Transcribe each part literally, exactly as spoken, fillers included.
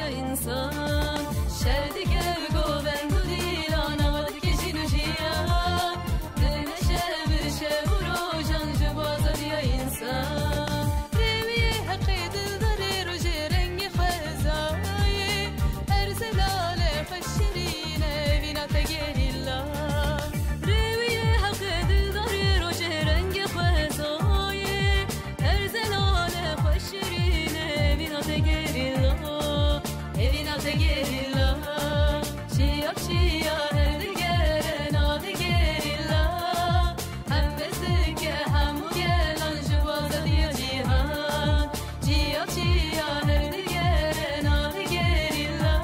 Însan şer dike govend û dîlan, ava dike jîn û jiyan. Dineşe bi şev û rojan ji bo azadiya însan. Rêwiyê heqê dildarê rojê rengê xwezayê. Her zelale xwe şirîne vîna te gerîla. Rêwiyê heqê dildarê rojê rengê xwezayê. Her zelale xwe şirîne vîna te gerîla. Evîna te gerîla, çiyak çiya her digere navê gerîla. Hem bezike hemû gelan ji bo azadiya cîhan. Çiyak çiya her digere navê gerîla.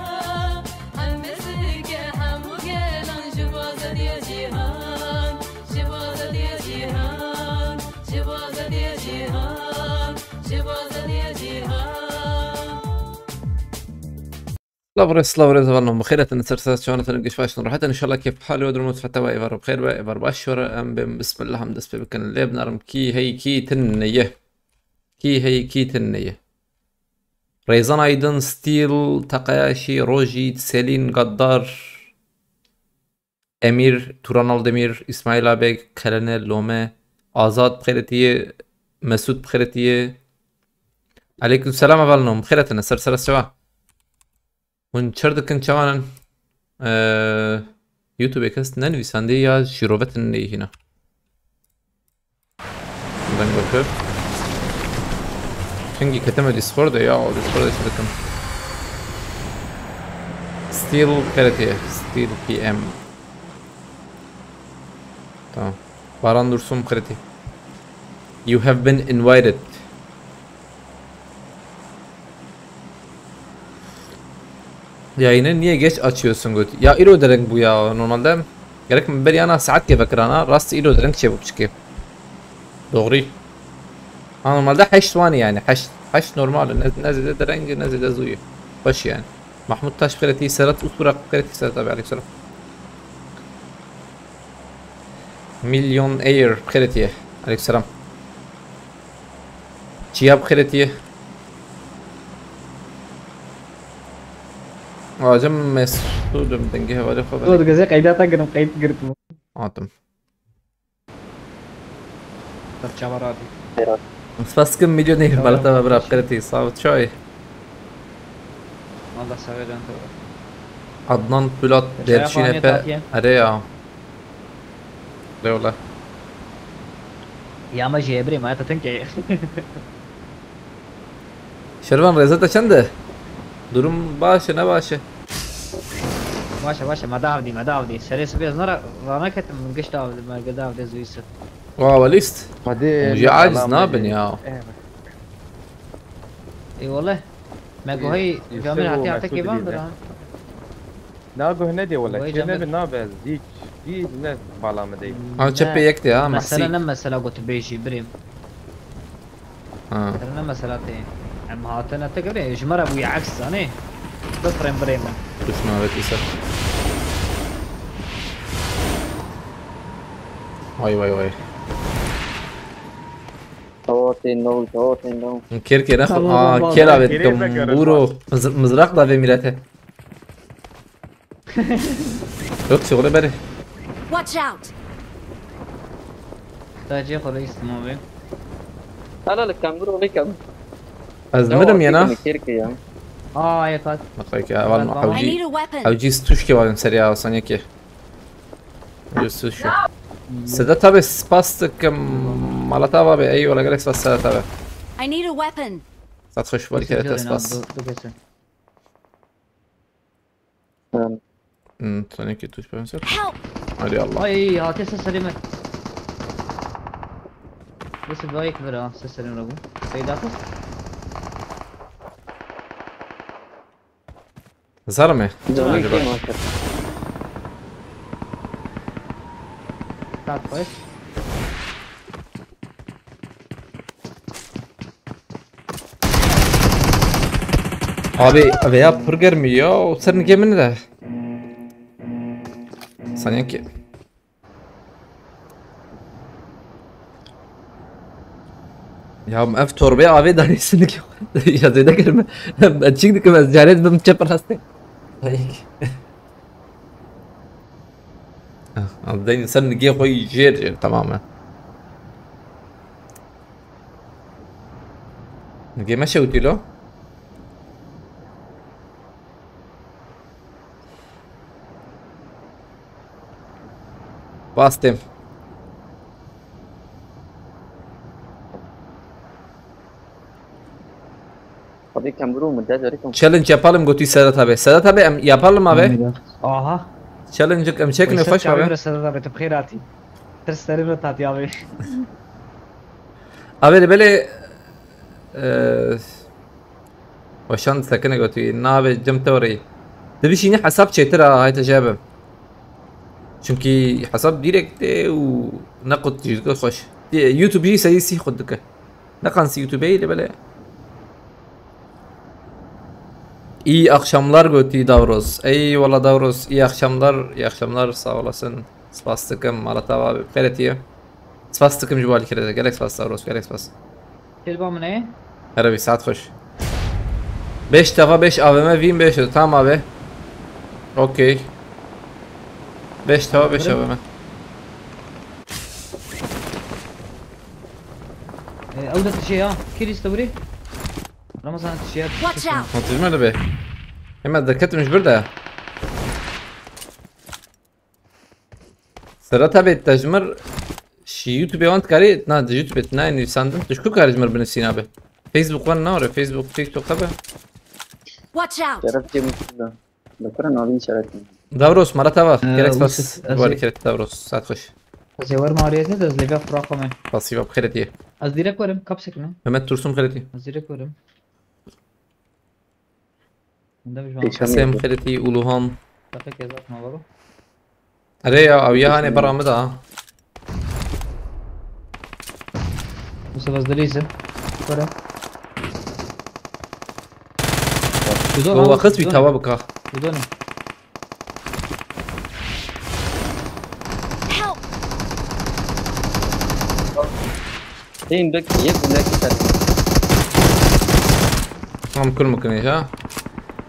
Hem bezike hemû gelan ji bo azadiya cîhan. Ji bo azadiya cîhan. Ji bo azadiya cîhan. Ji bo azadiya cîhan. Silav rêz, silav rêz, hevalno, bi xêr hatin, ser ser çawan hatin, giş baş hatin, rahat in, inşallah kêf hal û durum û siheta we êvar bi xêr be, êvar baş were, em bên bismillah em dest pê bikin, lê binarim kî hey kî tune ye. Kî hey kî tune ye. Rêzan Aydın, Steel, Takayashi, Rojî, Selin, Gaddar, Emîr, Turan Aldemîr, Îsmaîl Abeg, Kelene, Lome, Azad bi xêr hatiye, Mesûd bi xêr hatiye. Aleyküm selam hevalno, bi xêr hatine, ser ser çawa. Hûn çer dikin, çawan in? Eee, YouTube kes nenivîsandî ya şîrove tune neyê hîna. Deng bakıp. Çünkü ketime Discord'da ya, o Discord'da şey dikim. Steel Karate, Steel P M. Tamam. Baran Dursun Karate. You have been invited. Yayını niye geç açıyorsun göt? Ya îro dereng bû ya normalde. Gerek min berî ana saetkê vekirana. Rast îro dereng çêbû piçikê. Doğru. Ha, normalde heşt wanî yani. Heşt, heşt normal. Ne, ne zêde dereng ne zêde zû ye. Xweş yani. Mahmut Taş bi xêr hatî, Serhat Usburak bi xêr hatî, Serhat abi aleykümselam. Milyon Air bi xêr hatî. Aleykümselam. Çiya bi xêr hatî. Acem Mesûd im dengê hevalê xwe. Dur, gazê qeyda ta girim, qeyd girdim. Atim. Dur, çawa radî. Spas kim milyon Air, malata me bira bi xêr hatî. Sağ ol, çay. Allah sever dan to. Adnan Polat, Derçîn Epe. Erê ya. Eyvallah. Ya me jê birê, me te tin ke. Şervan, rêza te çend e? Durum baş e, ne baş e? Baş e, baş e, me davdî, me davdî. Serê sibê ez nara, raneketim, min giş davdî, me davdî zûyî sir. Wa welîst. Hadi. Ji aciz nabin ya. Ê wele. Me gohî camir hatiye hate kêvan bira. Na guh nedê wele, Vay kê canım. Nebe nabe, zî, zî ne bala min dey. Ha, çepê yek de ha, Mesela Mesî. Ne mesela gotu bêjî, birêm. Ha. Mesela ne mesela tê. Em hatine te göre, ji me re bûye aks zanê. Bifirêm birêm min. Düşman evet ise. Vay vay vay. Çawatê nol, çawatê nol. Kêr kêre xwe, Tamam, aa, tamam. Kêra ve Kêrê dikim, vekere buro. Mız-, mızrak da ve mirete. Yok, şöyle beri. Watch out! Sadece kolay istim abi. Hala lê kembir olê kembir. Ez mirim yena. Kêr kê ya. Aa, ayak at. Bak, bak ya, var mı? Bak, bak. I need a weapon. Hewcî stuşkê var serî ya, sanki. Ucuz şu. Seda tabi spas dikim. Mala tabi abi, eyvallah, gerek spas Seda tabi. I need a weapon. Sat hoş var, kerete spas. Dur, dur, dur, dur. Hmm, sanki tuş ben ser. Help! Hadi Allah. Ay, ateş sesleri mi? Nasıl bir ayık bir ha, sesleri mi bu? Peyda kız. Zar mı? Canım kim acaba? Saat baş. Abi, veya pir germî ya, o ser nike min de. Saniye ki. Ya ev torbaya avê danî sinik. Ya zêde kirme. Ben çik dikim ez carê dibim çep rastê. Az deyni ser nigê xwe jêr jêr tamam e. Nigê me şewtî lo. Bastım. Tabii ki Emre olmadı, ya, direkt Challenge yapalım, götü Sedat abi. Sedat abi, em, yapalım abi. Aha. Challenge em çekin, hoş abi. Abi, Sedat abi, tu bixêr hatî. Ters serî ret hatî abi. Abi, böyle, e, Weşan sekine gotî, navê cem te rê. Dibişînî hesab çêtir a, hayte jebe. Çünkü hesab direkt e û ne qut jî dike xweş. Di-, YouTube jî serî sî xut dike. Ne qans YouTube lê bele. İyi akşamlar gotî Davros. Eyvallah Davros. İyi akşamlar, iyi akşamlar, sağ olasın. Spas dikim, mala te ava bi xêr etiye. Spas dikim ji bo alîkirê de. Gelek spas Davros, gelek spas. Kêrba min e. Here bî, saet xweş. Beş tava beş A V M vîn beş, tam abi. Okey. Beş tava beş A V M. E, ew de tişê ya. Kî lîste wirî? Ramazan tişê ya. Watch out! Hatırım öyle be. Hemen dikkatim ji bir de. Serhat abi, te ji mir şi YouTube wan dikarî, na, di YouTube nayê nivîsandin, tu ji ku karî ji mir binivîsîn abi? Facebook wan nare, Facebook, TikTok hebe. Watch out! Şeref cemî kula. Doktora navîn şeref cemî. Davros, mara tava. Ee, gerek spas. Yusuf, ez Wali ê keret Davros, saat xweş. Ez ê werim ariyete de ez lêviya xwe raxwime. Pasifa bi xêret ye. Ez direk werim, kapsek me. Mehmet Tursun xêret ye. Ez direk werim. Hesem xêretî Uluhan. Erê ya, ew ya hanê bera min de ha. Musa, ez dilîzim. Kore. O wexit wî tawa bika. Help! Tên bek yek gulek ser. Tam kul mukine ha.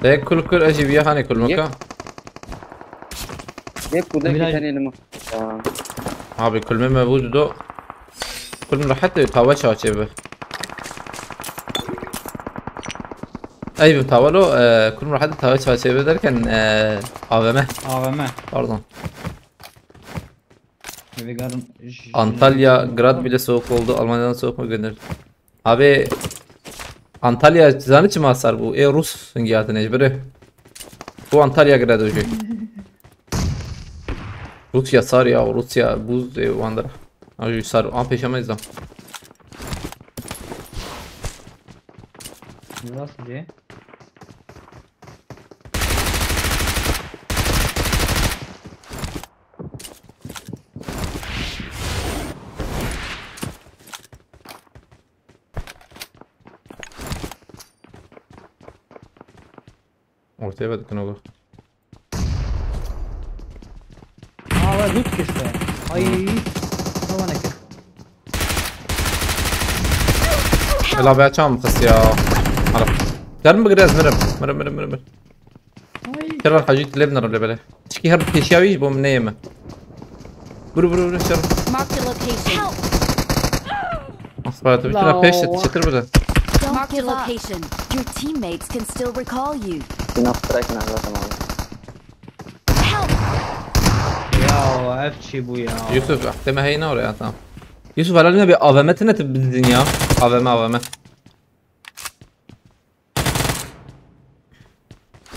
Tek kul kul, ez jî viya hanê kul muka. Yek gulek Emirhan. Tenê lima. Ya. Abi kulmê me bû do. Kulm rahat de tawa çaçê bi. Ey bi tawa lo, e, kulm rahat de tawa çaçê bi derken, e, A V M. A V M. Pardon. Ve vegan Antalya, Grad bile soğuk oldu. Almanya'dan soğuk mu gönül? Abi Antalya zanî çima sar bû? Ê Rus hingî hatine ji birê. Bu Antalya Grad hoje. Rusya sar ya, Rusya buz ê wandır. Abi sar an peşemeyiz lan. Nasıl diye? Ortaya bak, ne olur. Aa, ben loot kesti. Ay. Tamam, ne ki? Ela be, çam kıs ya. Ara. Canım bir biraz mirim. Mirim, mirim, mirim, mirim. Ay. Şeral hacı, dilê binarim lê bele. Çiki her pêşiya wî ji bo min neyê min. Vur, vur, vur, şeral. Marked a location. Help! Asfaltı bütün La. Peş et, çetir burada. Don't give up. Marked a location. Your teammates can still recall you. Şuna strike ne zaten abi. Help! Ya, ev çi bu ya? Yusuf, ah, deme heyna oraya, tamam. Yusuf, herhalde bir A V M tine de bildin ya. A V M, A V M.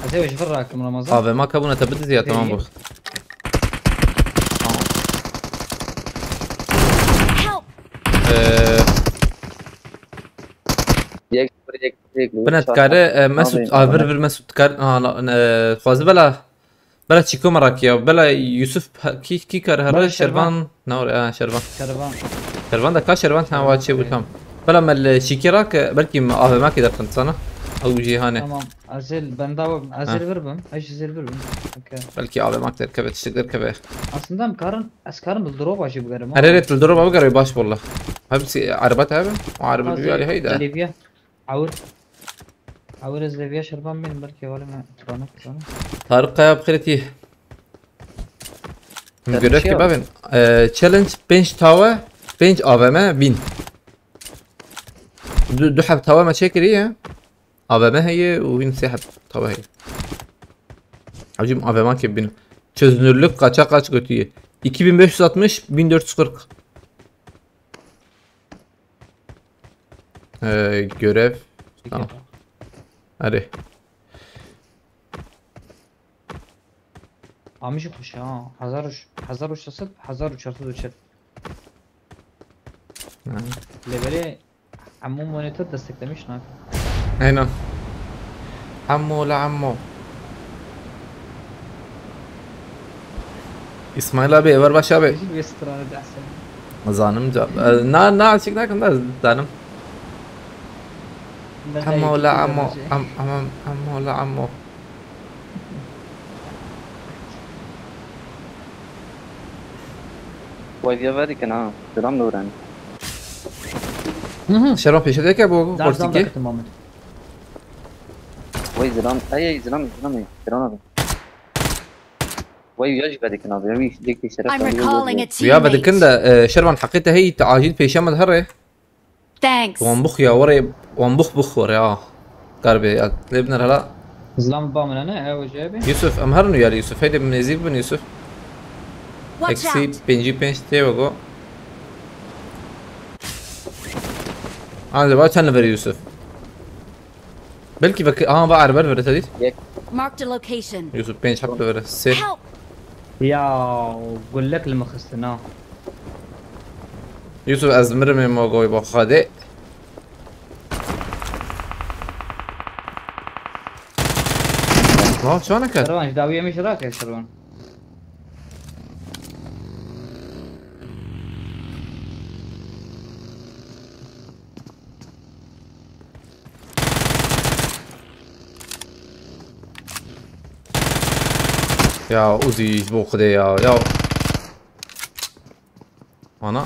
Ez ê ji vir rakim, Ramazan. A V M ka bûne te bidizî ya, tamam bu. Help! Ee, Yek, yek, yek, bine çar, dikare, e, Mesut, abi, a, vir, vir Mesut dikar, ha, na, ne, xwazi bela, bela çiko merak ya, bela Yusuf, ha, ki, ki kar, her Bela Şervan. Şervan, ne var, ha, Şervan. Şervan. Şervan da ka Şervan, ha, wa çê bu tam. Bela mel, e, şikira ke, belki A V M ki derken sana. Ew jî hane. Tamam. Ez ê li benda we bim. Ez ê Ha. li vir bim. Ez jî zê li vir bim. Okey. Belkî A V M derkeve, tiştek derkeve. Aslında em karin, ez karin li droba jî bigerim. Her eret li droba bigerê baş walla. Hepsi erba te hebin. O erba bir alî heyda. Lêviya. Awir. Awir ez lêviya şerban bînim belkî wali me. Tirana tirana. Tarık Kaya bixêretî. Min görev ki bavên. Ee, challenge pênc tawe, pênc A V M, bin. Du, du heb tawe me çekiriye. A V M heye û hîn sê heb tawe heye. Hacim A V M ke bin. Çözünürlük kaça kaç götüye? iki bin beş yüz altmış, bin dört yüz kırk. Ee, görev. Tamam. Hadi. Amî jî xweş e ha. Hezar û ş-, hezar û şeş sed, hezar û çar sed û çil. Ha. Lê belê hemû monîtor desteklemiş nake. Aynen. Hemû la hemû. İsmail abi, ever baş abi. Jî wê strana dehsene. Zanim can. E, na, na, açık nakim da zanim. Ben de Hemû iki la kere hemû. şey. Hem, hem, hemû la hemû. Wayviya vedikin ha. Selam Loren. Şervan pêşe deke bu Dar zam kortiki. da kitim Ahmet. Way zilam. Ay ay zilam zilam. Zilam abi. Way ya jî vedikin abi. Ya bir şey şeref. I'm recalling a Ya vedikin teammate. de e, Şervan heqê te heyî te acil pêşe me dihere. Thanks. Wan bux ya were, wan bux bux were ya. Garbe ya. Lê biner hala. Zlam ba min ne ew jê bi. Yusuf, em herin û yar Yusuf. Heyde nêzîk bin Yusuf. Watch Eksi out. pêncî pênc tê wego. Anze ba çend lever Yusuf? Belkî vek aha va erber vere te dît. Marked a location. Yusuf pênc hep lever. Sê. Help! Ya gullek li min xistin ha. Yusuf ez mirim ê ma goy ba xade. Lan çana ket. Şervan ji dawiyê min ji rake Şervan. Ya Uzi ji bo Xwedê ya. Ya. Ana.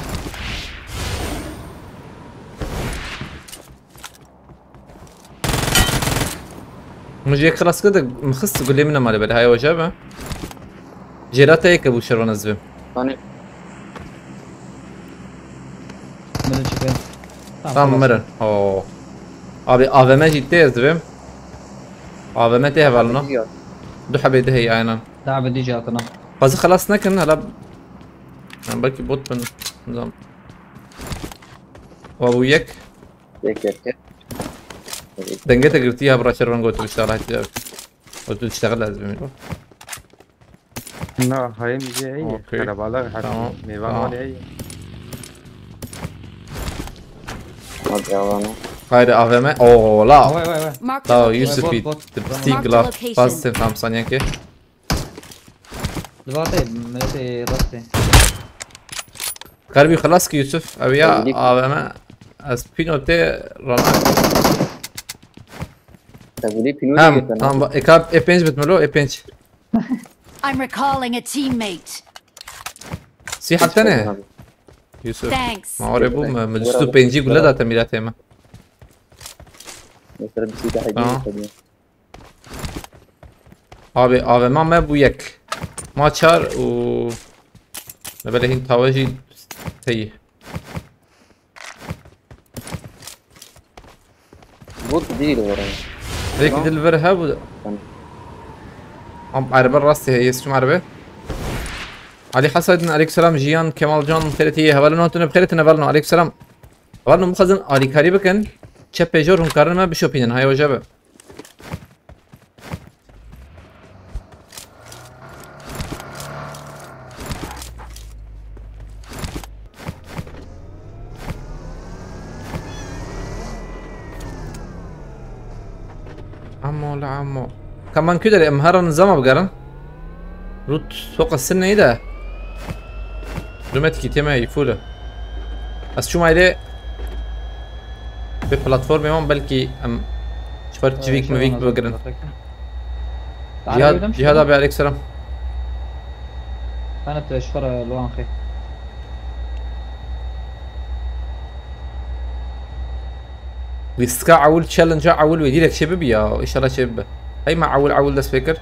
Min jê xilas kir de min xist gulê min nemalê belê haya weja be. Jêra te yeke bû Şervan ez dibêm. Hani Mirin çi pê. Tamam mirin. Oo. Abi A V M jî tê ez dibêm. A V M tê hevalno. Gidiyor. Du hebê de heye aynen. Dabe dî jatına. Fazla xelas nekin hala. Yani belki bot bin. Nizam. Wa bu yek. Yek yek yek. Denge te girtî ya bira Şervan gotu iştahla hatiye. Gotu iştahla lazım. Na, hayê min jê heye. Okey. Qerebalix heye. Tamam, Mêvan tamam. wan heye. Hadi Allah'ına. Haydi A V M. Oo la. Vay vay vay. Marked Tamam a location. Yusuf Bot, bit. bot. Tipsik Marked la. location. Pas sen tam saniye ki. Li va tê, milletê rastê. Garbi xelas ki Yusuf. Ev ya Tabii. A V M. Ez pino te rana. Tabii pino Hem yeter. tamam bak. E kap E pênc bitmeli o E pênc. I'm recalling a teammate. Sî hepte ne? Yusuf. Thanks. Ma orê bû me. Me Bravo. distu pêncî gule da te mîratê me. Mesela bir şey daha Tamam. değil tabii. Abi A V M me bû yek. Ma çar û. Lebelê hîn tawe jî teyî. Bot değil bu arada. Belki Tamam. dil ver ha bu. Tamam. Am araba rastê heye, çim araba. Ali Hasaydin, aleyküm selam. Jiyan, Kemal Can, T R T, hevalin hatine, bixêretin hevalin, aleyküm selam. Hevalin, bixwazin alîkarî bikin. Çepê jor hûn karin me bişopînin, hay hoca be. Amo la amo. Kaman kudere em heran zama bigerin. Rut soqa sinneyi de. Rumet ki tema yi full. Ez çûma êlê bi platformê wan belkî em çi Ber çivîk mivîk bigirin. Cihad, Cihad abi, aleyk selam. Ana tu eşkara Luan xê. Lîstika ewil, challenge-a ewil wê dîrek çê bibi ya. Înşallah çê bibi. Hey me ewil ewil dest pê kir.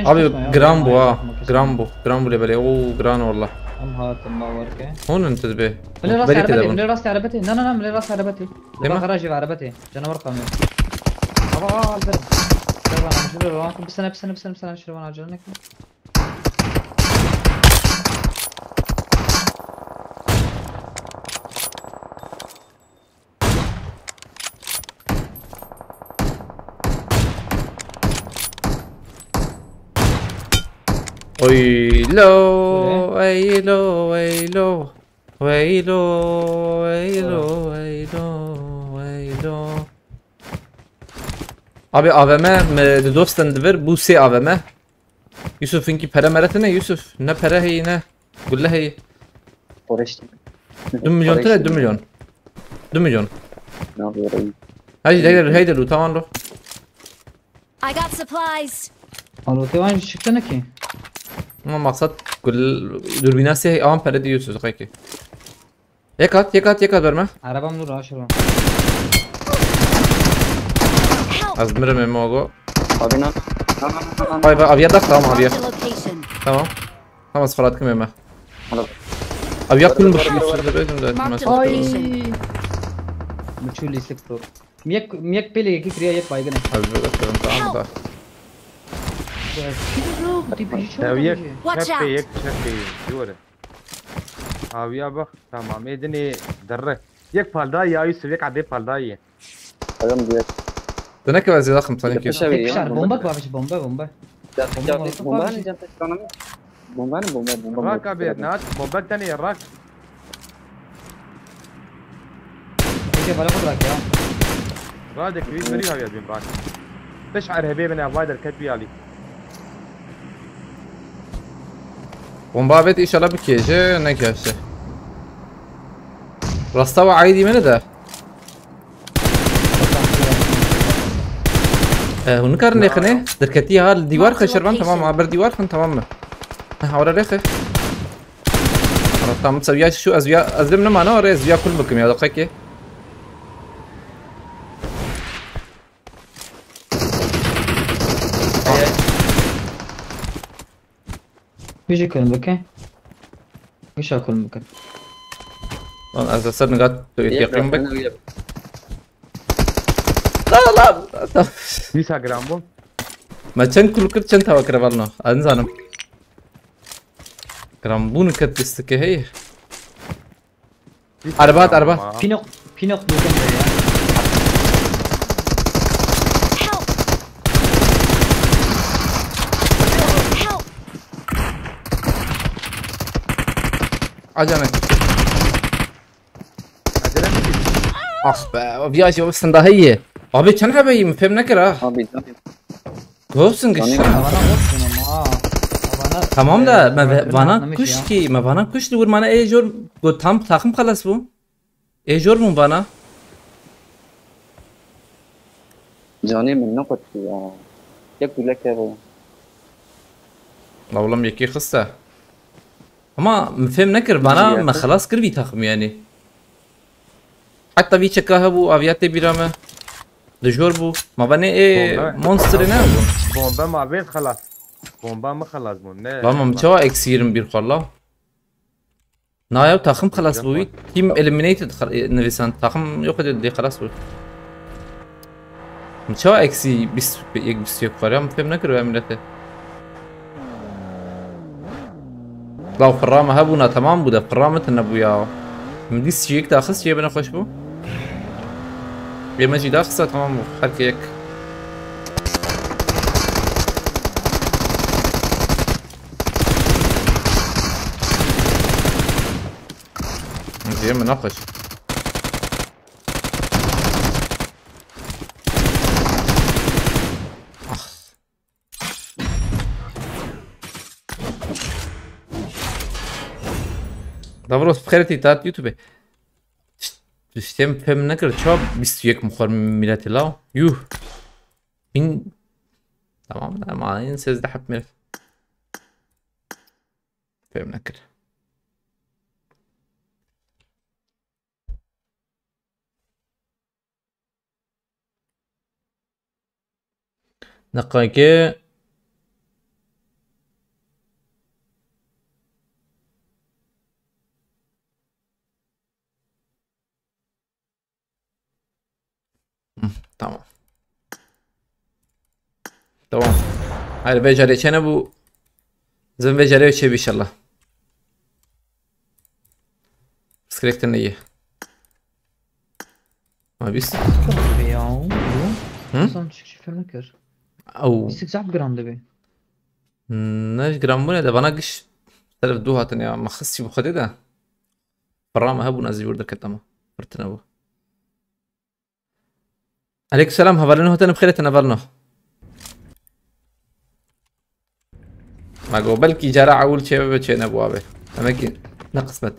Abi, giran bû ha. Giran bû. Giran bû lê belê. Oo, giran walla. Em hatin bawer ke. Hûn in tu dibê. Milê rast erebe tê. Milê rast erebe tê. Na, na, na, milê rast erebe tê. Li ba garajê ve erebe tê. Canavar kamyon. Ava, aa, alderim. Şirvan, şirvan, bisene, bisene, bisene, bisene, şirvan, acele nekin. Oylo, oylo, oylo. Weylo, weylo, weylo, weylo. Abi, A V M mi di dostên di vir bû sê A V M. Yusuf, hinkî pere mere tine Yusuf. Ne pere heyî, ne gulle heyî. Koreş. Du milyon tine, du milyon. Du milyon. Ne yapıyor? Hadi, hadi, hadi, lu, tamam, lu. I got supplies. Alo, te wan çıktı ne ki? Ama maksat gul-, dürbüne sê an pere diyorsunuz, peki. Yek at, yek at, yek at verme. Arabam dur, aşırı. Help! Az mirim emo go. Abi, lan. Lan, lan, lan, lan. Vay, vay, aviya dak, tamam, aviya. Marked a location. Tamam. Tamam, sıfır atım yeme. Alo. Aviya kulmuş. Marked a location. Ay. Muçuli sıktı. Miyek, miyek pele yekî kiriye, yek baygın e. Ez böyle kırım, tamam da. Watch out! Yek çepe, yek çepe, jore. Aviya bak, tamam, edini derre. Yek palda ya Yusuf, yek ade palda ye. Adam diyor. Dene ki vaziyet akım, sana ki. Bomba var, bomba, bomba. Bomba, bomba, bomba. Bomba ne can taşlanamıyor? Bomba ne, bomba, bomba. Rak abi, ne at? Bomba tane rak. Peki, bana bırak ya. Radek, bir, bir ya, bir rak. Beş arhebe bana vay derket bir ali. Bomba bet inşallah bir kece ne gelse. Rasta ve ayı dimene de. E, hûn nikarin lêxinê? Derketî ha, li dîwar xwe şervan, tamam, ha, ber dîwar xin, tamam mı? Ha, ora lêxe. Tamam, seviya şu, ez ya, ez lim nemana, oraya ez ya kul bikim ya, dakika ki. Bije kul bike. Gişa kul bike. Lan ez ser nigat tu yaqin bik. La la la. Dîsa giran bû. Me çend kul kir, çend tava kir valno. Ez nizanim. Giran bûn ket distike hey. Araba at, araba. Tamam. Pinok, Pinok buldum ya. Help! Help! Acele. Acele mi? Ah be, o viyajı o sındahiyi. Abi çend hebeyim, fem ne kira? Abi, abi. Ghost in Tanıyım. Gişan. Bana olsun ama ha. Bana, Tamam da e, me ve-, Rabbin vana anlamış kuş ya. Ki, me vana kuş li wir mana ê jor go tam takım xelas bû. Ê jor bûn vana. Canê min ne qutî ya. Yek gule keve. La oğlum yekî xiste. Ama min fêm nekir, vana Niye? Me xelas kir vî takım yani. Heta vî çeka hebû, aviya tê bîra me. Dijor bû. Ma venê ê Bombe. Monsterê ne bû? Bombe ma vê xelas. Bomba mı xelas bû? Ne? Lan min çawa eksi yirmi bir xwar la? Na ya takım xelas bû. Team eliminated xel-, e, nivîsan. Takım yok edildi, xelas bû. Min çawa eksi bîst yek, bîst yek xwar ya? Min fêm nekir ve millete. Law firra me hebûna, temam bû de, firra me tune bû ya. Min dîst jî yek daxist, jê bine xweş bû. Yê me jî daxista, temam bû. Her ke yek. Jê min nexweş. Ah. Davros, bi xêretî tat YouTube. Şşt, Tiştê min fêm nekir. Çawa bîst û yek min xwar miletê law? Yuh. Bin. Tamam, tamam. Yine sêzdeh heb milet. Fêm nekir. Deqayke. Hı, tamam. Tamam. Hayır, vê carê çene bu. Zin vê carê çe inşallah. Pirsgirêk tune ye. Ma bîst. Be ya. Hı? Sen çi film kir? Ew. Bîstik zaf giran dibe. Ne ji giranbûnê de bana giş serf du hatin ya. Ma xist jî bi Xwedê de. Firra me hebûn ez jî wir derketim. Firtine bû. Aleyküm selam, hevalino, hotene bi xêr, hotene hevalino. Ma go belkî cara ewil çê bibe, çê nebû abi. Demek ki ne kısmet.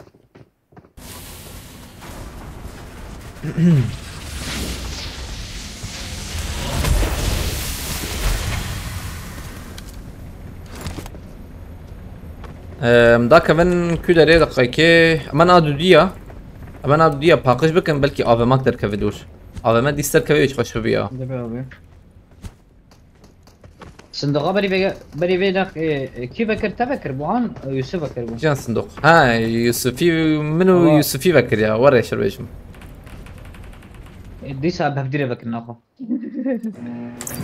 Em, da kevin ku derê deqekê. Emen a dudiya. Emen a dudiya paqij bikin, belkî A V M derkeve dûr. A V M dîs derkeve hiç xweş bibiya. Dibe abi. Sindoqa berî vê, berî vê nex-, e, e, kî vekir, te vekir, bu an, e, Yusuf vekir bu. Can sindoq. Ha, Yusufî, min û Ama Yusufî vekir ya. Were şer bêjim. E, dîsa bi hevdî re vekir naxwe.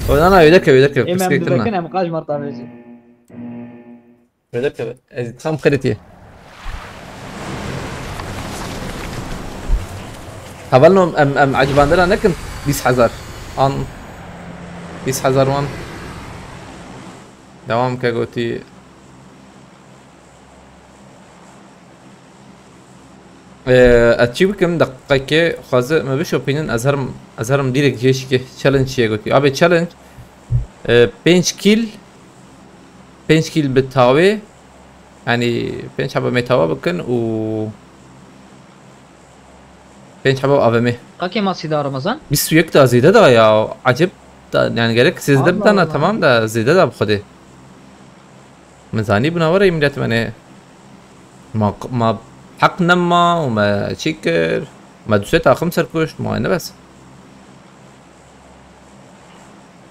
O, na, na, öyle ke, öyle ke. Em, em Piskek dibêjin, em qaj marta bêjin. Öyle ke. Ez tam kredî. Hevalno em, em ecibandina nekin bîst hezar. An bîst hezar wan. Devam ke gotî. Ee, ez çi bikim, deqekê xwaze me bişopînin, ez herim, ez herim direkt jê şikê challenge çiye gotî. Abi challenge, e, pênc kill, pênc kill bi tawê, yani pênc hebe me tawa bikin û pênc hebe A V M. Qakê masî da Ramazan? Bîst û yek da zêde da ya, acib da, yani gerek sêzdeh Allah bidana Allah. Tamam da zêde da bi Xwedê. Min zanî bûna were millet me ne. Ma, ma heq nema û me çi kir? Me du sê taxim serkuşt, ma ne bes.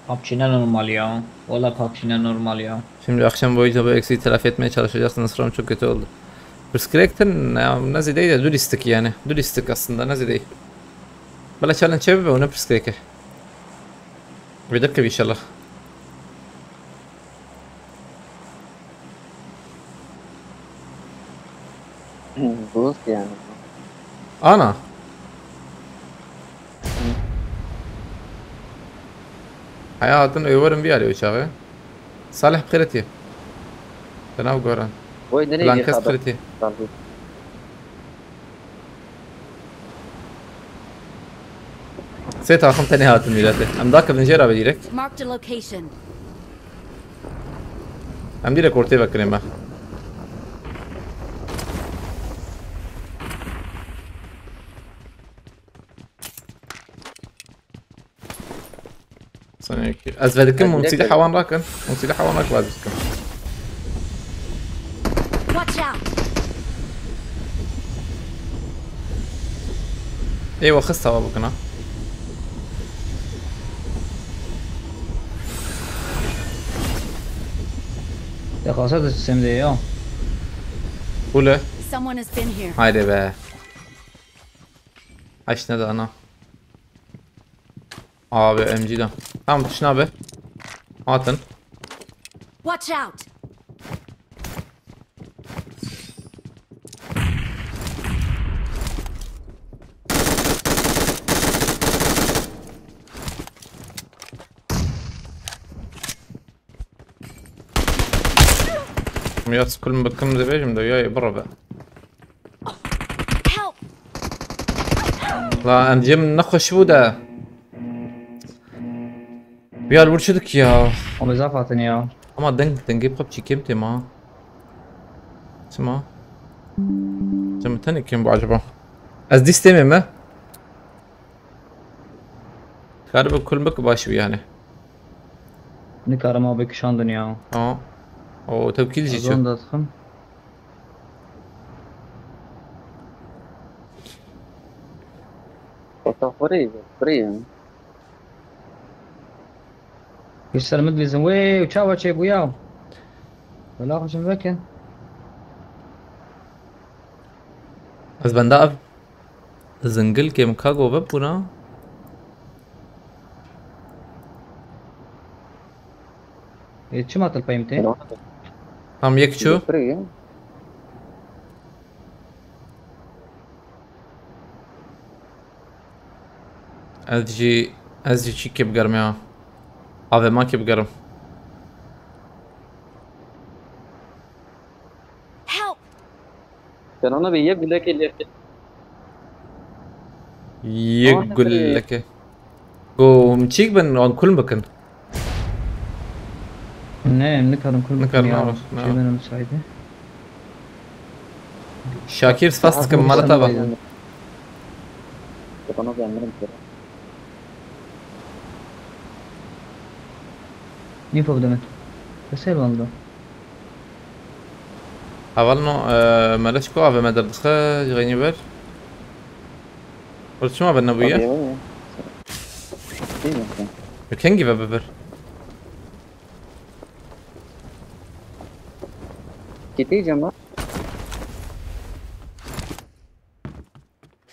PUBG ne normal ya. Valla PUBG ne normal ya. Şimdi akşam boyunca bu eksiği telafi etmeye çalışacaksınız. Sıram çok kötü oldu. Pirsgirêk tune, ya, ne zêdeyî de du lîstik yani. Du lîstik aslında, ne zêdeyî. Bela challenge çê bibe, o ne pirsgirêk e. Wê derkevî inşallah. Dost yani. Ana. Heya hatin ê werin vî alê uçağı. Salih bi xêretî. Te nav goran. Oy, nereye Blanket girdi adam? Xêretî. Tamam. Sê taxim tenê hatin mîletê. Em dakevin jê re ve direkt. Marked a location. Em direkt ortê vekirin me. Sana ki-, ez vedikim, hûn sîlî hewan rakin. Hûn sîlî hewan rakin, ez vedikim. Watch out! Ê, we xist hava bikina. Te xasa de sistem de ya. Bule. Someone has been here. Haydi be. Aç ne de ana. Abi M G de. Tamam, tişna be. Atın. Watch out! Ya skul bikim dibêjim de ya bira be. Help! La em cem nexweş bû de. Biyar vur çi dik ya. Ama zaf hatin ya. Ama deng, dengê PUBG kêm tê ma. Çima? Çima tenê kêm bu acaba? Ez dîstê me me. Karibe kul bik baş bû yani. Nikarim abi kişandin ya. Tamam. O tepkili jî çû. Azon da dixim. Kota xwe rê, xwe rê. Bir ser min dilîzin. Wê, çawa çêbû ya? Wela xwe jin vekin. Ez benda ev zingil kêm ka gove bûna. Ê, çima til peyim tê? Tam yek çû. Ez jî, ez jî çîkê bigerim ya. Avê ma kê bigerim. Help! Serana be yek gulekê lê. Yek gulekê. Go him çîk bin an kul bikin. Ne, em nikarin kul bikin Nikarin, ya. ne, ne. Şey benim saydı. Şakir spas dikim, mala te be. Serana be emirim kere. Info bide min. Kesê bando. Heval no, e, meleş ku avê me derdixe, ji xeynî ber. Wir çima ber nebûye? Bi kengî ve bibir. Kitê cema.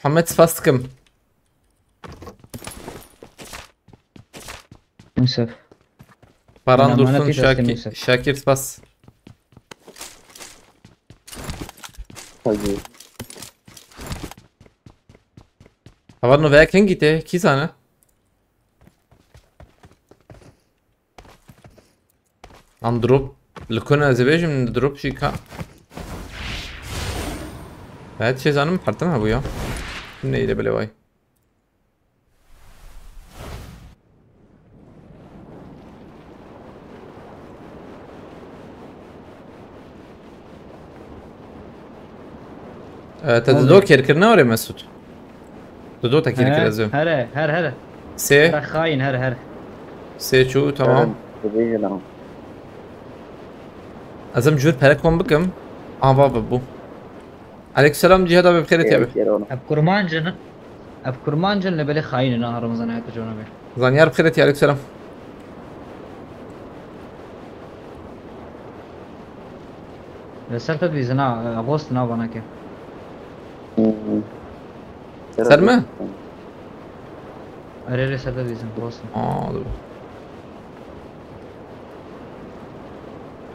Muhammed spas dikim. Yusuf. Baran Emanet Dursun et, Şakir, Yusuf. Şakir spas. Tabii. Heval no veya kengî te, kî zane? Lan drop. Li ku ne ez ê bêjim drop jî ka. Evet, şey zanim partim ha bu ya. Neydi bile vay. Ee, te Oldu. Dido kêrkirine orê Mesut. Dido te kêrkir ez ê. Here, here, here. Sê. Bak hain, here, here. Sê çû, tamam. Dibêjin ama. Ez em jûr pere kom bikim. Ava bi bû. Aleykümselam Cihad abi, bi xêrê tê be. Gerek yere ona. Ev kurmancin, ev kurmancin li belê hain ne Ramazan hayatı cana be. Zanyar bi xêrê tê, aleykümselam. Li ser te dibîzin ha, Agos na vana ke. Hmm. Ser mi? Erê rê ser te dibîzin, Agos. Aa, dur.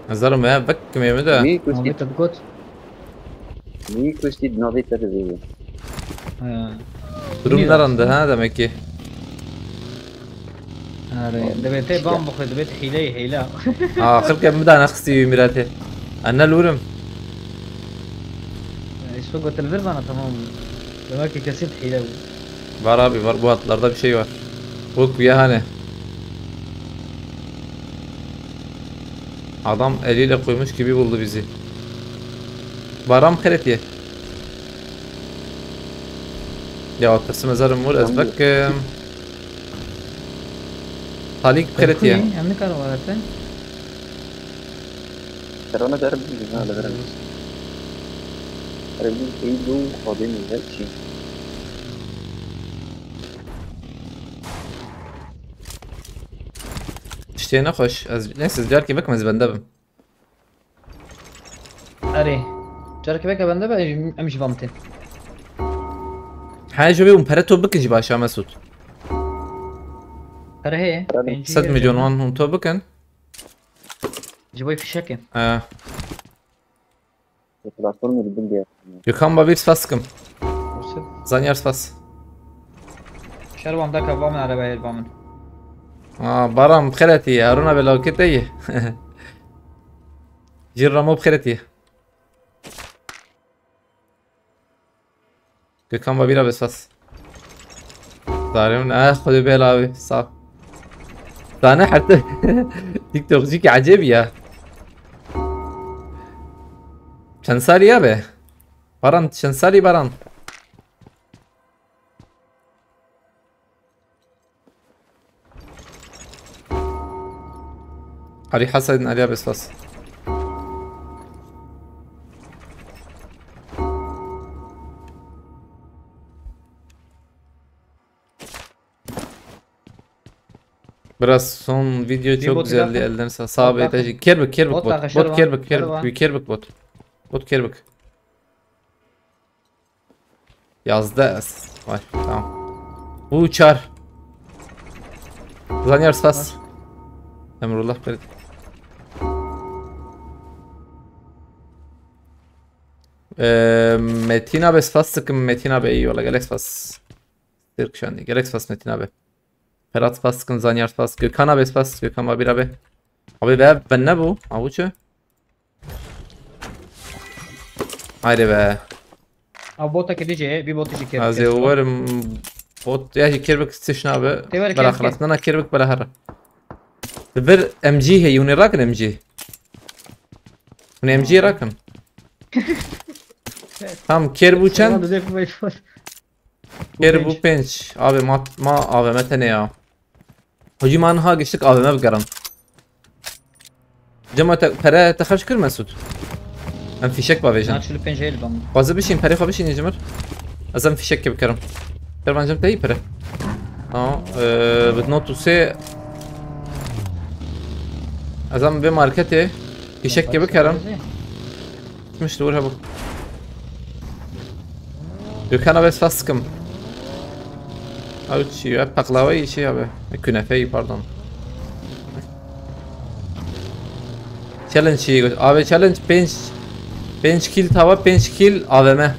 Nazarim ya, bak kimê mi de. Wî kuştî, Ahmet te got. wî kuştî navê te dibêje. Ha. Durum Bilmiyorum. nerende ha demek ki. Erê, dibê te ban bixwe, dibê te hîleyê hêla. Aa, axir ke mi da nexistî wî miratê. Anne lurim. Îşte gotil vir bana tamam. Demek ki kesin hîle bu. Var abi, var, bu hatlarda bir şey var. Bak ya hani. Adam eliyle koymuş gibi buldu bizi. Baran xêrê tê. Ya tirsim ez herim wir ez Tamam. Bekim. Talîk bi xêrê tê. Em ne kadar var efendim? Serana der bilmiyorum ha, der. Her bir şey bu, kadın güzel şey. Tiştê nexweş. Ez, neyse, ez carkê vekim ez bende bim. Erê. Carkê veke bende be, em, em jî van tên. He, ji vê hûn pere to bikin jî baş a Mesut. Pere heye. Pere Pêncî Sed heye milyon canım. wan hûn to bikin. Ji bo fişekê. He. Platformu bildim diye. Gökhan Babîr spas dikim. Olsun. Zanyar spas. Şer wan daka ba min, arabaya ba min. Aa, Baran bi xêrê tê, Haruna belawkê te ye. Jîr Ramo bi xêrê tê. Gökhan Babîra be spas. Zalim, ah, Xwedê bela abi, sağ ol. Zane herte. TikTokçî ki acayip ya. Çend salî ya be? Baran, çend salî Baran? Arî Hesen, Arî Abespas. Biraz son video çok güzeldi. Ellerine sa-, sağ ol. Bot, bot, bot. Kerbik, Kerbik bot. Bot, Kerbik, Kerbik bot. Bot Kerbik. Yazdı. Vay, tamam. Bu uçar. Zanyar spas. Emrullah Ferit. Ee, Metin abi spas sıkın, Metin abi iyi yola, gerek spas. Türk şandi, gerek spas Metin abi. Ferhat spas sıkın, Zanyar spas, Gökhan abi spas, Gökhan abi abi. Abi be, ben ne bu? Avuçu. Haydi be. Abi bota kedî jê, bir botu jî kir. Ez ê werim bot, ya jî Kerbik stişna be. Te wer Bela kir, kir. Xelas, nana Kerbik bela herre. Di vir M G heye, hûn ê rakin M G. Hûn M G rakin. Tamam, Kerbû çend? Tamam, dudek bu. Kerbû pênc. Abi ma, ma A V M tenê ya. Hocî ma niha giştik A V M bigerin. Cema te, pere te xerc kir Mesut? Em fîşek bavêjin. Na çil û pênc heyl bam. Xwaze bişîn, perê xwe bişîn Cemir. Ez em fîşek ke bikerim. Kervan cem te yî pere. Tamam. Ee, bi not û sê. Ez em vê marketê fîşek ke bikerim. Gitmiş li wir hebû. Gökhan abi ez fas dikim. Ew çi ye? Peqlaweyî çi abi? E, künefeyî, pardon. Challenge çi ye? Abi challenge pênc, pênc kîl tawa, pênc kîl A V M.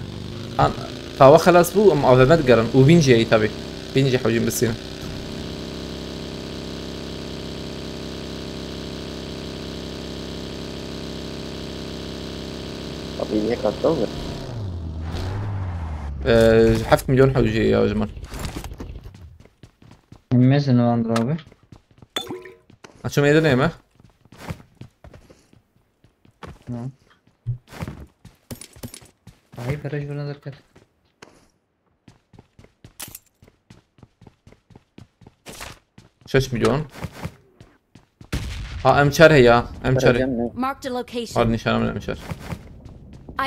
An, tawa xelas bû, em A V M digerin. Û bîn jî heyî tabi. Bîn jî hewcîn bisînin. Abi ne kadar mı? Ee, heft milyon hewcî ya ji min. Mezin o Andro abi. Açım edin mi? Tamam. Ay, para jurna derket. Şeş milyon. Ha, M çar heye, M çar. Marked a location. Var nişanım M çar.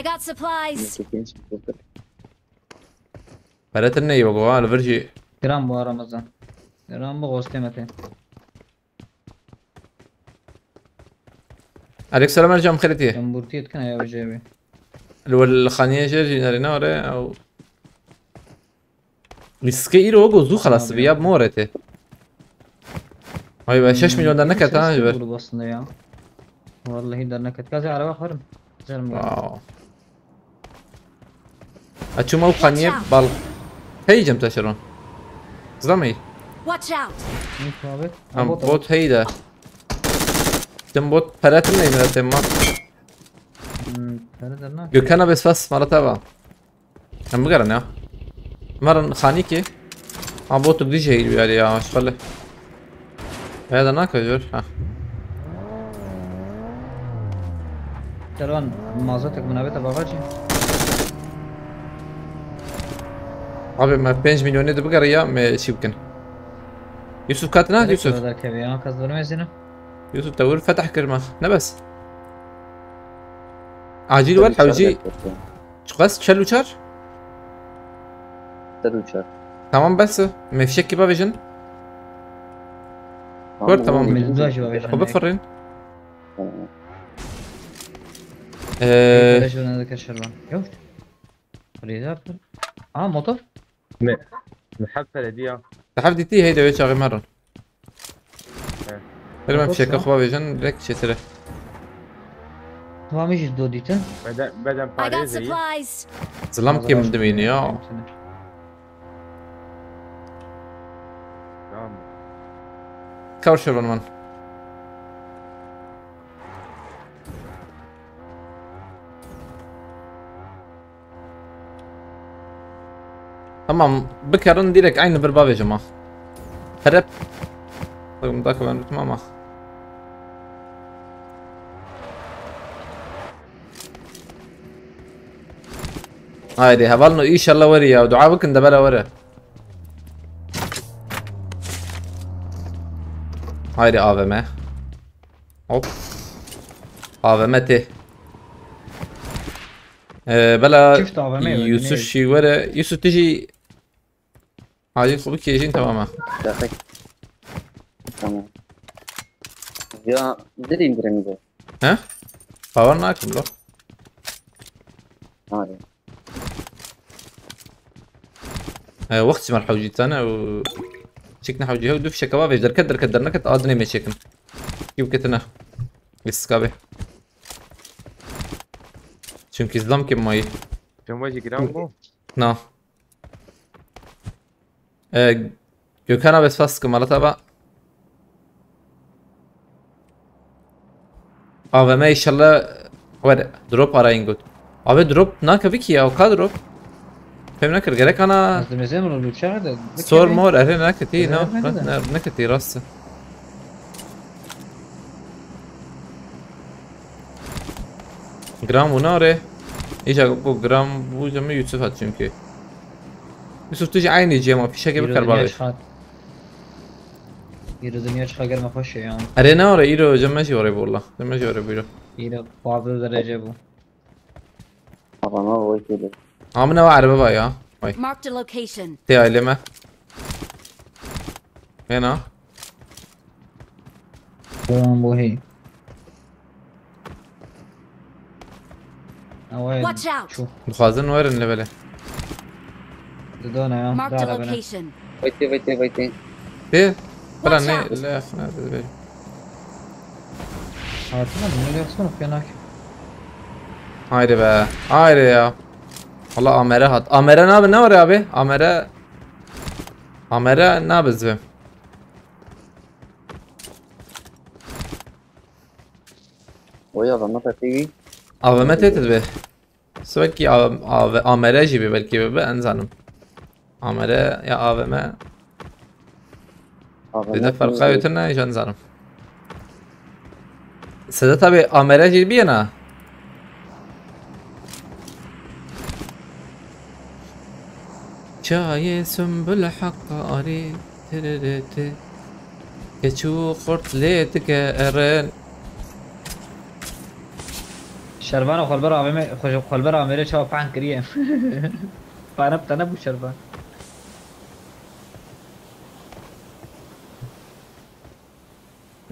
I got supplies. Pere tine yok o, ha, li vir jî. Giran bu Ramazan. Giran bu, gostê me tê. Aleyküm selam Ercan, xêrê tê? Em burtiyê dikin, eya wê jê bê. Li wir li xaniyê jê jî nerîne were, ew. Lîstikê îro go zû xelas dibe, ya morê tê. Ay be, şeş milyon da neket ha, ji ber. Wallahî derneket. Gazê araba xwerin. Wow. Açuma û xaniyê bal. Hey cem te şeron. Zlamey. Watch out. Neyse abi. Am bot hey de. Cem bot pere tine miletê ma. Hmm, pere de ne? Gökhan abi spas, mara te va. Em bigerin ya. Marin xanî ki. Ha, botuk dijî heyî duyarî ya, maşallah. Veya da naka jor. Ha. Kervan, mazotek min avête bava jî. Abi me pênc milyonê de bigere ya me çî bikin. Yusuf katina Yusuf. Derkeve ya, kas vermezine. Yusuf te wir fetah kir me. Ne bes. Acil wel hewcî. Çiqas? Çel û çar? Çel û çar. Tamam bes. Me fişekî bavêjin. Tamam, gör, tamam. Tamam, me duwa jî bavêjin. Xwe bifirrîn. Tamam. Ee, Rejona dike şervan. Yok. Rêzar kir. Aa, motor. Me, me heft pere diya. Te heft dîtî, heyde wê çaxê me ron. He. Her ben fişeka xwe bêjin, direkt çêtir e. Tamam, jî do dîtin. Beden, beden I got parêzê ye. Supplies. Zilam kim dimîne ya? Tamam. Kar şeron man. Tamam, bikerin direkt aynı bir bavêjim ha. Herep. Bakın, dakika ben tutmam ha. Haydi, hevalno, inşallah weri ya. Dua bikin de bela weri. Haydi A V M. Hop. A V M tê. Ee, bela Çift A V M ye, Yusuf ne? Şî were. Yusuf tu jî acil xwe bikêjîn, tamam e. Daxik. Tamam. Ya, dirî indirimde. He? Bawer nakim lo. Hadi. Ee, wext ji me hewcî tane û çik ne hewcî hew du fişeka va vêj derket derket derneket adinê me çêkin. Kî biketine. Lîstika bê. Çünkü zlam kim mayî. Cem Wajî giran bû. Na. Ee, Gökhan abi spas kim alata ba. A V M inşallah were drop arayın got. Abi drop nakevî ki ya, o kadar drop. Fem nakir gerek ana. Ez dimêzê min û lûçe de. Sor mor, erê naketî, Erê na, naketî. Na, naketî rast. Gram û nare. Îca ku gram bû cemî Yusuf hat çünkü. Yusuf tu jî aynı cema fişekê bikar bavê. Îro dinya çiqa germ e, xweş e ya. Erê ne ore îro cem me jî ore bû walla. Cem me jî ore bû îro. Îro fazla derece bû. Adama vay kedi. Amine ve araba var ya. Vay. Marked a location. Te aile me. Hena. Tamam bu hey. Away. Watch out. Çu. Dixwazin werin lê belê. Didona ya. Marked a location. Vaytê, vaytê, vaytê. Tê? Watch out. Lê xina dibê. Hatına bunu görsün okuyana ki. Haydi be. Haydi ya. Valla Amere hat. Amere ne abi? Ne var abi? Amere. Amere ne abi zibim? Oya, vana pepî. A V M tê dibe. Swekî A-, A V-, A M R jî be belkî be, be, en zanim. A M R ya A V M. A V M Dide ferqa tê. Yotin ne, jan zanim. Sedat abi A M R jî biyena. Çayê Sümbül Hakkari, tiriri ti. Keçû xurt lê dike eren. Şervana xwelber A V M, xwe-, xwelber A M R çawa pehn kiriye. Pare bi te nebû şervan.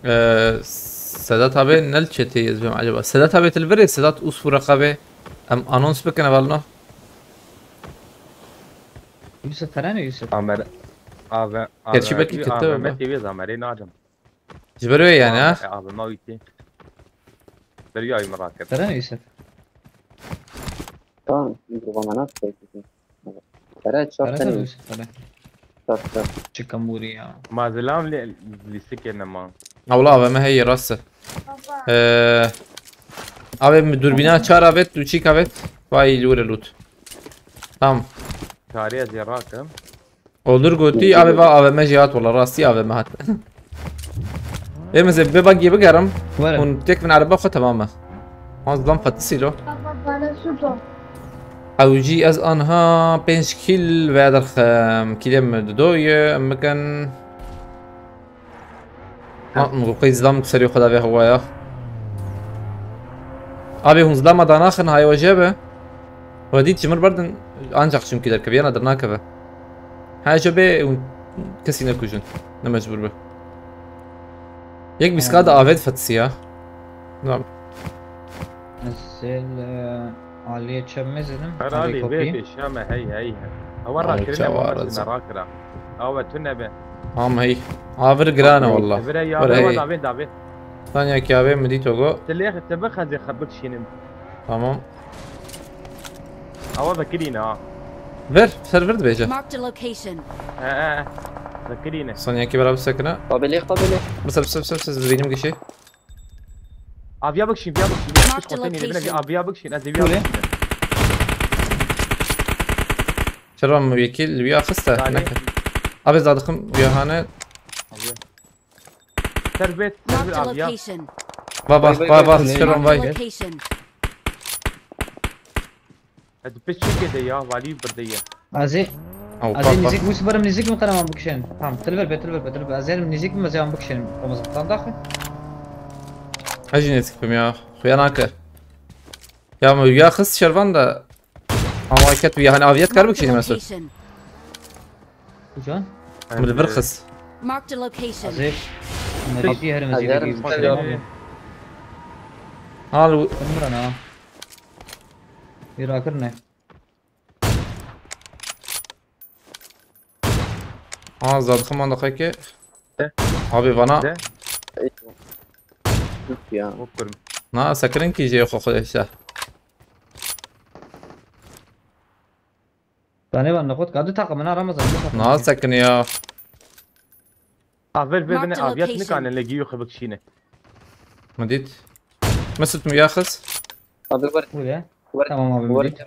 Ee, Sedat abi ne li çetê ez bim acaba? Sedat abi til verê, Sedat Usfur Akabe. Em anons bikin evalno. Yusuf, tere ne Yusuf? Amer, A V, Gerçi A V, belki A V M kete ama. T V zamerê nadim. Ji ber wê yani ha? A V M wîtî. Ber ya min rakir. Tere ne Yusuf? Tamam, bu bana nasıl peki? Tere çat Tere ne tene. Yusuf, tere. Çat çat. Çikamûrî ya. Ma zilam li, lîstikê nema. Awla A V M heye rast e. Ee, abi mi durbina çar avet, tu çîk avet. Vay lure lut. Tamam. Çarê ez ê rakim. Olur gotî, abi va A V M jî hat wala, rastî A V M hat. Ê min zê bê bagî bigerim. Were. Hûn tek bin ereba xwe, temam e. Wan zlam fetisî lo. Baba, bana su do. Ew jî ez anha pênc kîl ve derxim. Kîlê min dido ye, em bikin. Ha, min got qey zlam serê xwe da vê hewaya. Abi hûn zlama danaxin, hay we jê be. We dît ji min berdin, ancak çünkü derkeve, yana dernakeve. Ha, jê be hûn kesî nekujin. Ne mecbur be. Yek bîska da avêt fetisî ya. Tamam. Ez sêl, e, Aliyê çem mezenim. Her alî vê pêşiya me hey hey he. Ewa rakirine çawa me rakira. Awe tu nebe. Am hey. Avir giran e walla. Vire ya, vire hey. Davê, davê. Sanya ki avê mi dît ogo. Ti lê te bixezê xebik şînim. Tamam. Awa vekirîne ha. Ver, ser vir dibêje. Marked a location. He he. Vekirîne. Sanya ki beraber sekine. Tabelê, tabelê. Bisir, bisir, bisir, bisir, dibînim gişê. Aviya bikşîn, viya bikşîn. Marked a location. Aviya bikşîn, ez ê viya bikşîn. Çerwa min wekî li wî axiste? Neke. Abi zadiqim wî hane. Serbet, serbet aviya. Va va va va, çerwa vay. Ez pêşîkê de ya, valî birde ye. Ez ê, ez ê nêzîk bû, siberim nêzîk min qereman bikişên. Tamam, til ber be, til ber be, til ber be. Ez ê nêzîk min, ez ê wan bikişên. Ramazan, tam daxil. Ez jî nêzîk bim ya. Xuya nake. Ya me ya xist şervan da. Ama ket ya hani aviyet kar bikişîne mesela. Kucan? Min li vir xist. Marked a location. Azê. Merîşî her mezî Azê bir her şey. Hal Kumran ha. Bir akır ne? Ha, zadixim an daxeke. De. Abi bana. De. Tut ya. Bok kurum. Na sekirin ki jê xo xo işte. Bane ben nakot kadı takımına Ramazan ne takım? Na sekin ya. Avel ve bine Marked a aviyat location. Nikane le giyo xebek şine. Medit. Mesut mu yaxız? Abi var. Bu ne? Var. Tamam abi. Var. Müdür.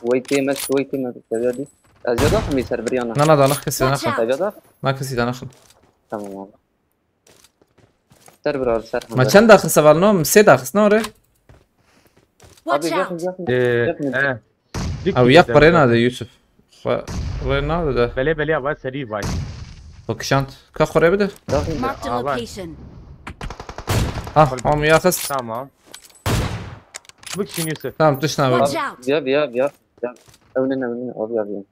Wait mes, wait mes. Seviye değil. Ez ya da mı ser bir yana? Na na da nax kesi Watch naxın. out. Seviye da. Na kesi da naxın. Tamam abi. Ser bir abi ser. Ma çend daxis eval no? Sê daxis no re? Watch Abi out. yakın yakın. Ee, Yakın. e. Ew yek xwe rê nade Yusuf. Xwe rê nade de. Belê belê ava serî vay. Xwe kişand. Ka xwe rê bide. Yakın. Marked a Aa, var. Location. Ha, am yaxız. Tamam. Bık şimdi Yusuf. Tamam, tişt nabe. Watch out. Ya ya ya. Ya. Evnen evnen abi abi.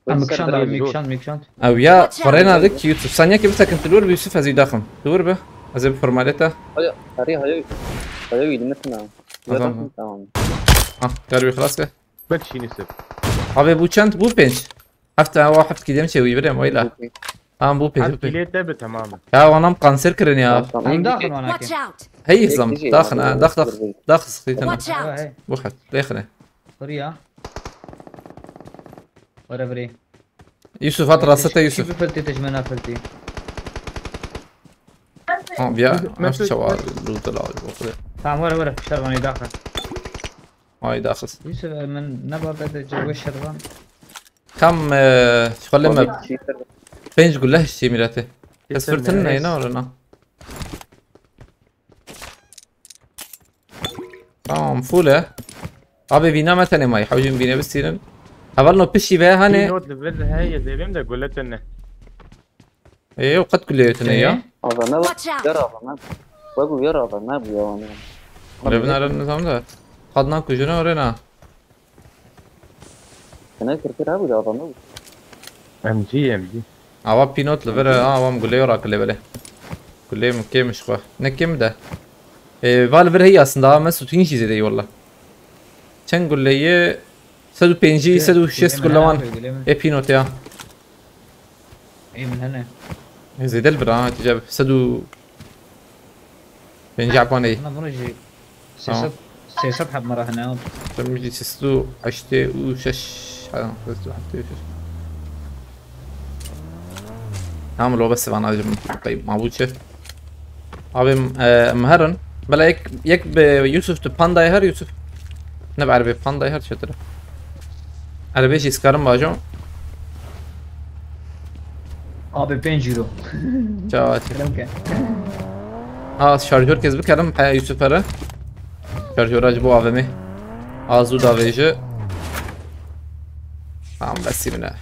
Ha, mükşan da Serdar'ı mükşan mükşan. Ew ya xwe rê nade ki Yusuf. Sen yekê bisekin tu li wir bi Yusuf ez ê daxim. Tu wir bi. Ez ê bi formaleta. Hadi hadi hadi. Hadi bir limit mi? Tamam. Tamam. Ha, gel bir xelas ke. Bık şimdi Yusuf. Abi bu çend? Bu pênc. Heft, ewa heft kî demçe wî birem weyla. Tamam bu pênc. Her kile te bi tamam. Ya anam kanser kirin ya. Tamam. Em daxin wana Watch ki. Out. Hey zam. Daxin ha, dax dax. Dax sıkıntı. Watch out. Bu hat. Lexne. Hırıya. Whatever. Yusuf hat rasete Yusuf. Kibi filti tecmena filti. Ha ya. Mesut, Nasıl çava? Mesut. Lutela. Tamam wara wara. Şervanî daxil. Ay daxız. Yusuf min ne barde de cewê şervan. Kam xole me pênc gule hiştê mîrete. Ez firtin ne ne orana. Tamam full e. Abi vîna me tenê may. Hewcin vîne bistînin. Heval no pişî ve hani. Not li vir he ye zêbim de gule tene. Ê, ew qet gulê tune ya. Avana Watch out. Yar avana. Bak bu yar avana bu ya avana. Lebin aran nizam da. Qadna kujuna orena. Sana kırkır abi de avana bu. M G M G. Ava pinot li vir, ha, avam gulê ora kule bele. Gulê mi kêmiş xwe. Ne kêm de. E, val vir heyî aslında, ha, Mesut hin jî zêde walla. Çend gulê ye? Sed û pêncî, sed û şêst gule wan. E pinot ya. Ê min hene. E, zêde li vir ha, tîje sed û pêncî abone. Ana bunu jî sêsed sêsed heb mara hene. Min jî sêsed û heştê û şeş. Ha, sêsed û heştê û şeş. Tamam lo bes vana jim qey mabû çi. Abi e, em herin. Bela yek yek bi Yusuf tu pandayê her Yusuf. Ne bi erebê pandayê her çetir. Erebê jî skarim bajo. Abi pênc euro. Çawa çi. Kerem ke. Ha, şarjör kes bikerim he Yusuf here. Şarjör acı bu A V M. Azu da veji. Tamam, besî min e.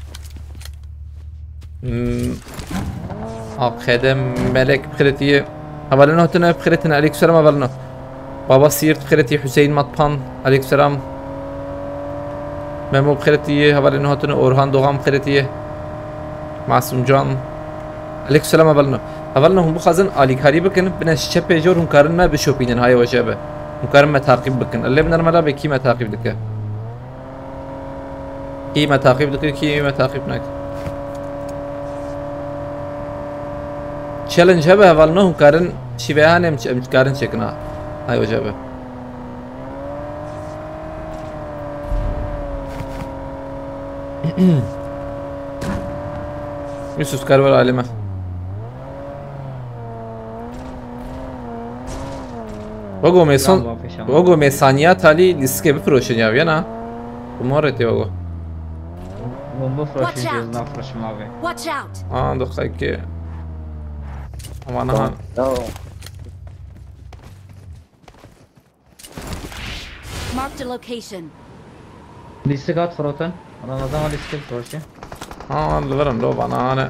Hmm. Ak hedem melek bixiretiye. Hevalino hatine bixiretiye. Aleykümselam hevalino. Baba Siirt bixiretiye. Hüseyin Matpan. Aleykümselam. Memo bixiretiye. Hevalino hatine. Orhan Doğan bixiretiye. Masumcan. Aleykümselam hevalino. Hevalino hûn bixwazin alîkarî bikin, bine ji çepê jor hûn karin me bişopînin, hayê we jê be. Hûn karin me taqîb bikin. Lê bi nermela be kî me taqîb dike? Kî me taqîb dike, kî me taqîb nake? Challenge hebe hevalino hûn karin şîveya hene em ç-, em karin çêkin ha. Hayê we jê be. Yusuf kar ver aleme. Wago me son. Wago me saniya talî lîstikê bifiroşin ya, yana. Umar ete wago. Bomba fıraşın gözüne fıraşın abi. Watch out. Aa, dakika. Aman aha. Ya. Marked a location. Liste kat fırotan. Ramazan var liste fıroşu. Aa, li verin lo bana hani.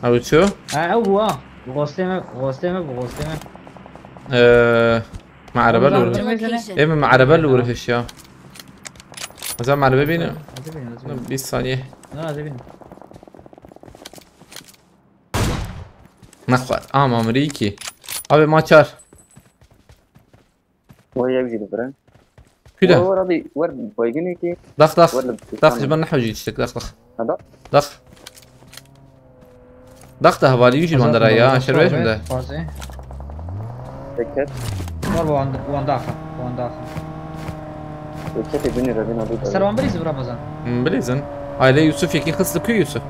Ew çi? Ha, ew bû ha. Ghostê me, ghostê me bû, ghostê me. Ee, me erebe li wir. Marked a location. Ê, me, me erebe li wir hiş ya. Mesela me erebe bîne. Hadi bin, hadi bin. Bîst saniye. Ne, hadi bin. Nexwe. Ama Amerîkî. Abi ma çar. Wê yek jî dibirin. Küde? Wê, wê, radî, wer baygınê ki. Dax, dax. Wer li Dax, ji ber nehewcî tiştek, dax, dax. Ha, dax. Dax. Dax da hevalî jî wan dera ya, şerwêş min de. Fazê. Dikkat. Var bu anda, bu anda axa, bu anda axa. Dikkat edin, Rabin abi. Ser wan birîz, Ramazan. Hmm, bilîzin. Aile Yusuf yekî xist li ku Yusuf?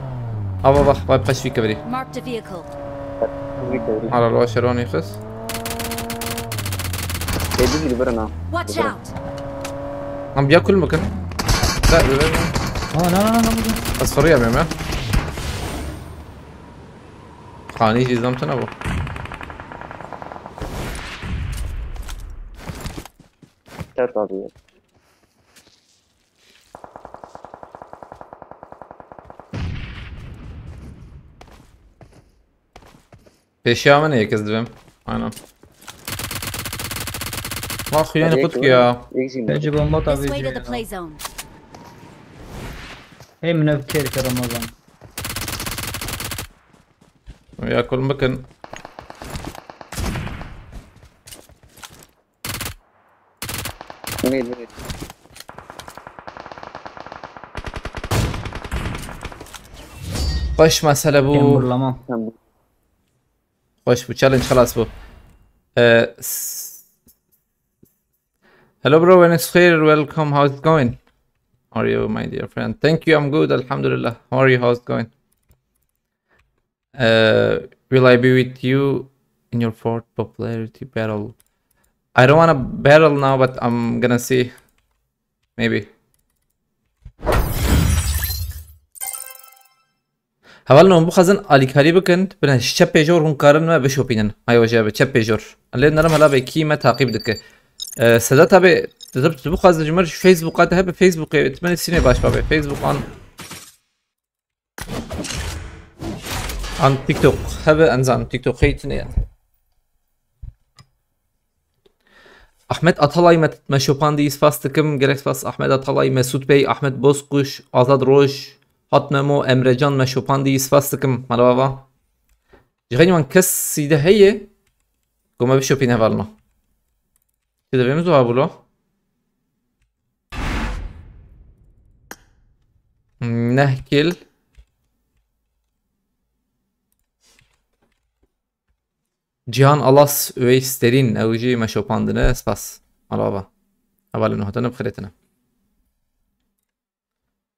Ava bak, bak, peş fî kevirî. Marked a vehicle. Ara lo şeronî xist. Ê, dizî li birin ha. Watch out! Em biya kul bikin. Sa, öyle mi? Ha, na, na, na, na, na. Ez fırıyamıyorum ya. Hani hiç izlem tane bu. Tet abi ya. Pêşiya min ê, yek ez divêm. Aynen. Vah, yani Yek kut var. Ya. Yek zî Bence bomba This tabii way to the ya. Play zone. Hey, min ev kêr kir Ramazan. Ya kul bikin. Neydi, neydi? Xweş mesele bû. Em vurlamam. Tamam. Xweş bû. Challenge xelas bû. Ee, s-, hello bro, when it's here, welcome. How's it going? How are you, my dear friend? Thank you, I'm good, alhamdulillah. How are you? How's it going? Uh, will I be with you in your fourth popularity battle? I don't wanna battle now, but I'm gonna see. Maybe. Hevalno, hûn bixwazin alîkarî bikin, bine ji çepê jor hûn karin me bişopînin. Ayo jê bi çepê jor. Lê nerim hela bê kî me taqîb dike. Ee, Sedat abi, tu, tu bixwazin ji me ji Facebooka te hebe Facebookê, tu me sînê baş babe. Facebook an An TikTok. Hebe enzan TikTok heytine ya. Ahmet Atalay me, me şopandî, spas dikim. Gelek spas Ahmet Atalay, Mesut Bey, Ahmet Bozkuş, Azad Roj, Hat Memo, Emrecan me şopandî, spas dikim. Merhaba. Ji xeynî wan kesî de heye ku me bişopîne hevalno. Çi divê min zuha bû lo? Neh kil. Cihan Alas Üveys Derin, ew jî me şopandine, spas. Merhaba. Hevalê nû hatine bixirêtine.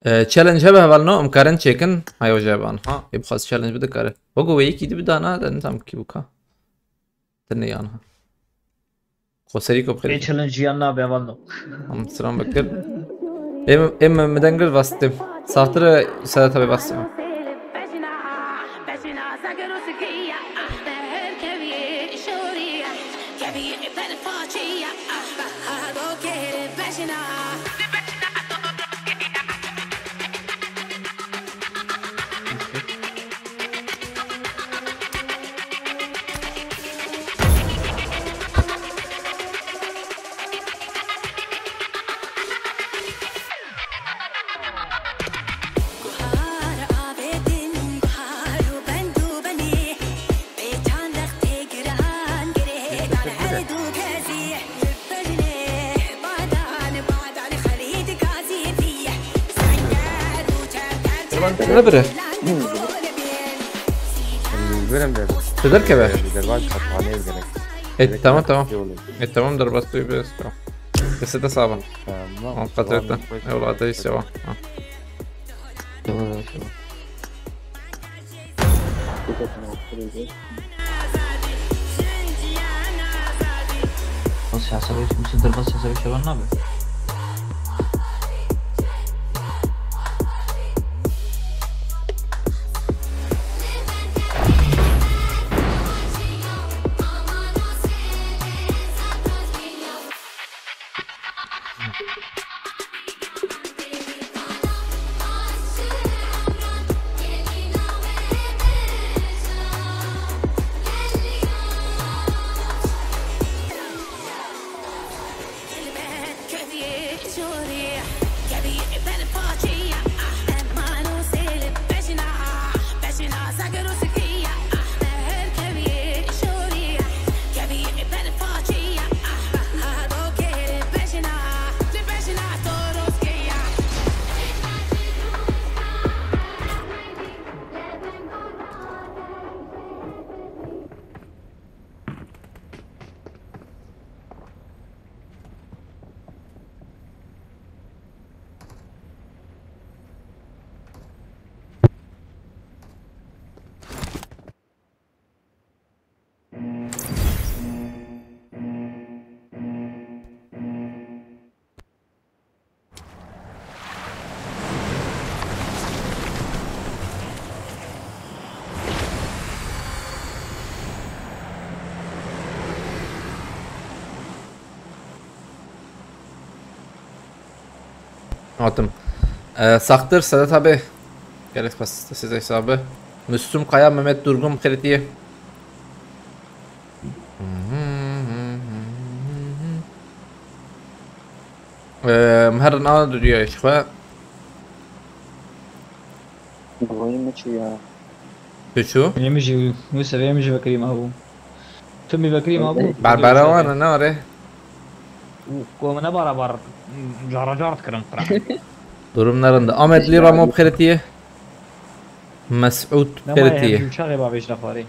Ee, challenge hebe hevalno, em karin çêkin. Hayo jê ban. Ha, ê bixwaz challenge bide kare. Wego wê yekî di bidana, de nitam kî bû ka. Tine yan ha. Xoserî ko Ê bixirêt. Challenge yan nabe hevalno. Em silam bekir. Em, em mi dengir vastim. Saxtir Sedat abi vastim. Lan ne bire? Benim de. Teder keve. Güzel var, kapanıyor gerek. E, tamam, tamam. E, tamam, dur, bas, dur, biraz, tamam. Kısa da sağ ol. Tamam. Tamam, kaçırttın. Eyvallah, ateş, tamam. Ha. Tamam, tamam. Bas hesabı, bu sındır bas hesabı şey var ne abi? Hatim. Ee, Saktir, Sedat abi. Gerek pas size hesabı. Müslüm Kaya, Mehmet Durgun, Kritiye. Ee, her na duruyor işte. Goyim mi çi ya? Peki. Yemişi, bu sefer yemişi bekleyeyim abi. Tüm bir bekleyeyim abi. Barbara var ne var? Komuna barabar. Cara cara tıkırın kıra. Durumlarında. Ahmet Lira Mob Kritiye. Mesut Kritiye. Hem uçağı babış lafari.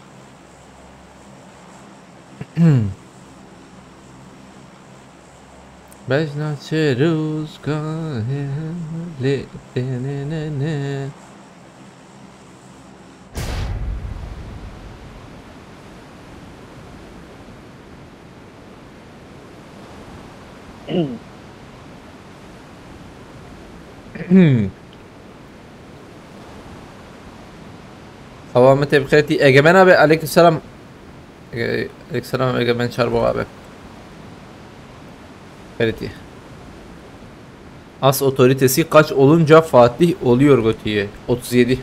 Bejna çeruzka lê tenenene. Hava me tebxetî. Egemen abi, aleykümselam. Ege-, aleykümselam, Egemen Çarbo abi. Ferit. As otoritesi kaç olunca Fatih oluyor götüye? Otuz yedi.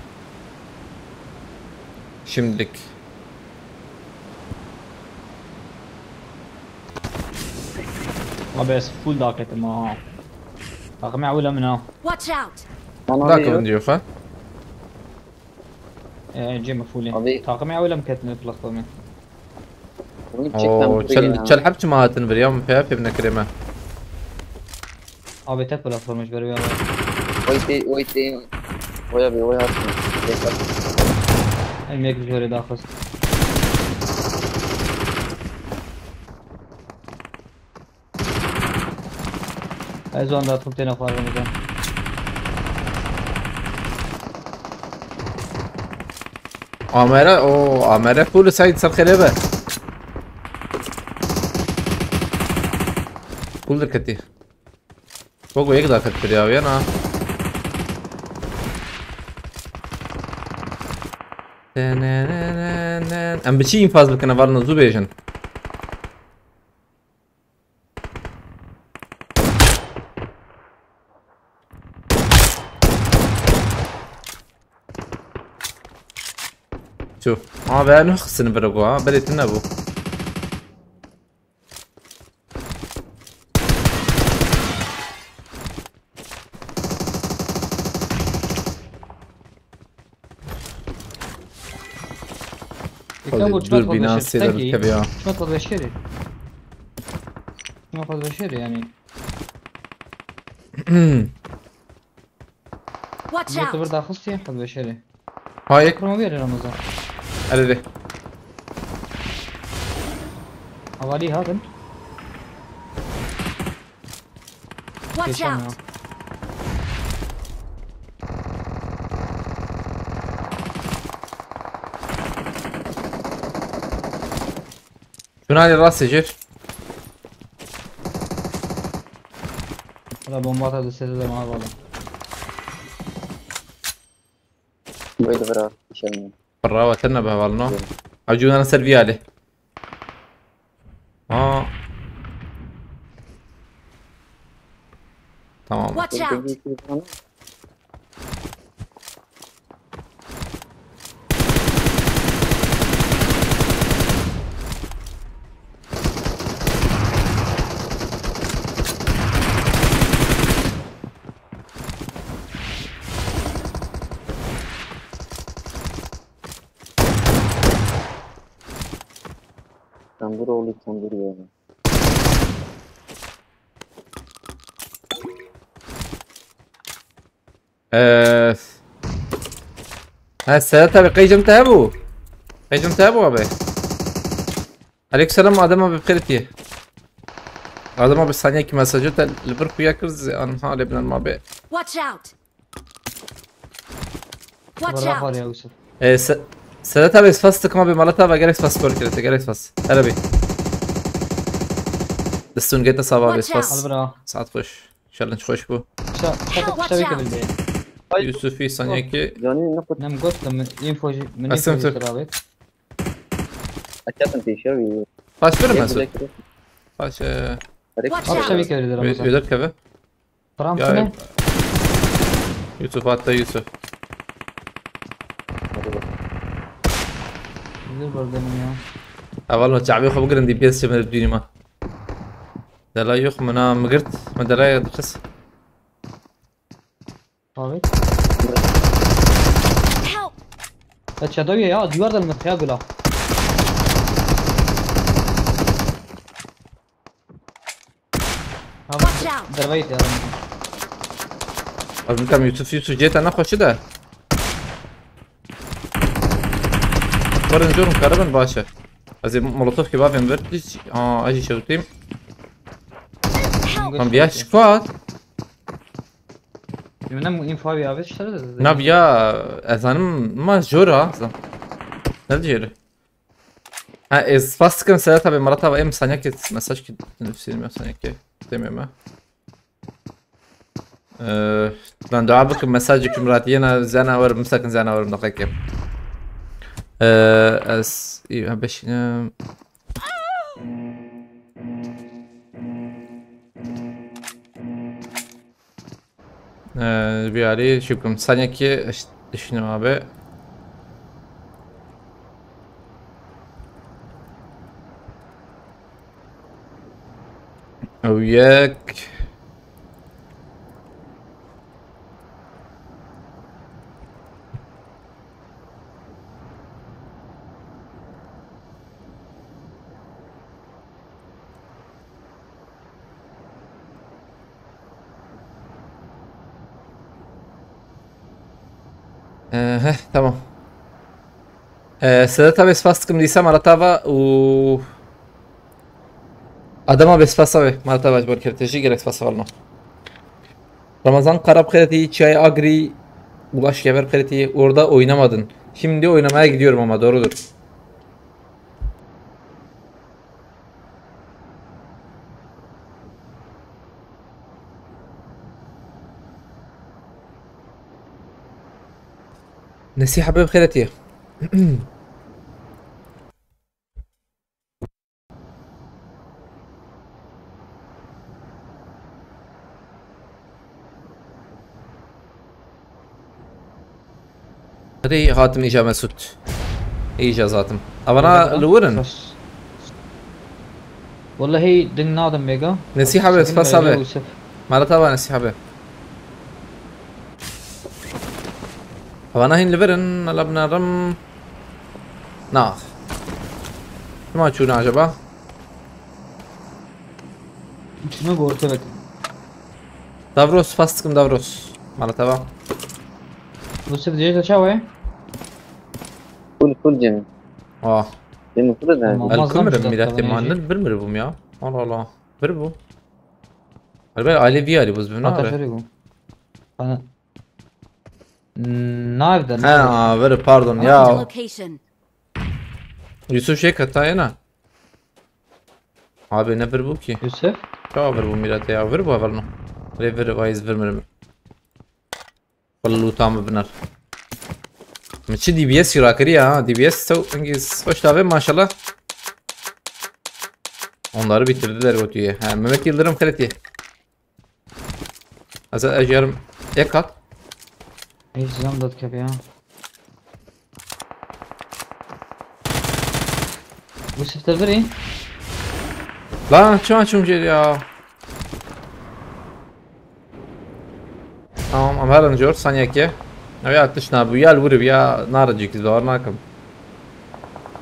Şimdilik. Abi ez full daketim ha. Takım evle min ha. Watch out! Bana Dakika diyor. Diyor ha. Ee, Cem full. Abi. Takım evle mi ketine platformu? Oğlum, çek lan Oo, buraya çel, ya. Çel hep çima hatin bir ya, mı peyap evine kreme. Abi tek platformu hiç böyle bir. Wait, wait, wait. Oya bir, oya atın. Bekle. Em yek ji werê daxist. Ez wan datim têne xwarin bidan. Amere, o amere full side ser xêrê be. Full diketî. Bak o yek daha ket kiriya ya na. Em bi çi infaz bikine, var na zû bêjin. Çû. Ama ben ne xisini bire bu ha? Bere tine bu. Dur, bina seyir kebe ya. Şuna fazla beşeri. Şuna fazla beşeri yani. Watch out! Bir daxist ya, fazla beşeri. Hayır. Kırma bir Ramazan. Hadi de. Havali hadin. Watch out! Şuna hadi rast seçir. Hala bomba atadı, sesi de bana bağlı. Böyle bir abi, bir şey mi? Bravo, sen ne be, var no? Acı uyanı ser bir hali. Aa. Tamam. Watch out! Tambur oğlu tambur ya. Ee, ha, Sedat abi, qeycim te hebû? Qeycim te hebû abi? Aleykümselam, Adem abi, bixêr tî. Adem abi, saniye ki mesajı te li vir xuya kir, ze an halê binan ma be. Watch out! Watch out! Var ya Yusuf. Ee, Se-, Sedat abi, spas tıkma bir malat abi, gerek spas kor kirete, gerek spas. Hele bir. Destun gete sabah abi, spas. Al bra. Saat hoş. Challenge hoş bu. Kişa, kişa, kişa bir kebildi. Yusuf, saniye ki. Yani ne kadar. Nem got da info, info abi. Açatın tişe bir. Kaç verir Mesut? Kaç, e, Watch out! Kişa bir kebildi Ramazan. Öder keve. Fransız ne? Yusuf, hatta Yusuf. Zor berdenim ya. Hevalno, çavê xwe bigirin, D P S çemirib dûnî me. Delay yox, min a, min girt, min delay dixist. Abi. Help! Ya çedawiye ya, dîwar de limit ya gula. Abi, Watch out! dervayit ya. Ez bikim Yusuf, Yusuf, cê te nexweşi de. Werin corum karibin baş e. Ez ê molotof kebabên vir, hiç, aa, ez jî şewtîm. Help! Lan bir yaş squad. Yemin ederim bu info abi abi işte de. Nav ya, ez zanim ma jor ha. Ne diyor? Ha, ez spas dikim Sedat abi, Marat abi, em saniye ki mesaj ki nefsini ya saniye ki demiyorum ha. Ee, lan dua bikim mesaj ki Murat yine zana var, misakin zana var, dakika. Ee, ez iyi ha beş, e, Ee, bir arayı şüküm. Sanki iş-, düşündüm abi. Ew yek. Ee, heh, tamam. Ee, Sedat abi spas dikim dîsa Maratava û Adem abi spas abi Maratava ji bo kertejî gelek spas hevalno. Ramazan Kara bi xêr tî, Çiyayê Agri, Ulaş Gever bi xêr tî, orada oynamadın. Şimdi oynamaya gidiyorum ama, doğrudur. Nesîha be bi xêr tî. Hadi hatim îca Mesut. Îca zatim. Avana Merhaba. Li wir in. Spas. Wallahî ding nadim mêga. Nesîha be, spas abi. Yusuf. Maratava Nesîha be. Avana hîn li vir in, ala binarim. Na. Çima çûne acaba? Şunu bir orta bak. Davros, spas dikim Davros. Maratava. Yusuf diyecek de çawe. Full full Cemil. Ah. Cemil full de. Tamam. El Olmaz lan kumir bizde milletê tamam, man Ece. Ne bir mire bûm ya. Allah Allah. Bir bû. Elbet aile bir arı buz buna. Hatta şöyle bu. Bana. Nerede? Ha, ver pardon Marked a ya. Location. Yusuf şey kata yana. Abi ne bir bu ki? Yusuf. Çawa vir bû mîratê ya? Vir bû hevalno. Rê vir vayîz vir mirim. Xwe lûta min binar. Min çi D B S jî rakiriye ha. D B S sew hingî xweş davê maşallah. Onları bitirdiler götüye. Ha, Mehmet Yıldırım kredi. Ez ez yarım ek at. Hiç zam da dikebe ya. Yusuf de biri. Lan çima çûm jêr ya. Tamam, em herin jor, saniyekê. Ew ya tişt nabû, ya li wir bû, ya narin cî, ez bawer nakim.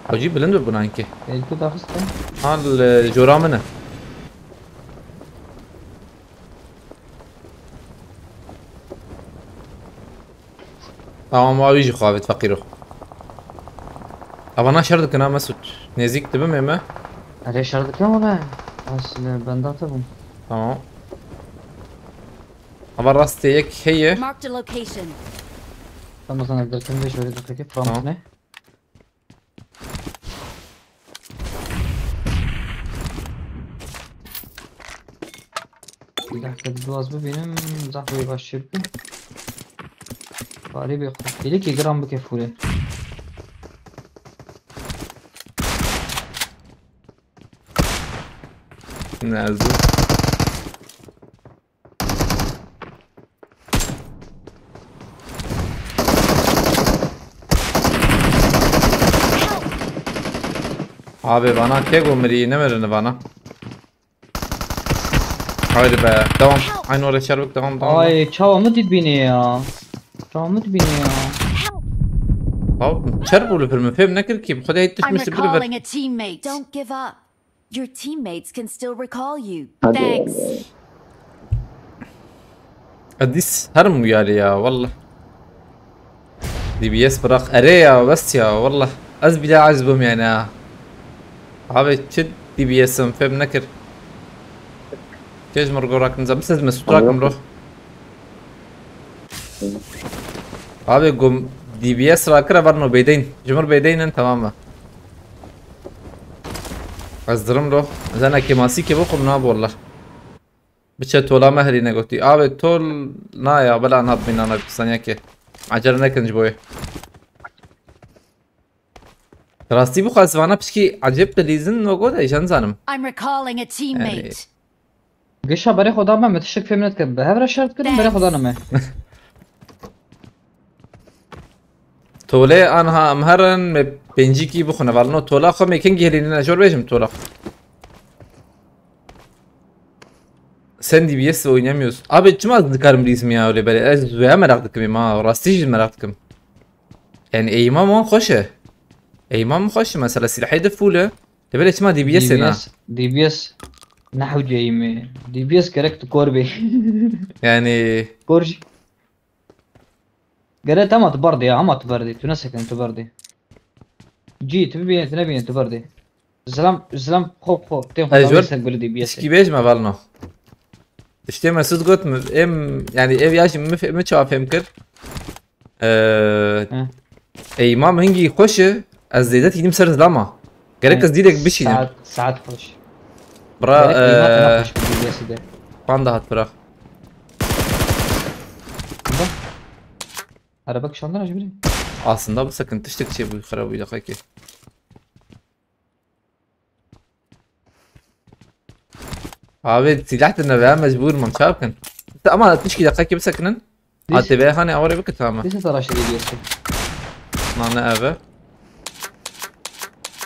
Hacî bilind bû buna hinkê. Belki daha hızlı. Ha, li jora min e. Tamam, wa wî jî xwe avêt feqîro. Evana şer dikin ha Mesut. Nêzîk dibim ê me. Erê şer dikim wala. Ez li benda te bûm. Tamam. Ava rastê yek heye. Marked a location. Tamam, sana derken de şöyle dakika Tamam. prompt ne? Bir dakika, bir biraz bir benim zahvayı başlayıp bir. Bari bir kili ki gram bu kefure. Nerede? Abi bana kego mirî, ne mirin bana. Haydi be. Devam. Aynı oraya çarpık, devam, devam. Ay, çawa min dibînê ya. Çawa min dibînê ya. Abi, çer bû li pir min fêm nekir ki. Xwedê I'm hitmişti bir ver. Recalling a teammate. Don't give up. Your teammates can still recall you. Hadi. Thanks. Edis her mi uyarı ya, wallah. D B S bırak. Ere ya, bes ya, wallah. Ez bile aciz bûm yani ha. Abi çi D B S'im fêm nekir. Keş mor gorak niza. Biz ez mesut rakim bro. Abi gum D B S rakira var no beydeyn. Cumhur beydeyn tamam mı? Ez dirim lo. Zana kemasî ke bixwim na wallah. Biçe tola me herî negotî. Abi tol na ya, bela na bîna na saniye ke. Acele nekin ji boyê. Rastî bixwe ez vana pişkî ecêb dilîzin no got ey jen zanim. I'm recalling a teammate. Yani. Gişa berê xwe da me, me tiştek fêm nedike. Bi hev re şer dikirin, berê xwe da me. Tolê anha em herin me pêncîkî bixwine. Valno tola xwe me kengî helînine jor bêjim tola. Sen D B S oynamıyorsun. Abi çima dikarim bilîzim ya öyle böyle. Ez zoya merak dikim ma. Rastî jî merak dikim. Yani eğimam wan xweş e. Eğimam xweş e mesela, silahê de full e. Lê belê çima D B S e na? D B S, D B S ne hewce eğimi. D B S gerek tu kor bê. Yani kor jî. Gere tema tu berdê ya, ama tu berdê, tu nesekin tu berdê. Cî, tu bibînî, tu nebînî, tu berdê. Zilam, zilam, xop, xop, têm xwe ser gulî D B S. Tişkî bêjme valno. Tiştê Mesut got mi, em, yani ev ya jî mi fe-, mi çawa fêm kir? Ee, He. Ey, mam hingî xweş e, ez zêde tînim ser zilama. Gerek He. ez dîlek bişînim. Saet, saet xweş. Bira, Gerek qîmet ee, ne xweş bi D B S'î de. Pan da hat bira. Bak. Araba kişandana ji birî. Aslında bu sakın tiştek şey bu xirabı yok ki. Abi silah da ne be, mecbur mam çarpın. Ama tişki dakika gibi sakının. Diş. A T V hani avare bir kıta mı? Diş savaşı diyorsun. Nane eve.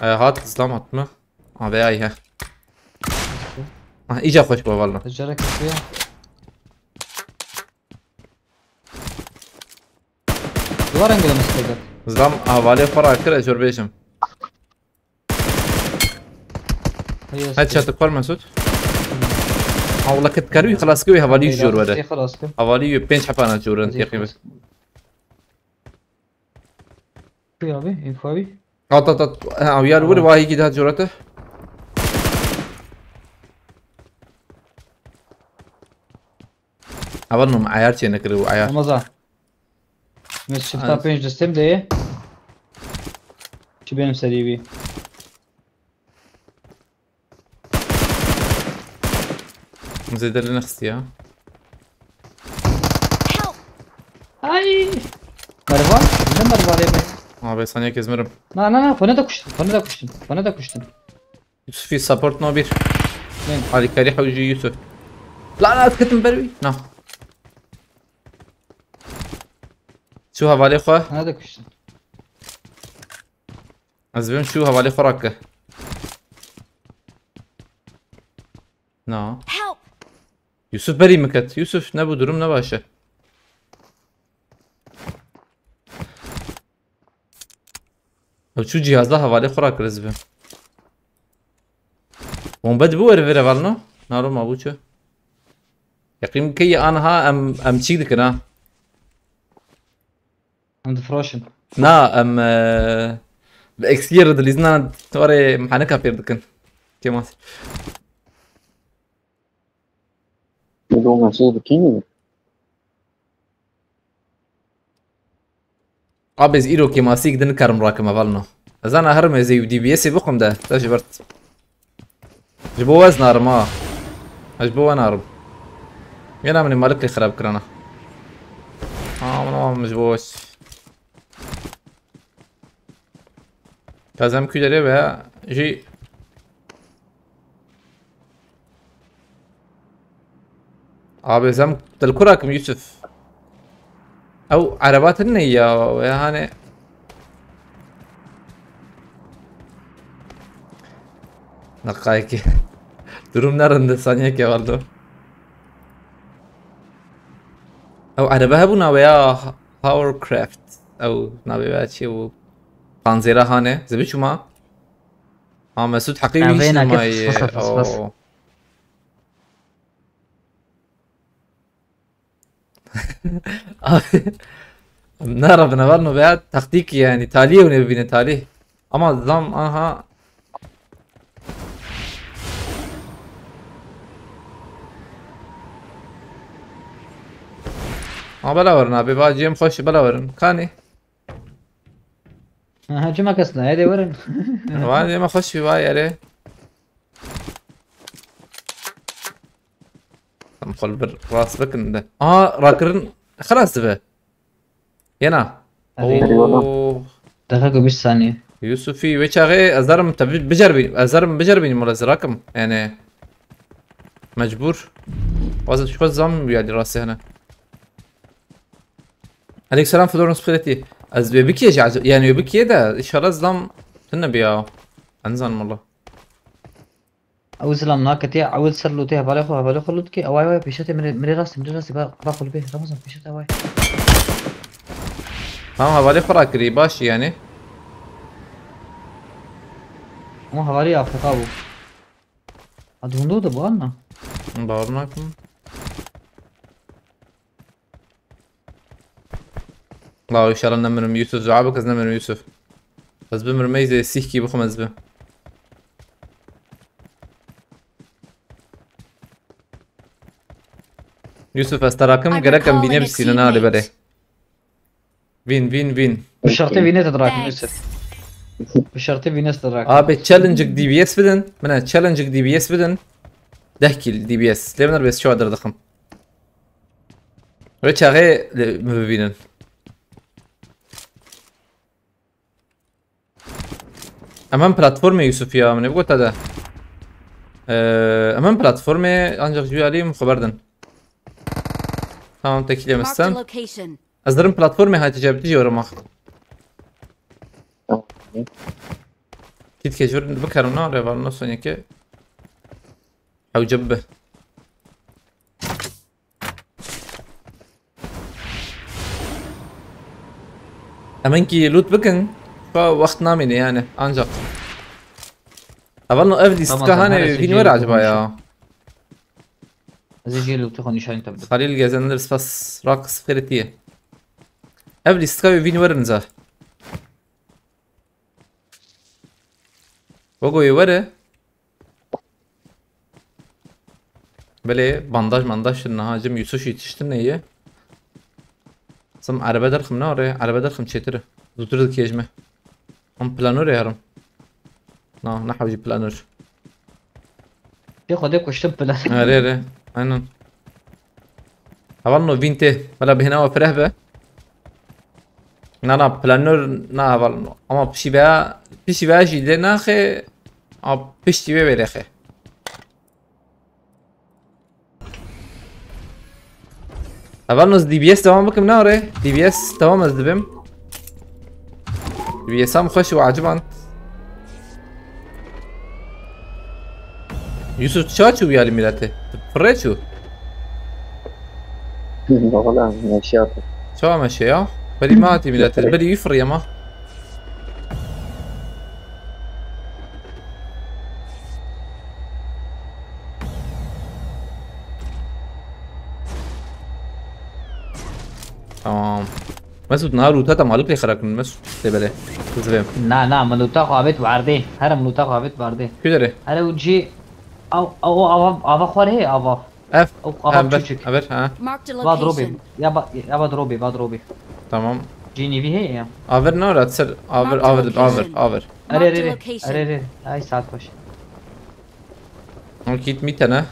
E, hat zlam atma. Abi ay ha. Ha, iyice hoş bu valla. Tecere kesiyor. Duvar engelemiş kaydet. Zlam havale para kır, ez jor bêjim. Headshot xwar Mesut. Ha wala ket karî xelas kir, hevalî jor were. Hevalî pênc hepana jor in têqî. Kuy abi, info abi. At at at. Ha, uyar vur, vahî gî daha jorete. Heval nû me ayar çê nekiribo, ayar. Ramazan. Mes çifta pênc destêm de ye. Çi benim serî bî. Zêde li nexistiya. Ay! Mervan, ne mervanê me? Abi saniye kezmerim. Na, na, na, xwe ne de kuştin, xwe ne de kuştin, xwe ne de kuştin. Yusufî support no bir. Ne? Alîkarî hewcî Yusuf. La la, ez ketim ber wî. Na. Çû hevalê xwe. Ne de kuştin. Ez bim çû hevalê xwe rake. Na. Help! Yusuf berî min ket. Yusuf, ne bu durum ne baş e. Ew çû cihazda hevalê xwe rakir ez bim. Bombe dibi weri vere valno. Naro ma bu çi? Yaqîn key anha em, em çî dikin ha. Em difroşin. Na, em, e, bi X P re dilîzin, na, warê mihanika pêr dikin. Kemal. Dû mesaj dikî. Abi ez îro kêmasîk din karim rakim hevalno. Ez ana herim ez ê D B S'ê bixwim de. Te ji ber. Ji bo we ez narim ha. Ez ji bo we narim. Yena min ê malik lê xirab kirana. Ha, min, min ji bo we. Kazem kü derê ve jî. Abi zem dilkurakim Yusuf. Ew ereba tine ya, yani. Neqayekî. Durum ne rind e, saniyekê waldo. Ew erebe hebû navê ya Hovercraft. Ew navê ya çi bû? Panzêra hane. Zibi çûma. Ha, Mesûd Heqî Navê wî nake nûmayê. Fas, fas, fas. Oo. Abi, ne rabine var no veya taktik yani. Talî ew ne bibîne talî. Ama zam aha. Ha, bela werin abi. Va cem xweş bela werin. Kanî. Aha, çima kes ne? Hadi verin. Va cem xweş bir vay yere. Em xwe li vir rast bikin de. Aha, rakirin xilas dibe. Yena. Hadi. Oo. Deqe ku bîst saniye. Yusufî, wê çaxê ez darim te bi-, bicerbî-, ez darim bicerbînim wala zirakim. Yani mecbur. Waz ji xwe zam yani rastî hene. Aleyküm selam Florence Preti. Ez wê bikiye ji, yani wê bikiye de inşallah zam tune biya. Ez nizanim wala. Ew zilam naketiye, ew ser lûtê hevalê xwe, hevalê xwe lût ke, ew ay, ew ay, pêşetê, mirê, mirê rastî, mirê rastî, ba, ba xwe li bê, Ramazan, pêşetê, ew ay. Tamam, hevalê xwe rakirî, baş yani. Ama hevalê Afrika bû. Ha, di hundu de bu, anna. Bawer nakim. Law, inşallah nemirim Yusuf, dua bik ez nemirim Yusuf. Ez bimirim, ez ê sîhkî bixwim ez bi. Yusuf, ez te rakim, I'm gerek em recalling bînê a bistîne na li teammate. Berê. Vîn, vîn, vîn. Bi şertê vînê te dirakim, Yusuf. Bi şertê vînê te dirakim. Abi, challenge-ig D B S bidin. Mine challenge-ig D B S bidin. Deh kill D B S. Lê min bes çawa derdixim. Wê çaxê li, min bibînin. Em hem platformê Yusuf ya, min ê bigota de. Ee, em hem platformê, ancak jû alî min xeber din. Tamam, tekîlê Marked a mistan. Location. Ez dirim platformê hatice bi tijî were max. Kit kecur bikerim na, reval no soneke. Hewce bibe. Em hinkî loot bikin, fa wext namîne yani, ancak. Hevalno ev lîstka hane, vîn were acaba ya? Ez ê jê lootê xwe nîşanî te bidim. Xalîl Gezenler spas rak sifirê tiye. Ev lîstka wê vîn werin za. Gogo wê were. Belê bandaj mandaj tune ha, cim Yusuf yetiştin neye? Zim erebe derxim ne oraya? Erebe derxim çêtir. Zûtir dikêjme. Em planor ê herim. Na, ne hewcî planor. Pê xwedê kuştim plan. Erê, erê. Aynen. Heval no vîn tê. Bela bihêna we fireh be. Na, na, planör na heval no. Ama pişî veya, pişî veya jî lê naxê. A piştî wê wê rêxê. Heval no ez D B S devam bikim ne orê? D B S devam ez dibim. D B S am xweş û aciband. Yusuf, tu çawa çû wiyalî mîletê? Tu pirê çû? Valla meşiyatı. Çawa meşe ya? Berî me hatî mîletê. Berî wî firiye ma. Tamam. Mesut, niha lûta te malik lê xera kirin, Mesut. Tê belê. Zivê. Na, na, min lûta xwe avêt werdê. Here min lûta xwe avêt werdê. Ku derê? Here û cî, av, av, av, ava xwarê heye, ava. Ev. Ew ava Ev bir, çûçik. Ev bir, ha. Marked a Va drobê. Location. Ya ba, ya ba drobê, va drobê. Tamam. Cî nîvî heye ya. Aver ne ara, ser, aver, Marked a aver, aver, location. Aver. Are, Marked are, a are. Location. Are, are. Ay, saat baş. Ew kit mîte ne?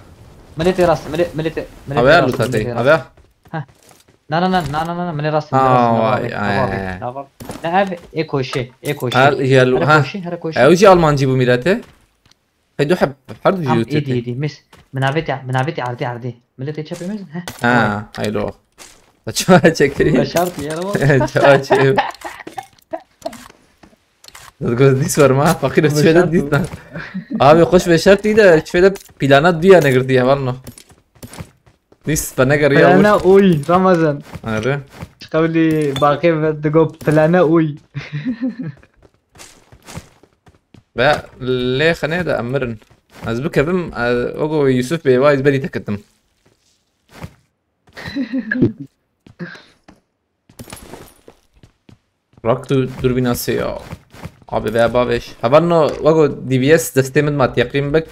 Milletê rast, millet, milletê, milletê Havaya rast, lûta milletê tey, rast. Havaya. Heh. Na, na, na, na, na, na, milletê rast, Ha, milletê rast, vay, nava, ay, nava, ay, ay. Nava. Ne ev, ê koşê, ê koşê. Her, yel-, Here ha. Koşê, here koşê. Ew jî Almancî bû mîletê. Hey, du heb, her du Am jî êdî, Türkê. Êdî, mis. Minavêtê, minavêtê erdê, erdê. Milletê çepê mezin, heh. Ha, haylo. Çawa çekirî? Başart yer ama. Çawa çekirî? Dad goz dîs var ma, fakir Ama şöyle şart dîs bu. Da. Abi xweş ve şertî de şöyle plana duya negirtiye hevalno. Dîs ve negeriya Plana vur. Uy Ramazan. Arı. Qewlî baqê ve digo plana uy. Ve lê xenê de emirin. Ez bikevim, e, ogo Yusuf Bey vay berî teketim. Rak tu durbîna sê ya. Abi ve bavêş. Hevalno wego D B S destê min ma teqîm bik.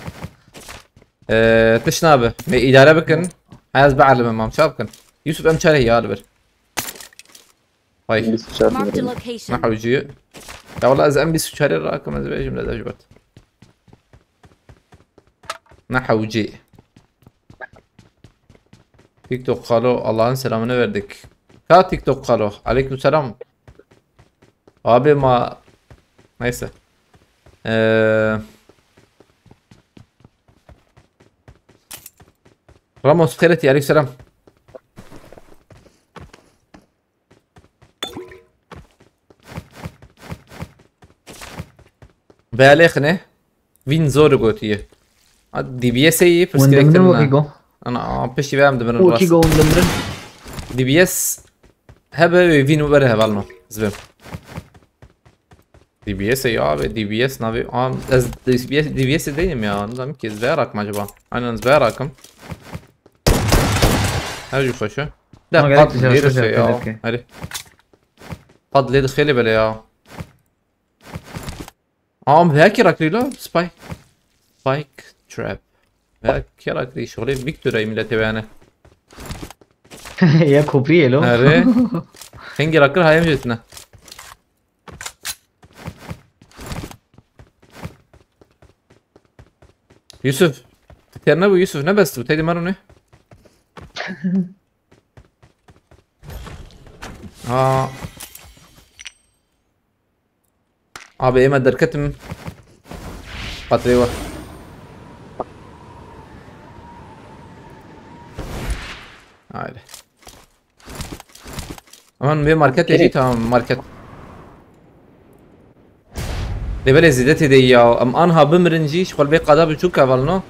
Ee, tiş nabe. Me idare bikin. Ez bielime mam çap kin. Yusuf em çare ya li bir. Vay. Biz çar Marked a bin. location. Ne hewci. Ya valla ez em bîst û çar rakim ez vejim de dejbert. Ne hewci. TikTok Kalo, Allah'ın selamını verdik. Ka TikTok Kalo, aleyküm selam. Abi ma... Neyse. Ee... Ramos Xeleti, aleyküm selam. Belê xine. Vîn zor gotiye. Ha, D B S'ê yî pirsgirêk Wendemine kirine. Wakigo. Ana, a, piştî ve em dimirin rast. Wakigo wendemine. D B S hebe wê vîn were hevalno. Zibim. D B S'ê ya ve D B S navê. Am, ez D B S, D B S'ê deynim ya. Nizam ki ez veya rakım acaba. Aynen ez veya rakım. Her jü xweşe. De Ama qat gerek lê güzel dixê şey ya. Okey. Herî. Qat lê dixê lê bele ya. Am vekî rakirî lo. Spike. Spike trap. Vekî rakirî şoxlê Victor'a milletê weyane. Ya koprî lo. Nerê? Hengî rakir hayem jetine. Yusuf. Terne bu Yusuf ne bes tu? Teydi merune. Ha. Abi ême derketim. Patrê we. Haydi. Aman vê marketê jî tamam market. Lê belê zêde tê de ya. Em anha bimirin jî ji xwe li vê qada biçûk hevalno.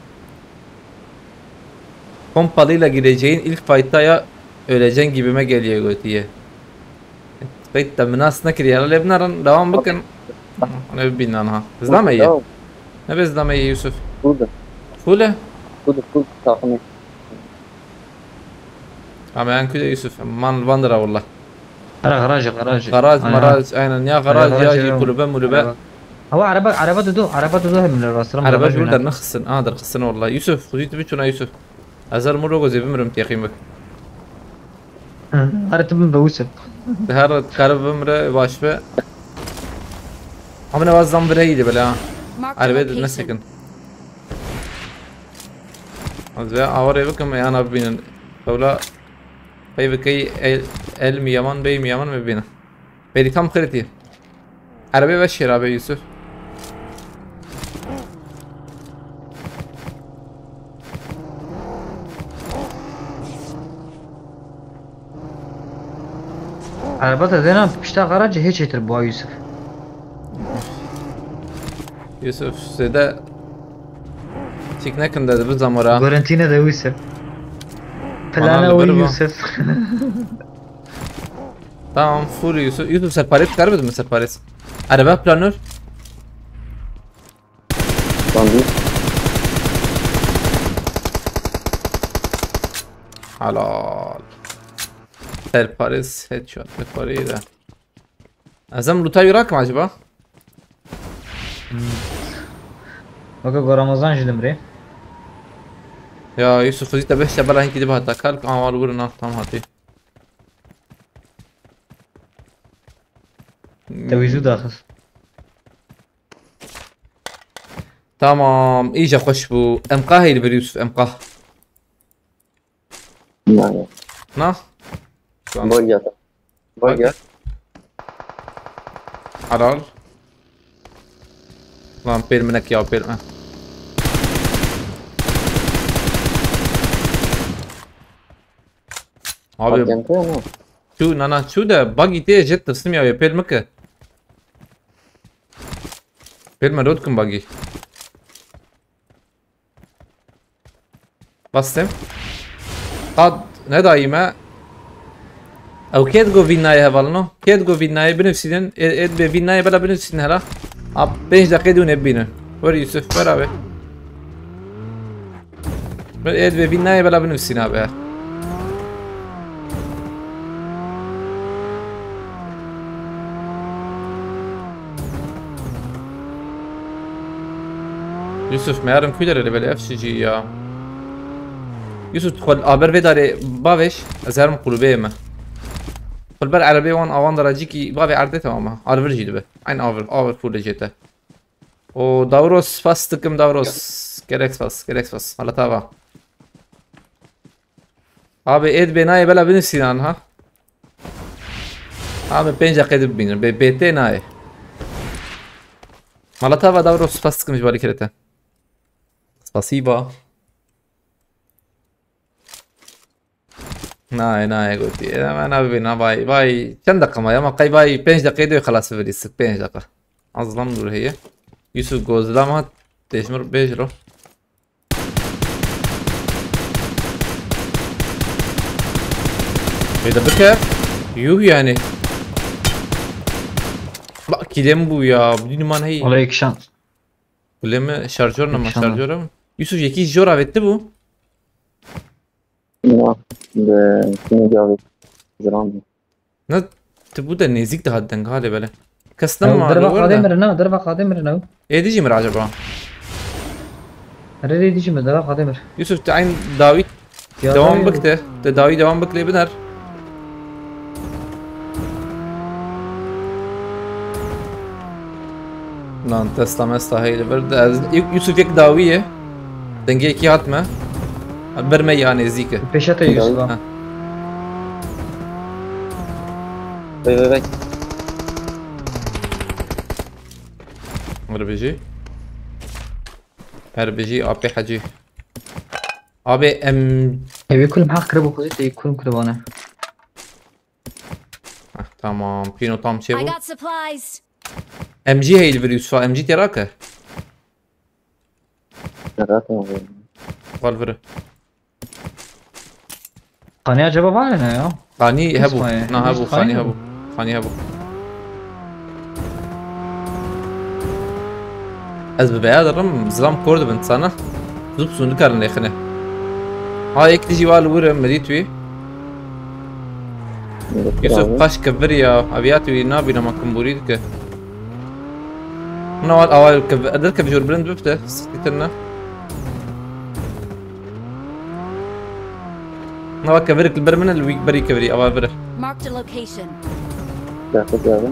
Pompalıyla gireceğin ilk fight'ta ya öleceksin gibime geliyor gotiye. Pek de minas nekiriye. Hele lê binarin devam bikin. Ne bibînin anha. Zidame ye. Ne be zidame ye Yusuf. Burada. Hule. Burada. Burada. Takımı. Ama en kude Yusuf. Man vandira wallah. Ara garajı garajı. Garaj maraj aynen ya garaj ya jî kulübe mulübe. Ama araba araba dudu araba dudu hem rastlam. Araba jûr dernexistin. Aha derxistin wallah. Yusuf, xuzî tu biçûna Yusuf. Ezer muro gozê bimirim têxî bik. Ara tu bin be Yusuf. Her karib bimre baş be. Amine vaz zam vire iyiydi böyle ha. Marked a Arabaya location. Nesekin. Az ve avarê bikim yan bibînin. Tewla peyvekey el, el mi yaman bey mi yaman mi bibînin. Bêrî tam xirîtî. Erebê veşêr abi Yusuf. Araba da dena pişta garajı hiç etir bu Yusuf. Yusuf zêde çîk nekin de bi zamora. Garantine de Yusuf. Bana Plana da o bir bak. Yusuf. Tamam full Yusuf. Yusuf serparêt kar bidin serparêt. Araba planör. Tamam. Halal. Serparêt headshot serparêt de. Ez em loot'a yû rakim acaba? Bak o Ramazan jî dimrê. Ya Yusuf xizî te beş te bela hinkî dibe heta kalk ama al vurun al tam hatî. Te wî zû daxist. Tamam, iyice xweş bû. Em qahê li vir Yusuf, em qah. Yani. Na? Bölge. Bölge. Halal. Lan pêl minek ya pêl. Abi Bak, yankı ama. Çû nana çû de bagî tê jê tirsim ya wê pêl mike. Pêl me rot kim bagî. Bastım. Qad nedayî me. Ew kê digo vîn nayê hevalino? Kê digo vîn nayê binivsînin? Ê, ê dibê vîn nayê bela binivsînin hela. Ab pênc deqê dû nebînin. Wer Yusuf, wer abi. Ê dibê vîn nayê bela binivsîn abi. Yusuf, me herin ku derê li belê F C G ya. Yusuf, tu xwe li aber vê darê bavêj, ez herim qulubeyê me. Xwe li ber erebeyê wan awan daracîkî bavê erdê, tamam ha. Alvir jî dibe. Eyn avir, avir pûr li cê te. O Davros, spas dikim Davros. Gerek spas, gerek spas. Hala tava. Abi ê dibê nayê bela binivsînan ha. Abi pênc deqê dibînin. Bê, bê tê nayê. Mala tava Davros, spas dikim ji balî kirete. Spasiba. Nayê, nayê gotî. Ê, me nabîna vay, vay. Çend deqe maye? Ama qey vay pênc deqê de xelas bibirî, sik pênc deqe. Azlam dur heye. Yusuf Gozlam hat. Têjmir bêj ro. Bê de bike. Yuh yani. Bak kilem bu ya. Bu dünman hey. Olay iki şans. Kulemi şarjör nama şarjör ama. Yusuf yekî jor avêtti bu. Ya, de, şimdi abi. Ziran. Ne? Tu bu da nêzîk dihat deng halê bele. Kes nema derva qadê mirine, derva qadê mirine. Ê dijî mir acaba? Herê dijî mir, derva qadê mir. Yusuf, tu eyn dawî devam bik te. Te dawî devam bik lê biner. Lan testa mesta hey li vir de ez, Yusuf yek dawî ye. Dengê yekî hat me. Ber me ya nêzîk e. Pêşe te Yusuf ha. Vey vey vey. Her bijî. Her bijî apê hecî. Abi em. Evi kulüm hak kırıp okuzit, evi kulüm kırıp ana. Heh, tamam. Pino tam çê bu. I got supplies. M G heyl vir Yusuf'a. M G têra ke. Têra ke. Val vir. Qanî acaba var ne ya? Qanî hebû. Na hebû, qanî hebû. Qanî hebû. Ez bi beya dirim, zilam kor dibin sana. Zup sun dikarin lêxine. Ha, yek dijî wal wire mirî tuî. Yusuf qaş kevir ya, aviya tuî nabîna ma kimbûrî dike. Huna wal awa kevir, edir kevir jor bilind bifte, sıkıntı ne. Huna wal kevirik li ber min e, li wî berî kevirî, awa vir e. Marked a location. Dehşet geldi.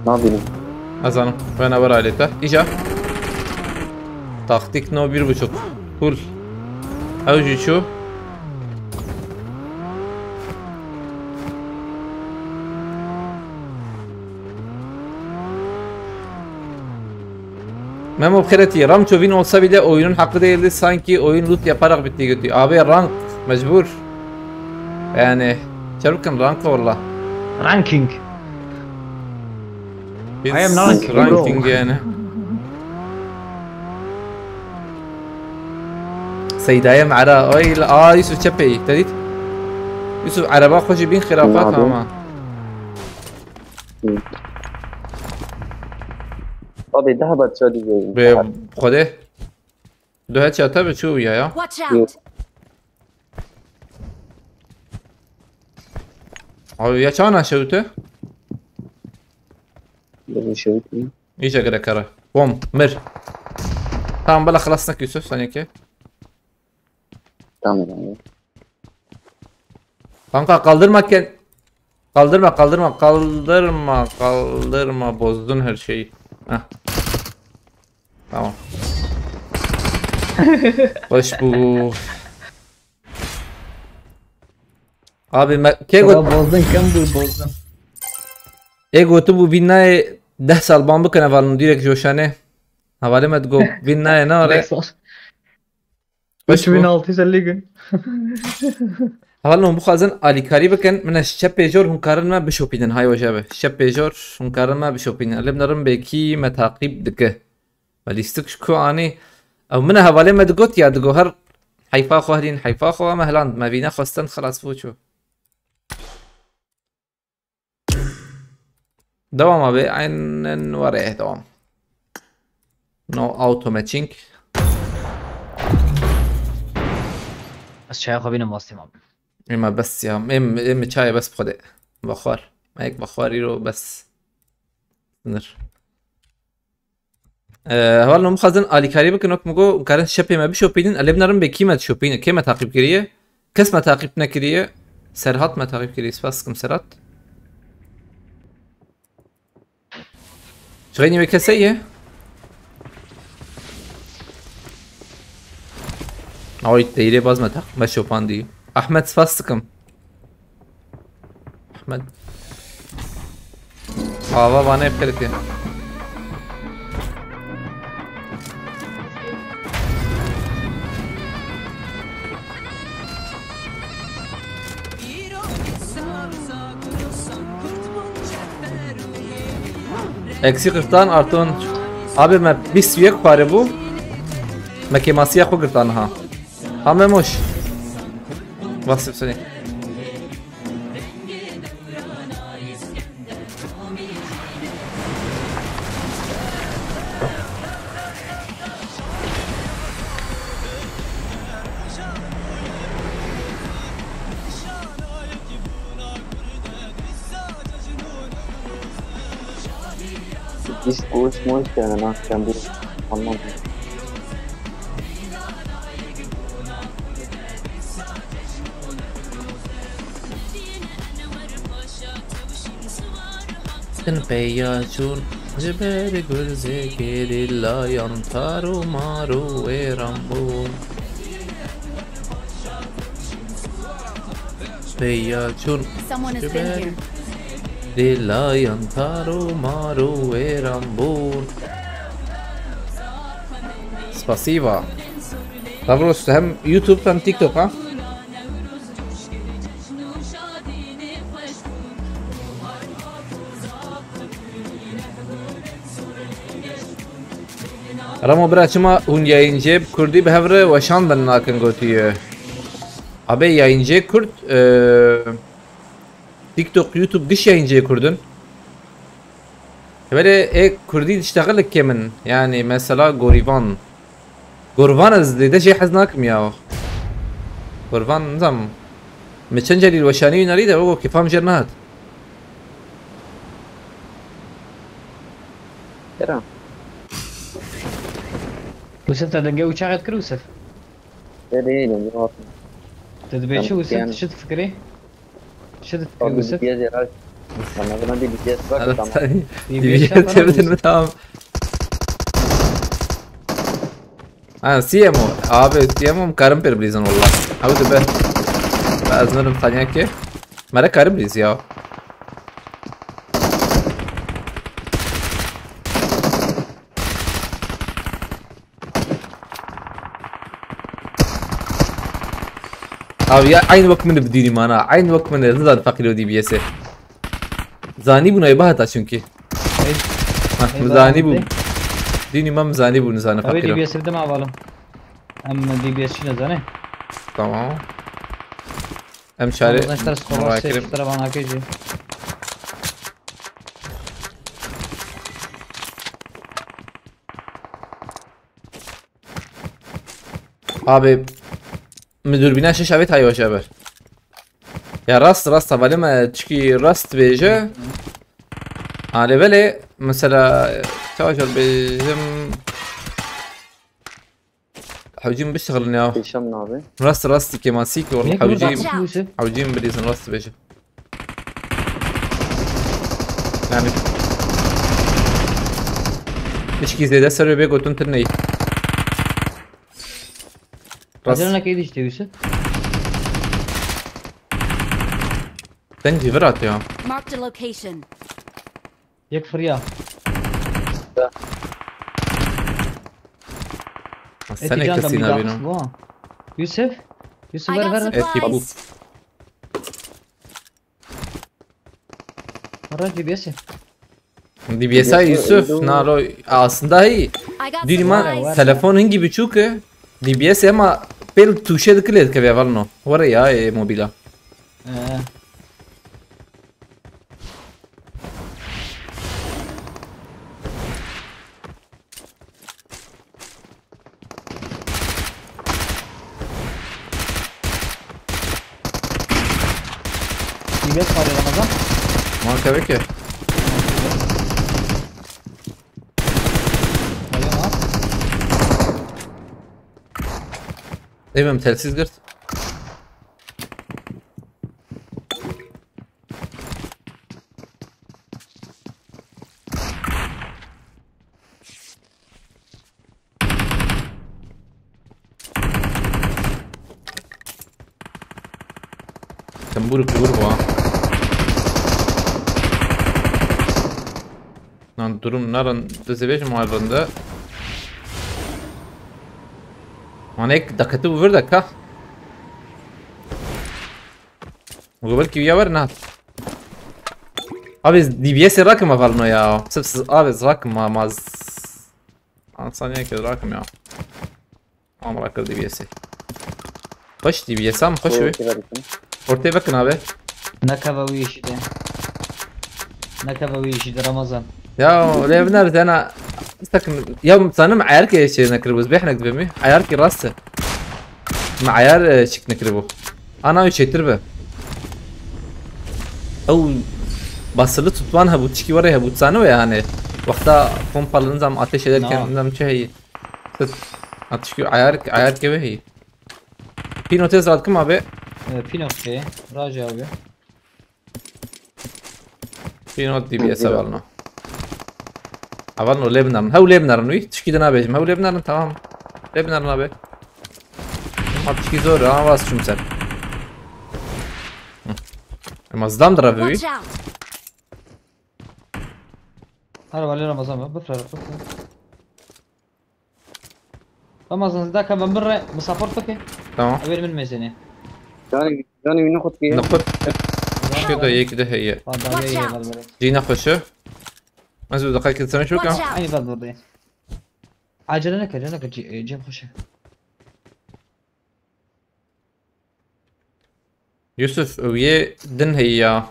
Ne yapayım? Azanim, ben haber ailete. İca. Taktik no bir buçuk. Full. Ew jî çû. Memo Xeretî, Ramço win olsa bile oyunun hakkı değildi. Sanki oyun loot yaparak bitti götü. Abi rank mecbur. Yani çabukın rank valla. Ranking. Biz I am not ranking, bro. Ranking yani. Seydayê me era. Ay, aa, Yusuf çepê. Te dît? Yusuf, ereba xwe jî bîn xirafat ama. Abi daha bat şöyle diyeyim. Be, Xwedê. Du headshot bi çû ya ya. Watch out. Abi ya çana şewte? Benim şewte. İyice gerek ara. Bom, mir. Tamam, bela xelas nak Yusuf, sen yeke. Tamam abi. Kanka kaldırma ken. Kaldırma, kaldırma, kaldırma, kaldırma. Bozdun her şeyi. Heh. Tamam. Hoş bu. Abi me kê got. Bozdun, kem bu bozdun. Ê gotibû vîn nayê deh sal ban bikin hevalin dîrek joşanê. Hevalê me digo vîn nayê nare. Beş sal. Beş bin altı yüz elli gün. Hevalin hûn bixwazin alîkarî bikin, min e şe pêjor hûn karin me bişopînin. Hay weje be. Şe pêjor hûn karin me bişopînin. Lê min rin bêkî me taqîb dike. Balîstik ji ku anî? Ew min e hevalê me digot ya, digo her heyfa xwe hilîn, heyfa xwe, me hiland, me vîne xwestin, xelas bû çû. Devam abi, aynen were devam. No auto matching. Ez çaya xwe bînim wastî mam. Ema bes ya, em, em çaya bes bi xwe de. Vexwar. Me yek vexwar îro bes. Sinir. Ee, hevalno, em xwazin alîkarî bikin, wek min got, karin şepê me bişopînin, elê binarin bê kî me dişopîne, kê me taqîb kiriye? Kes me taqîb nekiriye. Serhat me taqîb kiriye, spas dikim Serhat. Çixeynî wê kesey ye? Ay, teyrê baz me taqîb me şopandî. Ahmet, spas dikim. Ahmet. Ava vane perte. Eksî qirtan arton. Abi me bîst û yek pare bû. Me kêmasiya xwe girtan ha. Ha Memoş. Vasif seni. Biz koç moç yani lan sen bu anlamadın. Din peya çûn ji ber gurzê gerîlayan, tar û mar û wêran bûn. Peya çûn Someone has ji been ber here. gerîlayan, tar û mar û wêran bûn. Spasiba. Stavros, hem YouTube hem TikTok ha? Ramo bira, çima hûn yayıncê bi kurdî bi hev re weşandin nakin gotiye? Abi yayıncê kurd, e, TikTok, YouTube giş yayıncê kurdin. Belê ê kurdî diştexil kê min. Yani mesela Gorivan. Gorivan ez dê de jê hez nakim ya. Gorivan nizam. Mi çend carî weşanî wî narî de wego kêfam jêr nehat. Kira. Wisif te dengê uçaxê dikir Wisif. Te değil mi? Yok. Te dibê çi Wisif? Çi difikirî? Çi difikirî Wisif? D B S yarar. Bana buna bir D B S bak Evet, tamam. tabii. Bir D B S beş yapalım tebedin mı? Mi tamam. Ha, C M O. Abi C M O karim per blizin valla. Abi de be. Ben azınırım tanya ki. Mera karim bliz ya. Abi ya aynı wek min bi dînî mana. Aynı wek min ez nizan feqîr û D B S'ê. Zanî bûna wê bihata çünkü. Hey, Ha, hey, min zanî bana bû. de. Dînî me min zanî bû nizane Abi feqîr û. D B S'ê bidim avalım. Em D B S çi nezane. Tamam. Em çare. Ramazan Kars Murakirem. Kovas Seftra bana keci. Abi, min dûrbîna şeş avêt hay weş ber. Ya rast, rast hevalê me çikî rast bêje. Alê belê, mesela, çawa jor bêjim. Hewcîm bişixilin ya. Pêşem nabe. Rast, rast kêmasîk wala Niye hewcîm. burada Wisif? Hewcîm bilîzin rast bêje. Yani. Pişkî zêde ser wê bê gotin tu neyî. Rast. Acele nekeydi işte Wisif. Sen civir at ya. Marked a location. Yek fırya. Sen ne Eti can da kesin bir abi daha no? bu. Wisif. Wisif I ver got ver. Eti bu. supplies. Ara D B S'ê. D B S Yusuf, nalo aslında iyi. I got Dûrî ma supplies. Telefon hingî biçûk e. D B S e, ama pêl tûşe dike lê dikeve, hevalno. Were ya, e, mobîla. Ee. Nimet var ya Ramazan. Marka veke. Eve mi? Eve mi telsiz girt? Tembûrek li wir bû ha. Lan durum narin dizêvêjim wan rinde. Wan ek daketibû vir de ka. Û belkî ya wer nehat. Abi D B S'ê rakim hevalno ya. Sip siz abi rakim ma, ma z-, an saniyeke rakim ya. Ama rakir D B S'ê. Xweş D B S am xweş wê. Ortê vekin abi. Nekeve wî işi de. Nekeve wî işi de Ramazan. Ya lê binar zena. Istekin ya zanim ayar ke şey nekiribû. Bêhnek dibê mi? Ayar ki rast e. Me ayar, e, çik nekiribû. Ana wî çêtir be. Ew basılı tutman hebû, tişkî were hebû, zanibe yani. Wexta pompalı nizam ateş ederken nizam çi heye. Sırf atışkî ayar, ayar keve heye. Pîno tez radkim abi. E, Pîno şey, Raci abi. Pîno D B S hevalno. Hevalno lê binarin. Hew lê binarin wî. Tişkî din nabêjim. Hew lê binarin, tamam. Lê binarin abi. Atişkî zor, ama vaz çûm ser. Hı. Ema zdam direve wî. Watch out! Her vali Ramazan bak, bifre, bifre. Ramazan, zida ka ben birre, mi support bike. Tamam. Ew ê min mêzêne. Canî, canî wî nexut ki. Nexut. Şurada yek de heye. Watch out! Cî nexweş e. Ez û deqekê sen şu Watch out! Aynı ben buradayım. Acele neke, acele neke, cî-, e, cem xweş e. Yusuf, ew yê din heye ya.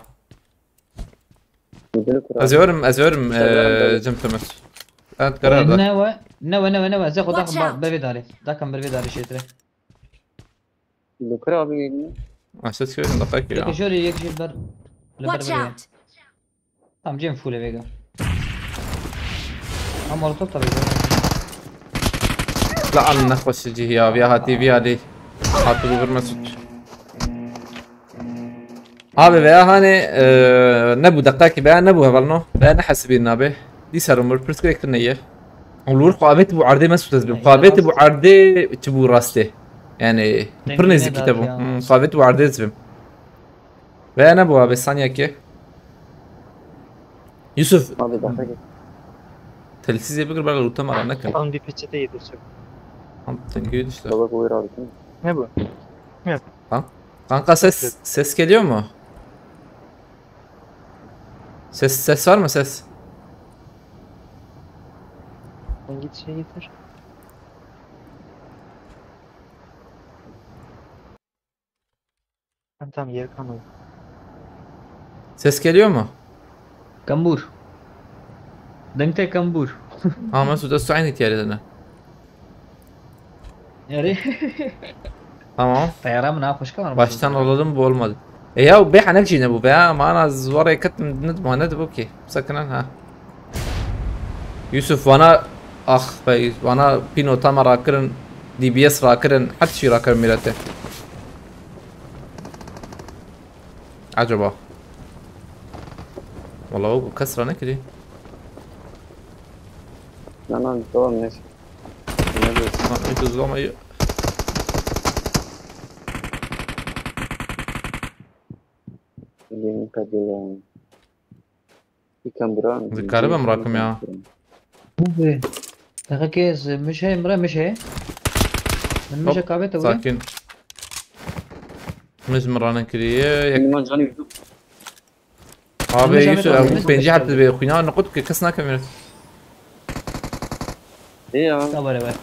Ez ê werim, ez ê werim, eee, cem temet. Evet, karar da. Newe, newe, newe, newe. Zeko, dakan bevê darê. Dakan bevê darê şêtire. Lukur abi geliyor. Aset köyün da pek ya. Yek şöyle, yek şey ber. Watch out! Tamam, cem full vega. Ama orta tabii. La an nexweşicî ya, viya hatî, viya lê. Hatî bu bir Mesut. Abi veya hani, e, ne bu dakika ki veya ne bu hevalno? Veya ne hesibî nabe? Dîsa umur pirs gerek ne ye? Olur xabet bu ardê Mesut ez bim. Xabet bu ardê çi bu rastê? Yani pir nêzîkî te bu. Xabet bu ardê ez bim. Veya ne bu abi, saniye ki? Yusuf. Abi, dakika. Telsizê bigir, bela lûta me ra nekin. Lan bir peçete yedirsin. Tamam, sen gir işte. Baba, buyur abi. Ne bu? Ne? Kan-, kanka ses, ses geliyor mu? Ses, ses var mı ses? Sen git şey getir. Tamam, tamam, geri kalmadı. Ses geliyor mu? Kambur. Dengte kambur. Ama Mesut, ez tu aynı tiyaretine. Yarı. Tamam. Tayara mı, ne yapmış, kamera mı? Baştan alalım, bu olmadı. E ya, be hanek jine bu be ha. Mana zor kettim, ne bu, ne bu ki? Sakın ha. Yusuf, vana, ax be, vana pînota me rakirin, D B S rakirin, her tişî rakirin mîrete. Acaba? Wala o kes ra nekirî. Na, na, devam et. Ne diyorsun? Ha, hiç hızlamayı. Benim kaderim. Dikaribe em rakim ya. Abi. Deqekê ez mişe, Emre mişe. Min mişe kavê te were. Sakin. Min ji min ranekiriye. Yek. Min canî. Abi Yusuf, ev pêncî heb dibe xwîna, niqut ke kes nake mire. Ê ya. Cover, cover.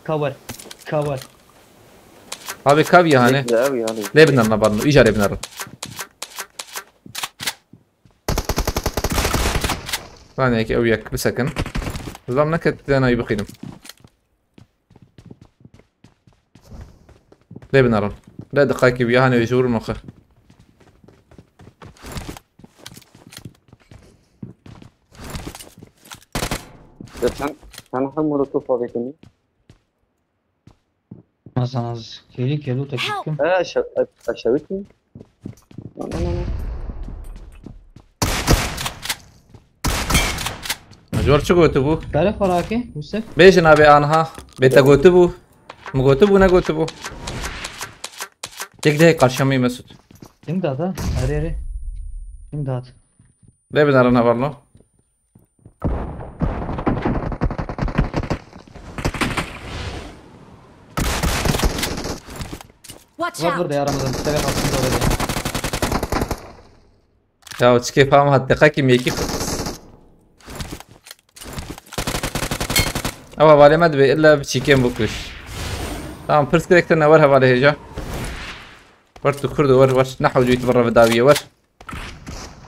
Cover. Cover. Abi kav ya hani. Yek de ev yani. Lê binerin abarno. Îca lê binerin. Saniyek ew yek bisekin. Zam neket dena yî bixînim. Lê binerin. Lê diqakî ya hani wê ji wir noxe. Ya sen, sen her molotof avêtini. Ramazan az. Kêlî kêlû te Help! kim? Ha, aşağı, aşağı kim? Na, na, na, na. Jor çi gotibû? Kare xwe rake, Yusuf. Bêjin abi anha. Bê te gotibû. Min gotibû, negotibû. Yek de hê karşıya me Mesut. Kim dat ha? Erê erê. Kim dat? Lê binerin abarno. Watch Bak burada out! ya Ramazan. Teve kalsın da orada. Ya çikê fam hat deqa kim yekî. Ew hevalê me dibê illa bi çîkên bikuş. Tamam, pirs kirek te ne wer hevalê hêja. Wer tu kurd wer wer ne hewcûyî tu birre bi dawiyê wer.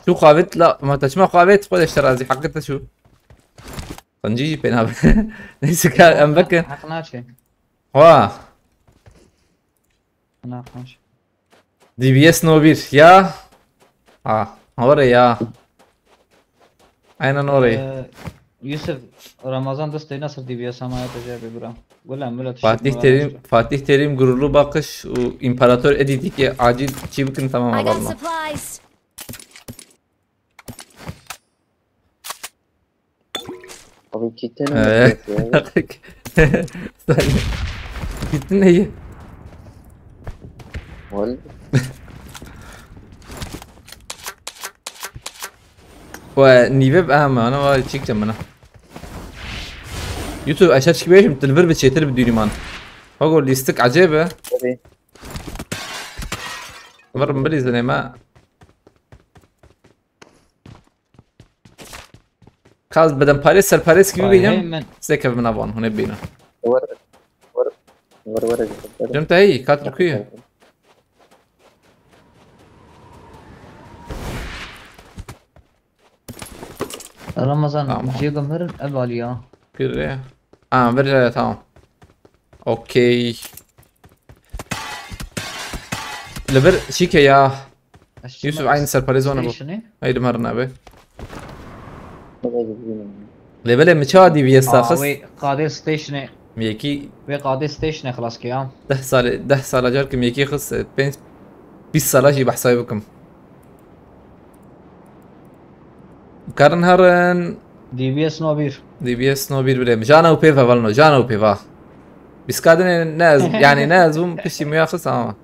Tu xavêt la ma te çima xavêt xwe de ji te razî heqê te çû. Qincî jî pê nabe. Neyse ka em vekin. Hak naçe. Wa. Hak naçe. D B S no bir ya. Ha, oraya ya. Aynen orayı. Ee, Yusuf, Ramazan destê nasıl D B S ama yapacak bir bura. Wala mila tişt Fatih Terim, Fatih Terim gururlu bakış, o imparator editi ki acil çi bikin tamam I got abarno. Supplies! Abi gittin Ee. mi? Sen gittin neyi? Wal. Ve nive bi ama ana var çekeceğim bana. YouTube aşağı çıkıp yaşım tilbir bir çetir bir düğünüm an. Bak o listik acayip. Tabii. Var mı bir izleme? Kaz beden pares ser pares gibi benim. Sek ev min avan hune bina. Var. Var. Var var. Cem te hey kat kuyu. Ramazan, Tamam. Diego Merin ev alî ya. Kırre. Aa bir tamam. Okey. Lever şike ya. Yusuf aynı serparê zone bu. Station'ı. Haydi marın abi. Tabii bilmiyorum. Levele mi çawa D B S Aa, saxız? Ve Kadir Station'ı. Miyeki Ve Kadir Station'ı xelas ki ya. deh sal, deh sal acar ki miyeki xız, pênc, bîst sala jî behsayê bikim. Karin herin D B S no bir. D B S no bir bile. Jana û pêva valno, jana û pêva. Biskadine ne ez, yani ne ez bûm piştî muya xist ama.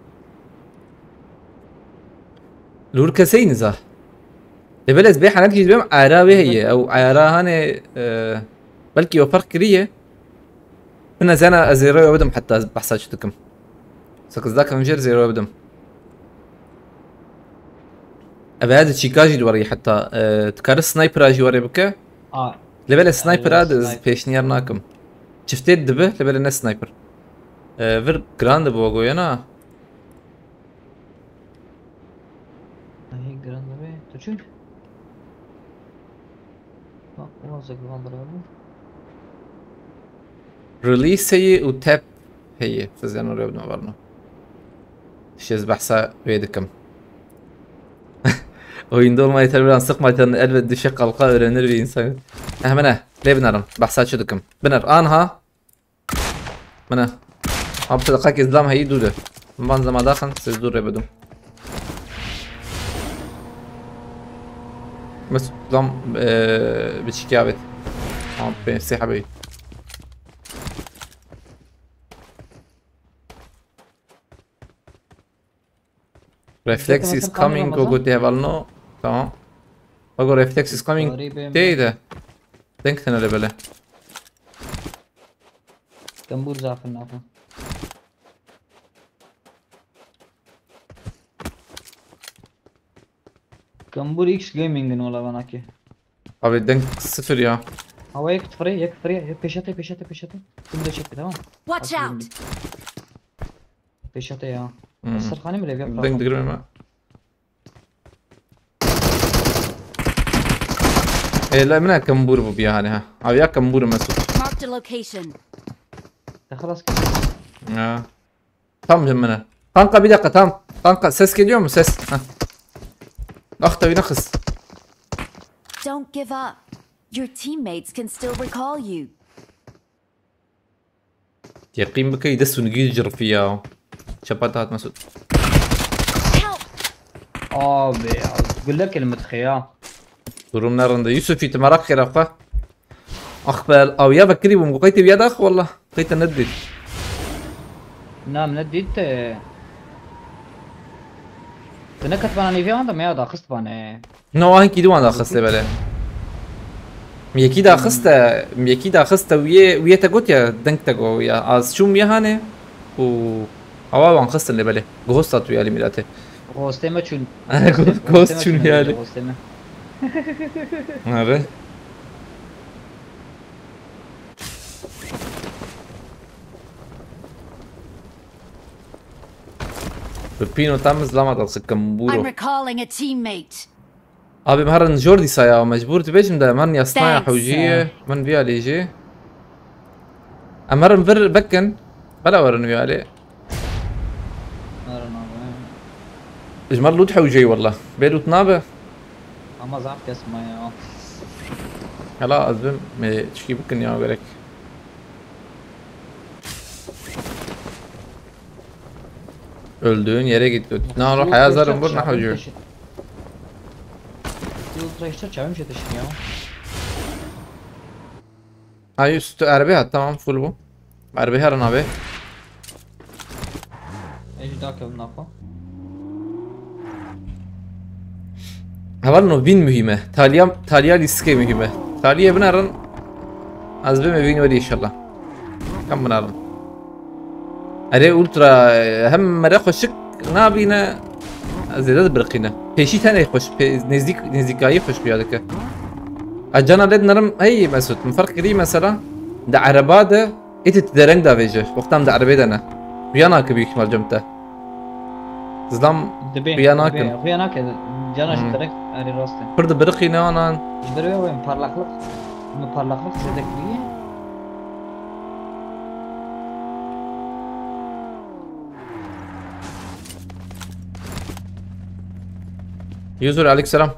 Lûr kesey niza. Lê belê ez bê henek jî dibêm ayara wê heye. Ew ayara hanê, e, belkî ew ferq kiriye. Min ez yana ez zêroya bidim heta ez behsa çi dikim. Sekizda kevim jêr zêroya bidim. Ev heye di çîka jî diwarî heta, e, dikare snipera jî warê bike. Aa, Lê belê snipera evet, di ez sniper. Pêşniyar nakim. Çiftê dibe lê belê ne sniper. E, vir giran dibe we goyana. Hey, giran dibe. Tu çi? Bak, o azek van bırakalım. Release heye û tab heye. Siz yan oraya bidin varno. Şez behsa wê dikim. Oyunda olmayı tabi biraz sıkmaytan elbet düşe kalka öğrenir bir insan. Eh mene, lê binerim. Behsa çi dikim. Biner anha. Mene. Abi sadaka izlam heye dû de. Van zama daxin siz dû re bidum. Bes zam, eee, biçik ya bet. Tamam, ben size haberi. Reflex is coming, go go te hevalno. Tamam. Bak o reflex is coming. Teyde. Denk tane lebele. Gambur zafin nafa. Gambur X Gaming'in ola bana ki. Abi denk sıfır ya. Awa yek free, yek free, yek pêşe te, pêşe te, pêşe te. Tu min de çek, tamam. Watch out! Pêşe te ya. Hmm. Serxanî min lê vê. Deng digirim me. Ê, la min a kembûr bû biya hanê ha. Aviya kembûr Mesut. Marked a location. Te xelas kir. Ya. Tam min e. Kanka bir dakika, tam. Kanka ses geliyor mu ses? Heh. Ah, tabii ne kız. Don't give up. Your teammates can still recall you. Yeqîn bike, î dest û nigî cirifî ya. Çepa te hat Mesut. Help! Abi ya, gulek el mitxe ya. Durum ne rinde. Yusufî, tu merak xêra xwe. Axbel, awiya vekirî bûm, qey te wiya dax, wallah. Qey te nedît. Na, min nedît, e. Tu neketibana nêvî anda me ya daxistibane. No, hinkî di wan daxiste belê. Yekî daxiste, yekî daxiste wiyê, wiyê te got ya, deng te got ya. Az çûm wiyê hanê û awa wan xistin lê belê. Ghost hat wiyê Alî Mîratê. Ghostê me çûn. Ghost çûn wiyê Alî. Ghostê me. Are. Bi pîno tam zilama da sikim bûro. I'm recalling a teammate. Abi, em herin jor dîsa ya, mecbûr dibêjim de, em herin yasnaya hewciyê, min viya lê jê. Em herin vir vekin, bela werin viya lê. Herin abi. Ji me lût hewceyî walla. Bê lût nabe. Ama zaf kes me ya. Hela ez bim, me çikî bikin ya gerek. Öldüğün yere git. Na, ruh haya zarım bur, ne hacı. Ultra işte çabim şey taşın ya. Ay üstü erbe hat, tamam, full bu. Erbe her an abi. Ejda kevin napa. Heval no vîn muhîm e. Taliya, taliya lîstikê muhîm e. Taliyê binerin. Ez bime vîn werî inşallah. Kam binerin. Erê ultra, e, hem mere xweşik nabîne. Zêde dibirqîne. Pêşî tenê xweş, pê-, nêzdîk, nêzdîkayî xweş xuya dike. A cana lê dinerim, hey Mesut, min ferq kirî mesela. Di ereba de Êdî tu dereng davêje, wexta em di erebê de ne. Xuya nake büyük ihtimal cem te. Zilam xuya nakin. Xuya nake, cana ji dereng, erê rast e. Pir dibiriqîne anan. Ji ber wê wê parlaqlik, min parlaqlik zêde kiriye. Yuzur, aleyküm selam.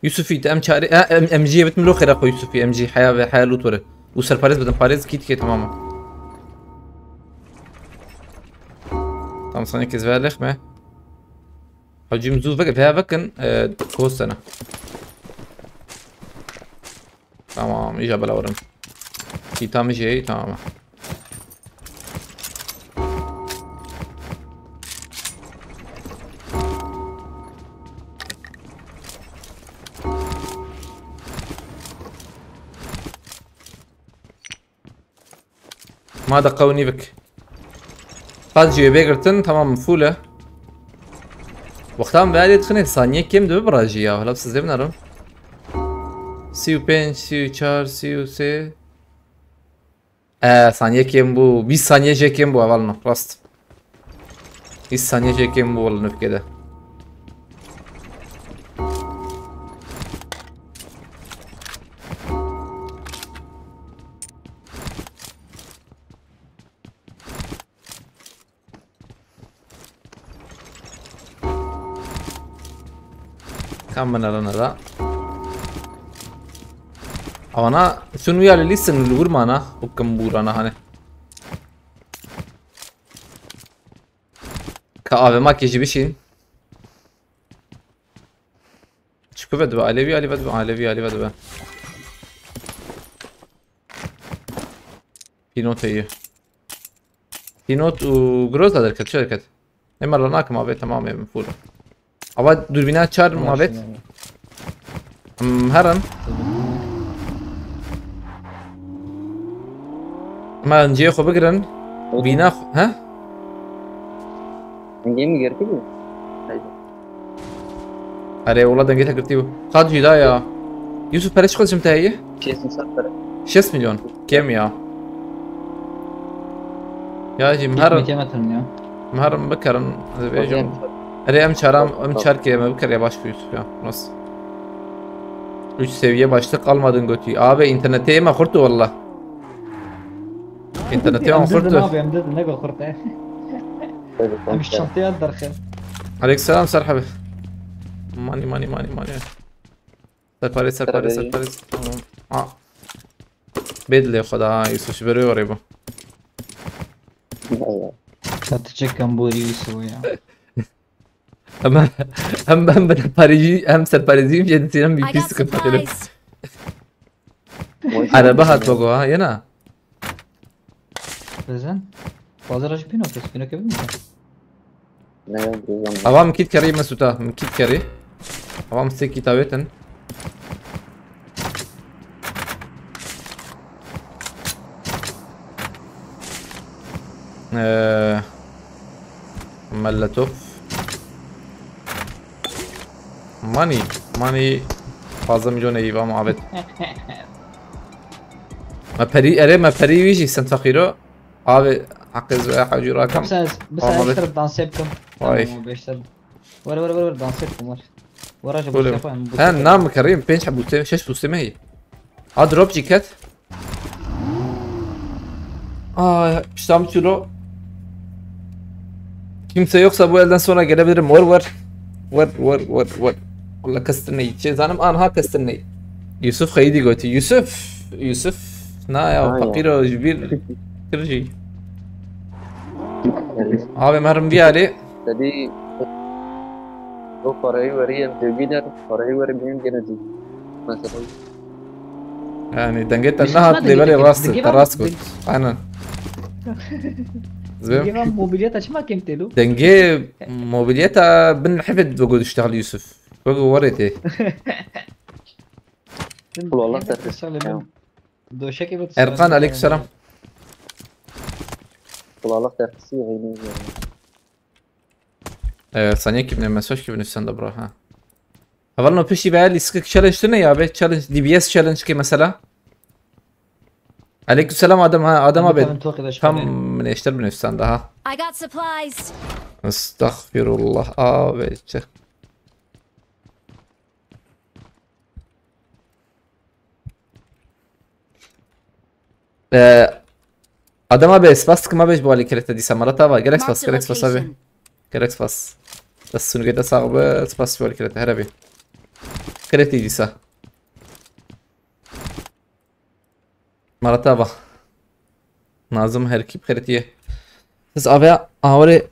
Yusufî, te em çare, e, em, M G'ye bitim lo xêra xwe Yusufî, M G, heya ve, heya lût were. Û serparêz bidim, parêz kî dike, tamam e. Tam sanki ez verlêx me. Hacim zû veke, veya vekin, e, kostene. Tamam, îja bela werin. Kîta min jê, tamam. Ma da qew nîvik. Qaz jî wê bê girtin, tamam, full e. Wextan vê alê dixinê saniye kêm dibe bira jî ya. Hela siz dê binerim. Sî û pênc, sî û çar, sî û sê. E, saniye kêm bû. Bîst saniye jê kêm bû hevalno. Rast. Bîst saniye jê kêm bû walla nivkê de. Kam min erine da. Avana sun wî alî lîstin li wir mana û kim bûrana hani. Ka avê ma kê jî bişîn. Çi ku vedibe? Alevî, alî vedibe, alevî, alî vedibe. Pînot heye. Pînot û Groza derket, çi derket? Ê me re nakim abi, tamam ê min full. Ava dûrbîna çar mabet. Hmm, herin. Me enciyê xwe bigirin. Bîna xwe, he? Dengê min girtî bû. Erê, wala dengê te girtî bû. Qat jî da ya. Yusuf, pere çi xwe jim te heye? Şêst û sed pere. Şêst milyon. Kêm ya. Ya jî Gitme miherin, kemetin ya. miherin bikerin. Dibêjim. Erê em çaram, em çar kê me bikir ya baş bu Yusuf ya. Nasıl? Üç seviye başlık almadın götü. Abi internete yeme kurtu valla. İnternete yeme Em didin kurtu. Abi, em didin, ne go kurte. Em şantiyat derxin. Aleykümselam Serhabi. Money money money money. Serpare serpare Serpare. serpare. Tamam. Aa. Bedle xweda ha Yusuf ji ber wê were bû. Eyvallah. Satacak kan bu iyi soğuya. Ama hem ben bir parayı hem serpareziyim jedi hem bir I got pis sıkıntı geliyor. Supplies. Araba hat bak o ha yana. Bezen. Bazı rajı pino kes, pino kebin mi? Ne yok, bilmiyorum. Avam kit kari mesuta, kit kari. Avam sek kit avetin. Eee Melletov. Money, money. Fazla milyon eyvah muhabbet. Me perî, erê me perî wî jî send feqîro. Abi, hakkı zwe hacı rakam. Mesela, mesela Tamam, işte dans yaptım. Vay. Tamam, beşler. Var var var dans yaptım var. Var acaba Oğlum. Yapayım. He, nam karim, penç bu te, şeş bu te me. Ha, drop ciket. Aa, işte tam kilo. Kimse yoksa bu elden sonra gelebilirim. Var var. Var var var var. Allah kastırını yiyecek. Zanim anha kastırını. Yusuf Xeydi goti. Yusuf. Yusuf. Na ya, Aynen. Fakir o, jibir. Kırıcı. Abi merhum bir hali. Dedi o parayı vereyim, cebine parayı vereyim, gene değil. Mesela Yani denge te Biz nehat çıkmadı levele gibi. rast, Denge te var, rast denge- got. Aynen. Zwe. Denge var, mobilya taşıma kim telo? Denge mobiliyeta bin hifid bu guduşta hal Yusuf. Bu warete. Kulağlar Evet, takıyor. söyle Tamam. ben. Döşek evet. Erkan, aleykümselam. Kulaklık dergisi yayını izliyorum. Ee, saniye kimle mesaj gibi sen de bro ha. Havalno pişi be liskik challenge ne ya be challenge D B S challenge ki mesela. Aleykümselam Adem ha Adem abi. Tam çok da Tam neşter bin üstten daha. I got supplies. Estağfirullah abi. Çık. Ee, Adem abi spas tıkma beş bu hali kirete disa marata var. Gerek spas, Marked a gerek spas abi. location. Gerek spas. Das sun gede sağ be spas bu hali kirete her abi. Kirete disa. Marata va. Nazım her kip kirete. Siz abi avre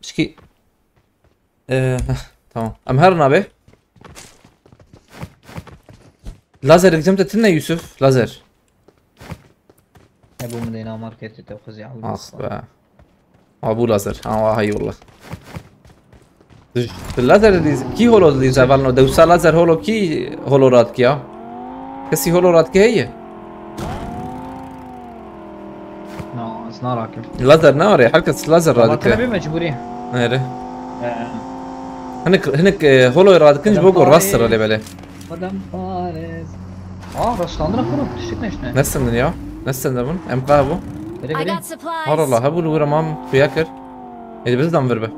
şki Ee, heh, tamam. Em her nabe. Lazer diyeceğim de ne Yusuf? Lazer. Ebu Medina marketi te kızı aldım. Ah be. Abu lazer. Ha, hay wallah. Lazer diz. Ki holo diz avalno. Dewsa lazer holo ki holo rat ki ya. Kesi holo rat ki heye. No, it's not rocket. Lazer ne var ya? Herkes lazer Ama radike. Tabii mecburi. Nere? Ee, Hinek, hinek e, holo radikin ji bo Adam rast Paris. Sıra lebele. Adam Paris. Aa, rastlandı lan bunu. Düşük ne işte? Ne sendin ya? Ne sendin bun? Em qah bu? Böyle I böyle. Got supplies. Har Allah, ha bu lura mam xuya kir. Edi biz dam ver be.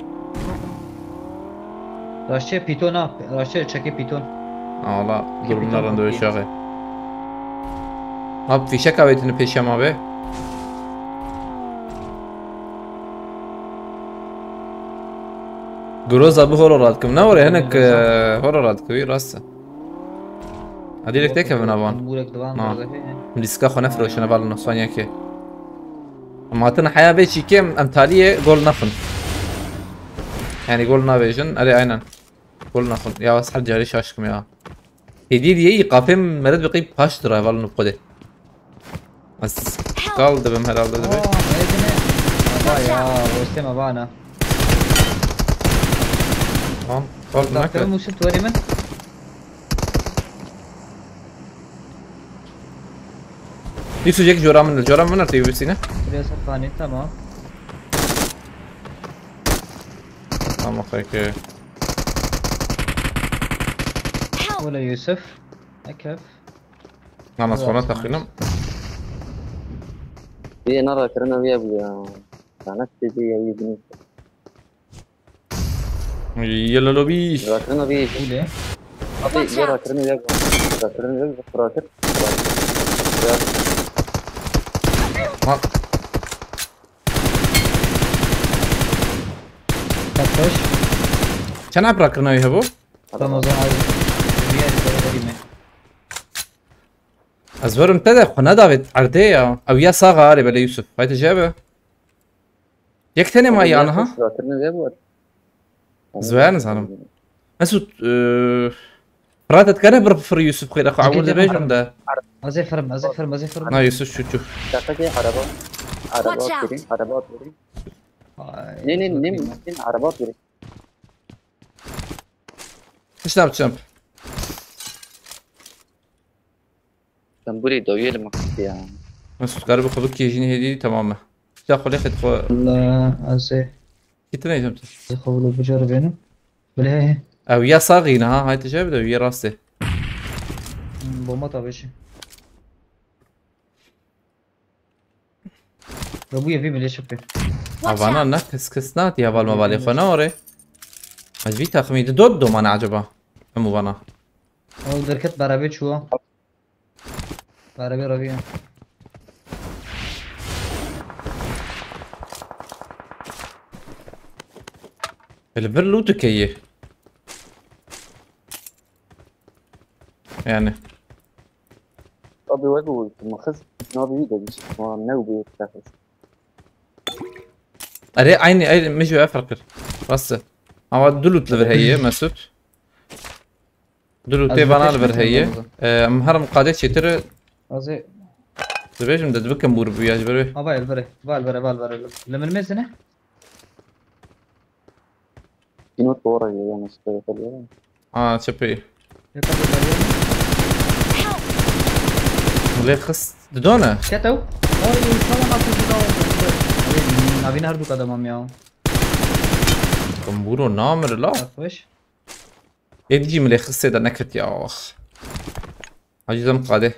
Raşçı piton ha. Raşçı çeki piton. Allah Ki durumlar piton rende okey. şaxê. Abi fişek avetini peşe ma be. Groza bu holo radkim. Ne var ya? Hinek e, holo radkim. Rast. Hadi direkt tek evin avan. Burek divan Ha. Barzakî. Diska xwe nefroşine val nusanya ki. Ama hatin heya vê çîkê em taliyê gol naxin. Yani gol navêjin. Erê aynen. Gol naxin. Ya ez her carî şaşkim ya. Hêdî diye qafêm meret bi qî paş dira val nû xwedê. Ez kal dibim herhalde Aa, dibe. Edine. Baba ya, gösterme bana. Tamam. Gol Dakika nakir. Musul tuvarı mı? Yusuf jek cora min, cora min artık yubisine. Buraya saklanayım, tamam. Tamam peki. Help! Öyle Yusuf. Ekef. Ama sonra Tamam. takıyorum. Yê ne rakirina wî ye bû ya. Lanet tê vê ya wî binî. Yela lobî. Rakirina wî. Hûlê. Abi, yê rakirina wî ye bû. Rakirina wî ye bû. Rakir. Rakir. Ya. Ha. Çend ep rakirina wî hebû? Tamam, o zaman abi. Bir yer yukarı vereyim mi? Ez werim te de xwe nedavêt erdê ya. Ew ya saxa arê belê Yusuf. Haydi jebe. Yek tenê ma yan ha? Rakirina wî ye bû. Ez wê nizanim. Mesut, e, Fırat et kere bir fır Yusuf xêre xwe awul de bejim de. Ez ê firim, ez ê firim, ez ê firim. Na Yusuf şu şu. Dakika ki araba. Araba Watch out. Atlayayım, araba atlayayım. Ay, Ne ne ne bakayım. Ne araba atlayayım. Tişt ne yapacağım? Sen burayı da üyelim ya. Mesut garibê xwe bikê jînî hêdî tamam e. Tişta xwe lê xet xwe. La ez ê Kitin êcem tu. Xwe wilo biceribênim. Bilê he he. Ew ya saxî ne ha, hay tije bide, ew ya rastê. Hmm, bomba tabii şey. Ve bu ya bir bile çöpü. Havana ne kis kis ne diye valma vali xwe ne ore. Ez vî taxmî di dot domane acaba. Hemû vana. O derket beraber çuwa. Arabê raviya. Li vir lût dike yê. Yani. Abi wek û min xist navê wî de bîst. Ma ne û bê te xist. Erê, aynı, aynı, min jî wê ferq kir. Rast e. Ama du lût li vir heye, Mesut. Du lûtê vana li vir heye. Em herin qadê çêtir. Ez ê Dibêjim de dibikim bûr bûya ji ber wê. Ava el vere, val vere, val vere. Li min mêzine? Pînot bi we re ye, yanlış şey yapıyor. Ha, çepê. Yeka bir vere. Lê xist. Didone. Ketew. Oy, sana nasıl bir daha oldu? Abi, navîn her du kadamam ya. Kumburo namir la. Hoş. Ê dijî min lê xistê de neketiya ax. Hacî zem qadê.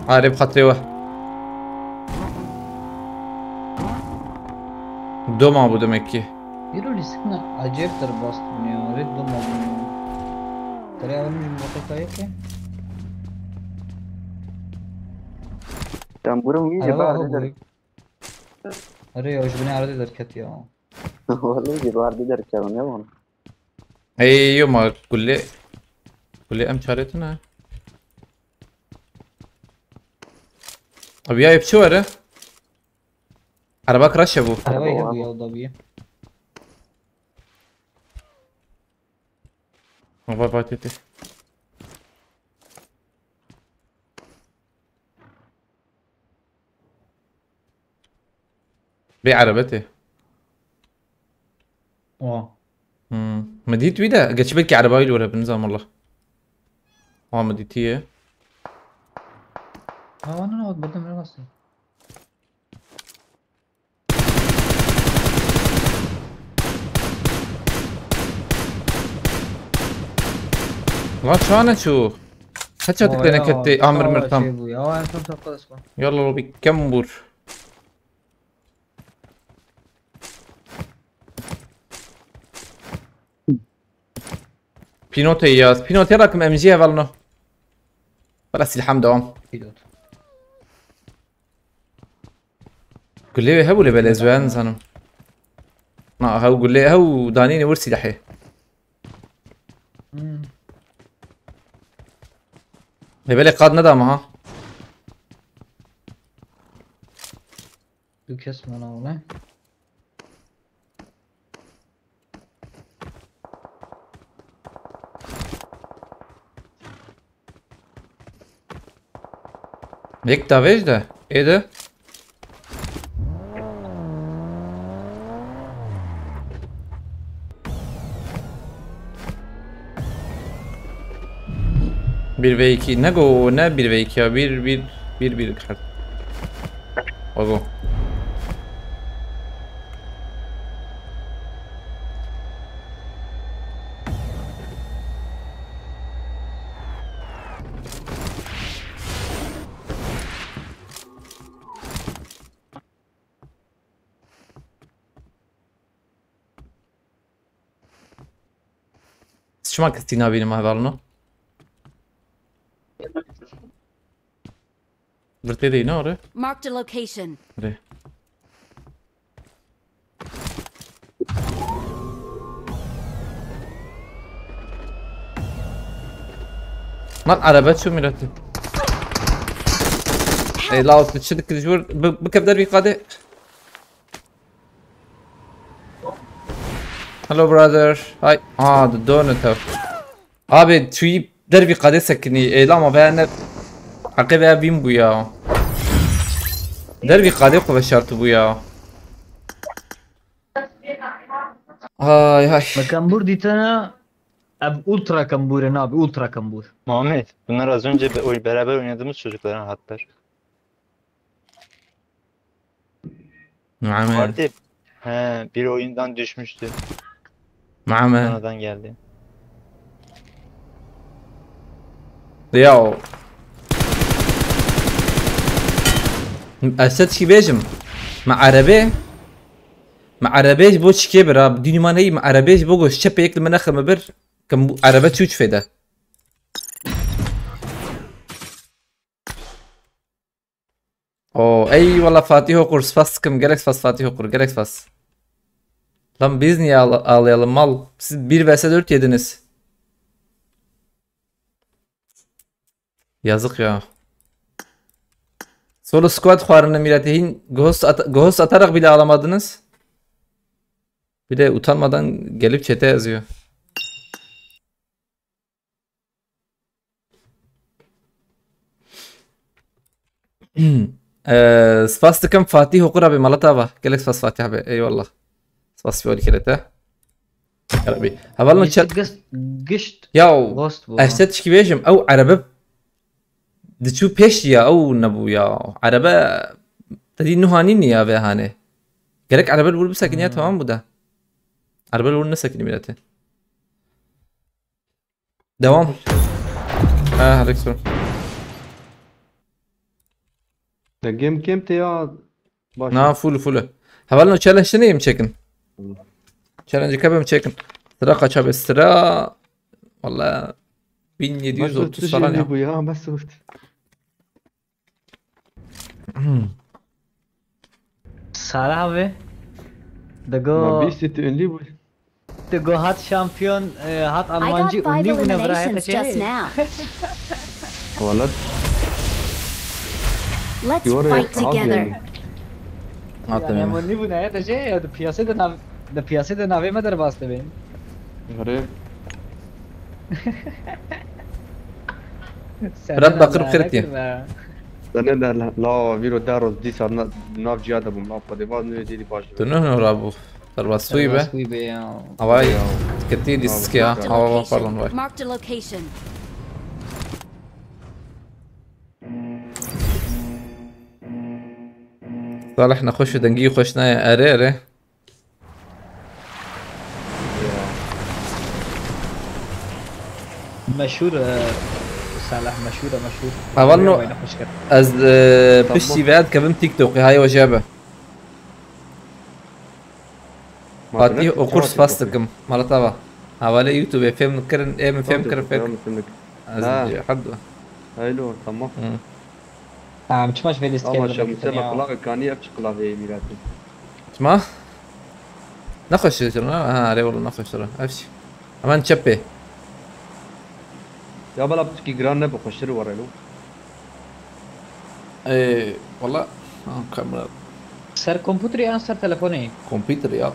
Arê bi xatirê we. Doma bû demek ki. Îro lîstikna acayip derbas bûne ya. Rê doma bûne ya. Tere ew min ji motoka yeke. Tamburum wî ji bar de der. Erê ya, ji binê erdê derket ya. Vallahi ji bar de derket ne wan. Ey yo ma gulê. Gulê em çarê tune. Abi ya hep çi var ha? Araba crash e bu. Araba Araba yine var bu bu. Ya da bir. Baba tete. Bê erebe tê. Oha. Hmm. Min dît wî de, geç belkî ereba wî li wir hebin, nizam wala. Ha, min dîtiye. Ha, wana ne oldu? Burada mı bastın? Lan çane çû. Headshot Vay dikle ya, neketê, amir sağ mir tam. Şey bu ya, en son sakla ısma. Yalla bir kem vur. Pînotê yaz. Pînotê rakim M G hevalno. Bela silham devam. Pilot. Gulê wê hebû lê belê ez wê nizanim. Na, hew gulê, hew danînê wir silahê. Hmm. Lê belê qad nedame ha. Du kes mana wala. Yek davêj de, ê de. Bir ve iki. Ne go, ne bir ve iki ya. Bir, bir, bir, bir kart. O go. Çima kesî nabînim hevalno? Virtê de ne ore? Marked a location. Re. Lan araba çû miratî. Ey la, tu çi dikir jor? Bi, bikev dervî qadê. Hello brother. Hi. Aa, the donut. Abi, tu dervî qadê sekinî. Ê, lama veya ne. Heqê veya bîn bû ya. Dervî qadê xwe veşartibû ya. Ay, ay. Me kembûr dîtine, ev ultra kembûr e, nabe ultra kembûr. Muhammed, bunlar az önce be-, oy-, beraber oynadığımız çocuklar ha, hatlar. Muhammed. Vardı. He, biri oyundan düşmüştü. Muhammed. Sonradan geldi. Ya. Ez te çi bêjim? Me erebê, me erebê ji bo çikê bir ha. Dînî me neyî, me erebê ji bo goş çepê yek li min nexime bir. Kim bu erebe çû çi fêde? Oo, eyvallah Fatih Okur, spas dikim. Gelek spas Fatih Okur, gelek spas. Lan biz niye ağla- ağlayalım mal? Siz bir vs dört yediniz. Yazık ya. Solo squad xwarine milletê hîn ghost, at- ghost atarak bile ağlamadınız. Bir de utanmadan gelip çete yazıyor. Ee, spas dikim Fatih Okur abi, mala te ava. Gelek spas Fatih abi. Eyvallah. Spas fi olî kere te. Yarabbî. Hevalno çet. Gişt, gişt. Ya, ghost bu. Ez te tişkî bêjim, ew erebe diçû pêş ya, ew nebû ya. Erebe te dî nuhanî niya vê hanê. Gerek erebe li wir bisekiniya, tamam bû de. Erebe li wir nesekinî milletê. Devam. Ha, Alex, sorry. Ya game camp te ya baş. Na, full, full. Hevalno challenge ne yem çekin? Challenge kabem çekin. Sıra kaça be sıra? Valla bin yedi yüz otuz falan ya. Bu ya, Mesut. Salih abi. Digo. Ma bîstî tu ünlü bû. Digo hat şampiyon, e, hat Almancı ünlü bûne bira hete şey. Valla. Let's fight together. Yani em ünlü bûne hete şey, ya da piyasada nav, da piyasada navê me derbas dibin. Herê. Fırat Bakır Kırık diye. Sene de la, la, vîro der roz dîsa na-, nav ciya de bûm, la, Xwedê vaz nûyê dîlî baş. Tu nuh nuh rabû. Derbas wî be. Derbas wî be ya. Avay. Ketî disk ya. Awa, awa, pardon, vay. Marked a location. Salih nexweş û dengî xweş nayê. Erê, erê. Meşhur, e, Salah, meşhur e, meşhur. Hevalno, ez, e, piştî ve dikevim TikTokê, hay hoca be. Fatih Okur, spas dikim. Mala te ava. Hevalê YouTubeê fêm kirin, ê min fêm kirin, fêm. Ez hadu. Haylo, tamam. Tamam, çima ji vê lîstikê. Ama şemûse me qilak kanî, ev çi qilavê yê mîratî? Çima? Nexweş e, ha, erê wala nexweş e. Ev çi? Hemen çepê. Ya bela piçkî giran ne bi xweştir were lo. Ee, wala, ha, kamera. Ser kompûterê an ser telefonê? Kompûter ya.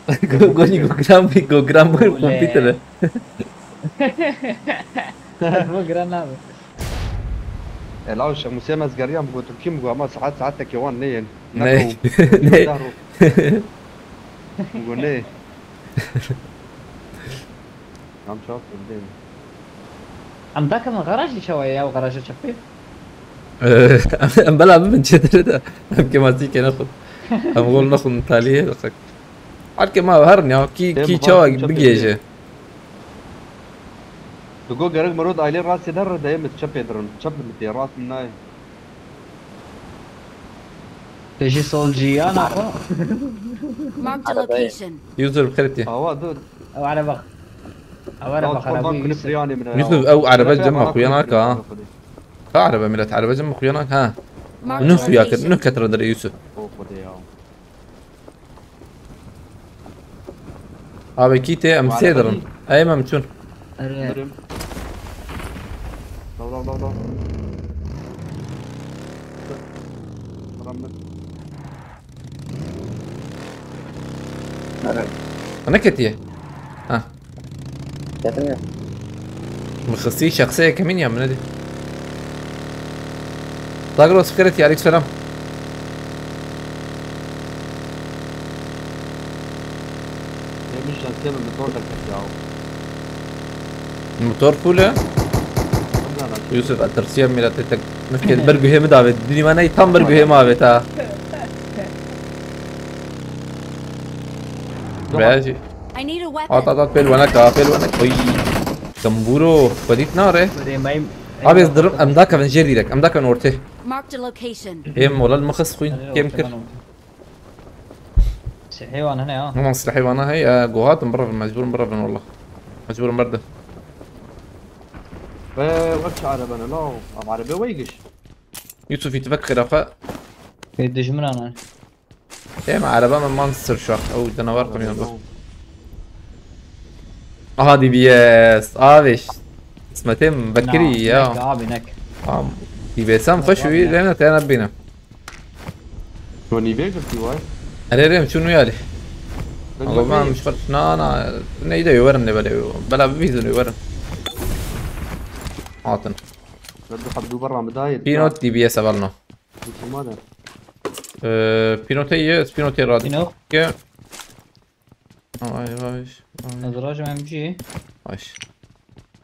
Go-, gonî go giran bû, go giran bû kompûter e. Telefon giran nabe. E, law şemûsê me ez geriyam, gotim kî min got, ama saet saetekê wan neyên. Ne. Neyên. Min got neyê. Em çawa kurdên. Em dakevin garajê çawa ye ya, û garaja çepê? Em bela bibin çêtir de. Em kêmasî ke nexwin. Em gol nexwin taliyê. Herkê ma herin ya. Kî, kî çawa bigêje. Tu got gerek mirov ailê rastê der re de, min çepê dirin. Çep min tê, rast min nayê. Te jî sol jiyana xwe. Marked a location. User bi xêr tê. Awa dur. Ew ereba. Ew ereba xerabî Yusuf. Yusuf, ew erebe cem me xuya nake ha. Ka erebe millet, erebe cem me xuya nake ha. Nuh xuya kir, nuh ketire derê Yusuf. O Xwedê ya. Abi kî tê em sê dirin. Ey em çûn. Ere. Birim. Law, law, law, law. Ram min. Ere. Ne ketiye? Ha. Ketine. Min xistî şexsê yekemîn ya, min nedî. Zagros, fikret ya, aleyk selam. Yemiş şansiyê min motor derket ya. Motor full e? Ondan aç. Yusuf, ez tirsiya miletê tek. Nifkê ber guhê min davê. Dînî me ney tam ber guhê min avêt ha. Beyazî. I need a weapon. At, at, at, pêl wenek ha, pêl wenek. Oy. Gamburo, xwedît nare. Abi, ez dirim, em dakevin jê dîrek, em dakevin ortê. Marked a location. Ê moral mixis xwîn, kêm kir. Silahê wan hene ya. Ama silahê wana heye, e, gohatim birevin, mecbûrim birevin wallah. Mecbûrim berde. Ve wek çi arebe ne la? Am arebe wey giş. Yusuf, îtivek xêra xwe. Ê dijminan e. Ê me araba me man sir şax. Ew canavar qimîyan bu. Aha D B S. Abi. Qismetê min vekirî ya. Nek abi nek. Am D B S em xweş wî lê ne tena bîne. Ronî vê girtî vay. Erê rêm çûn wî alî. Ama ben mişxer na na. Neyde werin ne böyle. Bela bir video werin. Hatin. Reddu haddu barra midayet. Pînot D B S evelno. Çima de? Ee, pînotê ye, pînotê radî. Pînot. Ke. Ay, ay, ay. Ez rajim M G. Ay.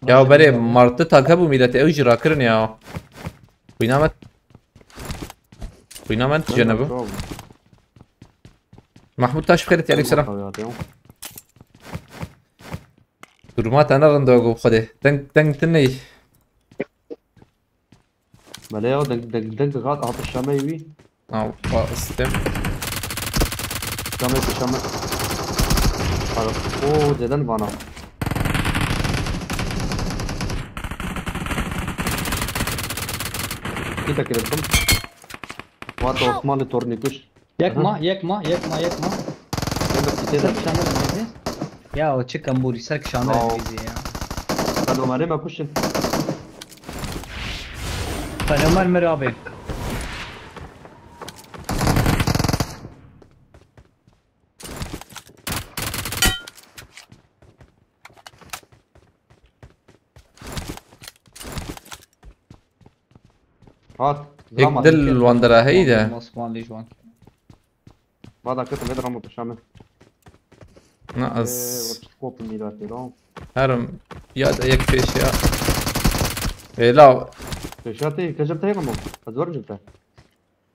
Ya berê martı tak hebû milletê ew jî rakirin ya. Xwîna me. Xwîna me tije nebû. Mahmut Taş, bixêr, aleykum selam. Duruma te ne rind e, go Xwedê. Deng, deng tune yî. Belê ya, deng, deng, deng dihat, hat şamê wî. Aw, pa, stem. Şamê, şamê. Para. Oo, zêden vana. Kî te kiretim? Wat Osmanlı tornikuş. Yek ma, yek ma, yek ma, yek ma. Sen de kitê de. Ser kişanê de neydi? Ya o çi kambûrî, ser kişanê de neydi ya. Fenomenê me kuşin. Fenomen mir abi. Hat. Yek dil wan dera heyî de. Osmanlî ji wan. Vada ketim vê dira min pişa min. Na ez. Ee, wek skopim mîratê da. Herim ya de yek pêş ya. Ê law. Pêşa tê, kecim tê min. Ez werim te.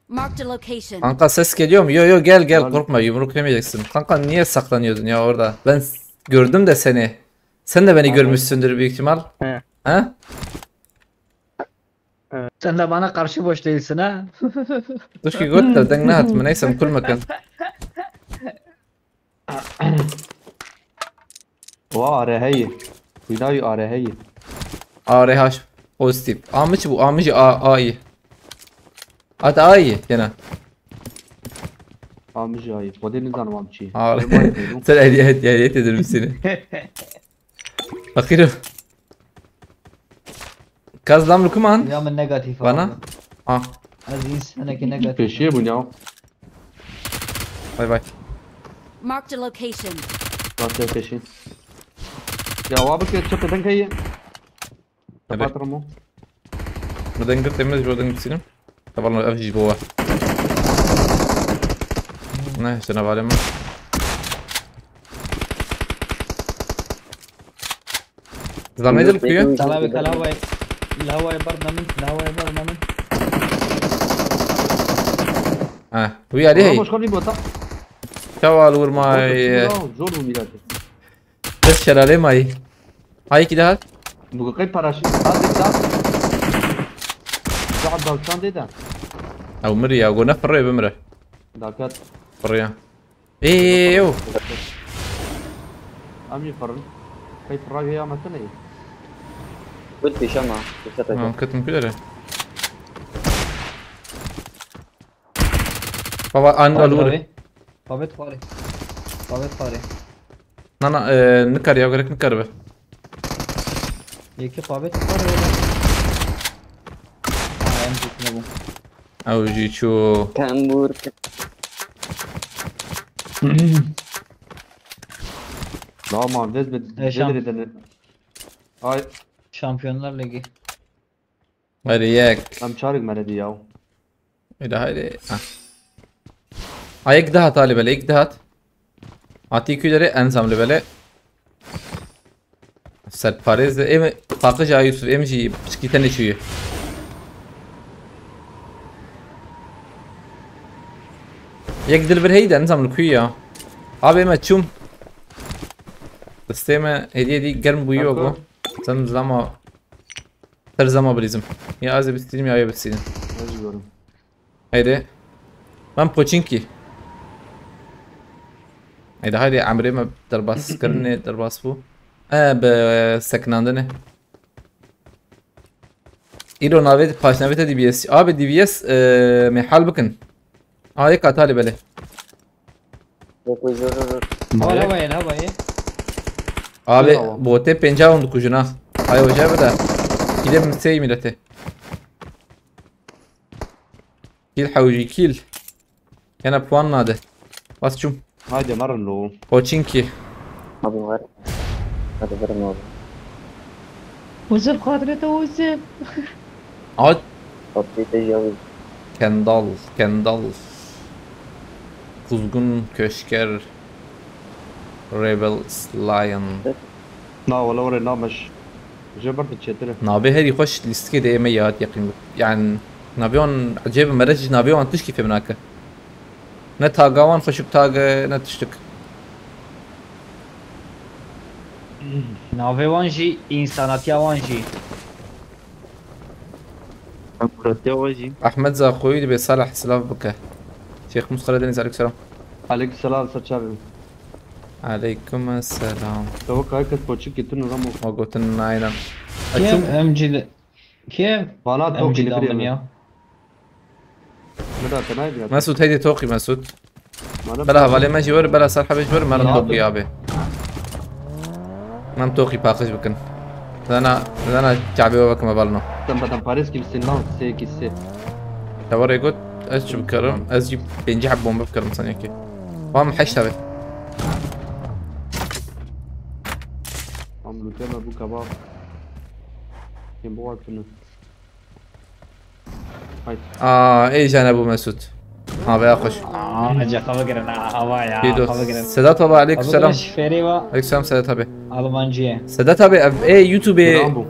Marked a location. Kanka ses geliyor mu? Yo yo gel gel, korkma, yumruk yemeyeceksin. Kanka niye saklanıyordun ya orada? Ben s- gördüm de seni. Sen de beni görmüşsündür büyük ihtimal. He. Ha? Sen de bana karşı boş değilsin ha. Dur ki göt de deng ne hatımı neyse kulmakan. Wa are heye. Wîna wî are heye. Are haş. Pozitif. Amıcı bu. Amıcı a, a iyi. At a iyi. Gene. Amıcı ayı. Xwedê nizanim am çi. Are. Sen ehliyet, ehliyet ederim seni. Fakirim. Kaz lam lukuman. Ya min negatif. Bana. Ah. Ez insaneke negatif. Peşiye bûn ya. Bay bay. Marked a location. Zaten peşin. Ya wa bike çöpe den kayı. Evet. Kapatırım o. Buradan gir temiz, buradan gitsin. Tamam, ev jî bo. Ne, sen haberim var. Zamê dil kuye? Talabê, talabê. Lawayê bar namin, lawayê bar namin. Ha, wî alî hey. Ama şkolî bota. Çawa li wir may? Zor bû mîratê. Kes şelalê mayî. Hay ki daha. Bu kadar paraşüt. Hadi daha. Daha davşan de de. Ew mirî ya, go ne firrê bimire. Dakat. Firrê ya. Ê, ew. Em jî firin. Key firra wê ya me tune ye. Kut pêşe ma. Pêşe te. Tamam, ketim kudere. Baba, an alur. Pavê. Pavê xwarê. Pavê xwarê. Na, na, e, nikar ya, gerek nikar be. Yekî pavê xwarê. Ha, em jî tune bû. Ew jî çû. Tembûr. Lama vez bi Eşan. Vedire dene. Ay. Şampiyonlar Ligi. Hadi yek. Em çarik me ne diyaw. Haydi, haydi. Ha. Ay, yek daha talibele, yek daha. Ati iki ileri en zamlı bele. Serparêz de, em paqij a Yusuf, em jî piçkî tenê çûye. Yek dil vir heyde, nizam li kuya. Abi me çûm. Destê me hediye dî germ bûyî wego. Sen zama, ser zama bilîzim. Ya ez ê bistînim ya ew ê bistînin. Ez jî görüm. Haydi. Ben Pochinki. Haydi, haydi, emrê me derbas kirinê, derbas bû. E, bi sekinandinê. Îro navê paşnavê te D B S. Abi D B S, e, me hal bikin. Aa, yek atalê belê. Yok, yok, yok, yok. Hala bayı, hala bayı. Abi, Bravo. Botê pênca hûn dikujin ha. Ay hoca bide. Gidem sey milletê. Kil hewcî kil. Yine puan nade. Bas çum. Haydi marın lo. Koçinki. Abi var. Hadi verin abi. Uzun kadrete uzun. At. Tatlı tecavüz. Kendal, Kendal. Kuzgun Köşker. Rebels Lion. Na wala were nameş. Jeber de çetire. Navê herî xweş lîstikê de ême yad yeqîn. Yani navê wan ecêb e, mere jî navê wan tişkî fêm nake. Ne taga wan xweşik tag e, ne tiştik. Navê wan jî, însanatiya wan jî. Demokratiya we jî. Ahmet Zaxoyî dibê Salih silav bike. Şêx Mustafa Deniz, aleykum selam. Aleykum selam, ser çavê min. Aleykum selam. Te wek her kes poçik gitin û ramo. Ma gotin naynen. Kêm Açım. M G de, kêm Vana M G toqî li da birê min min. Ya. Min da te nayê bira. Mesut, heydi toqî Mesut. Bela hevalê me jî were, bela Serhebê jî were, me re toqî abi. Em toqî paqij bikin. Zana, zana çavê we vekim hevalino. Tem bedem parêz kî bi sê nan, sê kî sê. Te were got, ez çi bikerim? Ez jî pêncî heb bombe bikerim saniyekê. Vam heşt abi. Am lûtê me bû kebab. Kêm biwatine. Hayt. Aa, ê jane bû Mesut. Ha, veya xweş. Aa, ece xwe bigirin, ha, ava ya, Pîdo. Xwe bigirin. Sedat baba, aleykum selam. Xwe bigirin, şifêrê wa. Aleykum selam Sedat abi. Almancî ye. Sedat abi, ev, ê, YouTube-ê Bravo.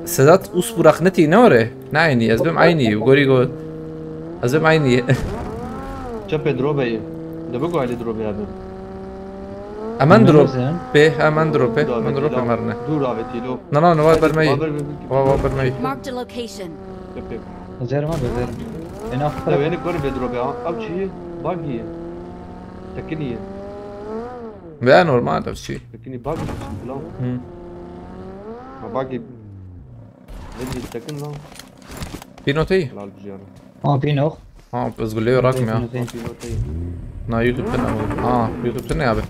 Sedat Usburak netî ne were? Ne aynî, ez bim aynî, gorî go. Ez bim aynî. Çepê drobe ye. De bu gayli drobe abi. Hemen drop. Hemen drop, hemen drop, hemen drop, hemen. Dur abi, Tîlo. Na, na, na, var bermeyi. Var, var, var. Var, var bermeyi. Marked a location. Yap, yap. Hazır mı? Hazır. En alt. Ya, beni koru bedro be. Abi, şey, buggy. Tekini ye. Ve normal bir şey. Tekini buggy, lan. Hı. Ha, buggy. Ne diyor, tekin lan. Bir notayı. Lal bir şey. Ha, pînox. Ha, ez gulê rak me ya. Pînox. Na YouTube ne abi? Ha, YouTube ne abi?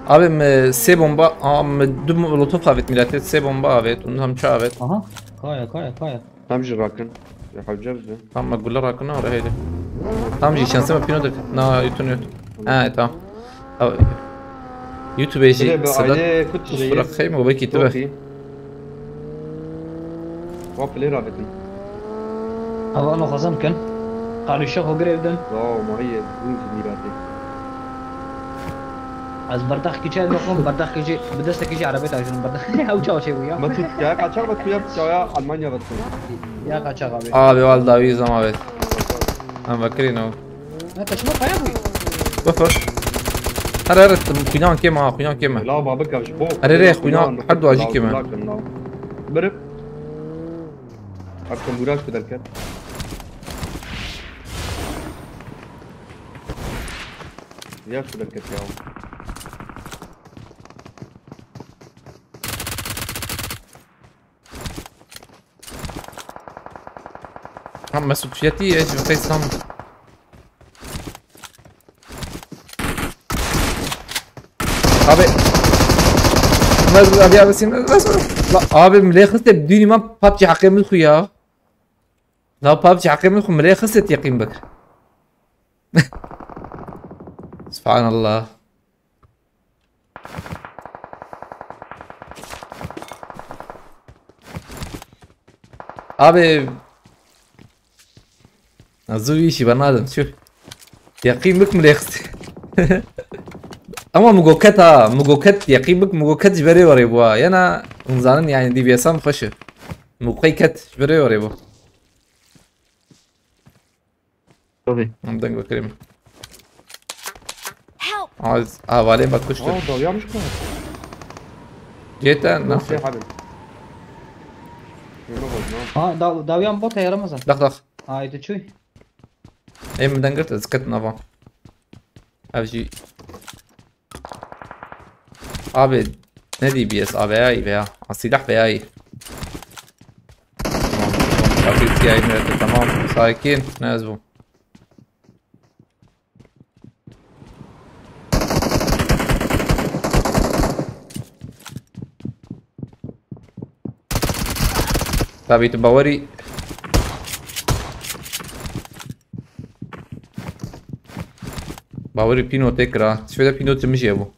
Abi me sê bomba, ha me du molotof avêt millet, sê bomba avêt, û hem çi avêt. Aha, kaya, kaya, kaya. Tam jî rakin. Ya hewce bize. Tam me gule rakin, oraya heydi. Tam jî şansıma pîno de. Na YouTube yok. Ha, tamam. Abi, YouTube jî Sedat Ustura xeyim o belki tibe. Wa play ravetin. Ava no xezan kin. Qalûşa xwe girêv din. Wa mahiye, bûn zî mîratê. Ez berdax kiçe doxum, berdax kiçe, bi destekî jî erebê taşînim, berdax. Ew çawa çê bû ya? Batu, ya kaçak Batu ya, ya Almanya Batu. Ya kaçak abi. Abi wal dawî zama bet. Em vekirîn ew. Ne taşıma kaya bû. Bifir. Here here, xwînan kêm ha, xwînan kêm e. La babik ev ji bo. Erê, rê, xwînan her du ajî kêm e. Birib. Ev tembûra ji ku derket. Ya ji ku derket ya. Tam Mesut Fiyatî ye, ji Feyz tam. Abi. Mesut abi, abi, sen, Mesut. La abi, milê xiste dûnî man PUBG heqê min xwe ya. La PUBG heqê min xwe milê xiste, yaqîn bik. Subhanallah. Abi. Zû wî şî bernadim çû. Yaqîn bik milê xist. Ama min got ket ha, min got ket, yaqîn bik, min got ket ji berê werê bû ha. Yena hûn zanin yani D B S am xweş e. Min qey ket ji berê werê bû. Tabii. Em deng vekirî min. Help! Az avalê me kuştir. Aa, dawiyamış mı? Cête ne? Nasıl habim? Yürü bak, ne? Ha, daw dawiyan bot ya Ramazan. Dax dax. Haydi çuy. Ê min deng girt, ez ketim nava. Ev jî. Abi ne D B S, A V A veya. A, silah veya. Tamam. Tamam. Tamam. Sakin. Ne ez bu? Tabii tu bawerî. Bawerî pîno tê kira. Şöyle pîno timiş ye bu.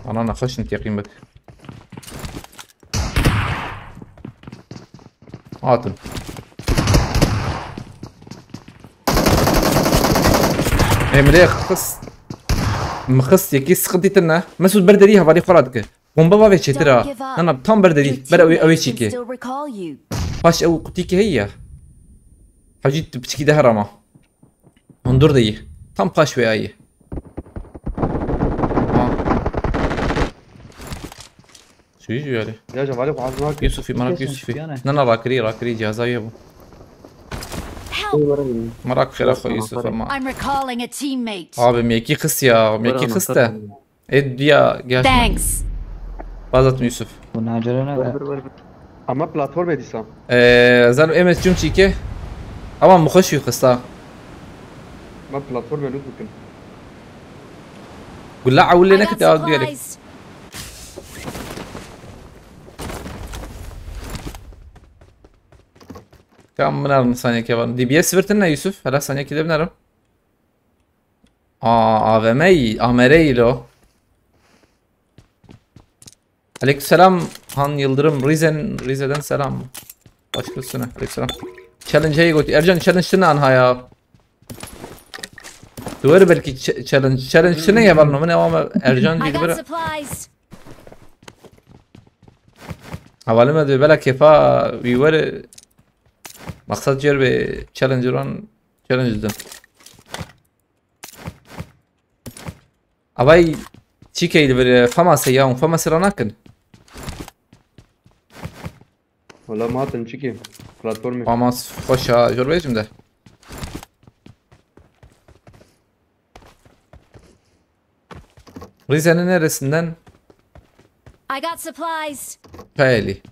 Ana nexweş in teqîn bik. Hatim. Emre xist. Mixist yekî sıkıntı tine. Mesut berderî hevalî xwe ra dike. Bomba va vê çêtir a. Na na tam berderî. Ber ew ew çîke. Paş ew qutî ki heye. Hacî tu piçikî de herama. Hundur de yî. Tam paş wê ayî. Ha. Suyu juyarê. Ya cevali xwaz nak. Yusufî, merak Kesin Yusufî. yani. Nana rakirî, rakirî cihaza ye bu. Merak xêra xwe Yusuf ama. I'm recalling a teammate. Abi mekî xist ya, mekî xiste. Ê diya gel. Thanks. Bazat Yusuf. Bu nacere ne be? Ama platform edisam. Eee zan emes cum çîke. Ama mixweş wî xista. Ama platform edis bikin. Gula awle I ne got kete abi diyalek. Supplies. Kam binerim saniye kevan. D B S virtin ne Yusuf? Hala saniye kide binerim. Aa A V M, A M R lo. Aleykümselam Han Yıldırım. Rize'nin, Rize'den selam. Başkasına. Aleykümselam. Challenge heye goti. Ercan challenge tine anha ya. Duvarı belki ch- challenge. Challenge tine ya var mı? Ne ama Ercan I gibi got böyle. Supplies. Hevalime de bela kefa viewer. Maksat cer ve challenge ran challenge din. Avay çi keyli bir famas ya, famas ra nakin. Valla ma hatin çiki. Platformê. Famas hoşa jor vecim de. Rize'nin neresinden? I got supplies. Peyli.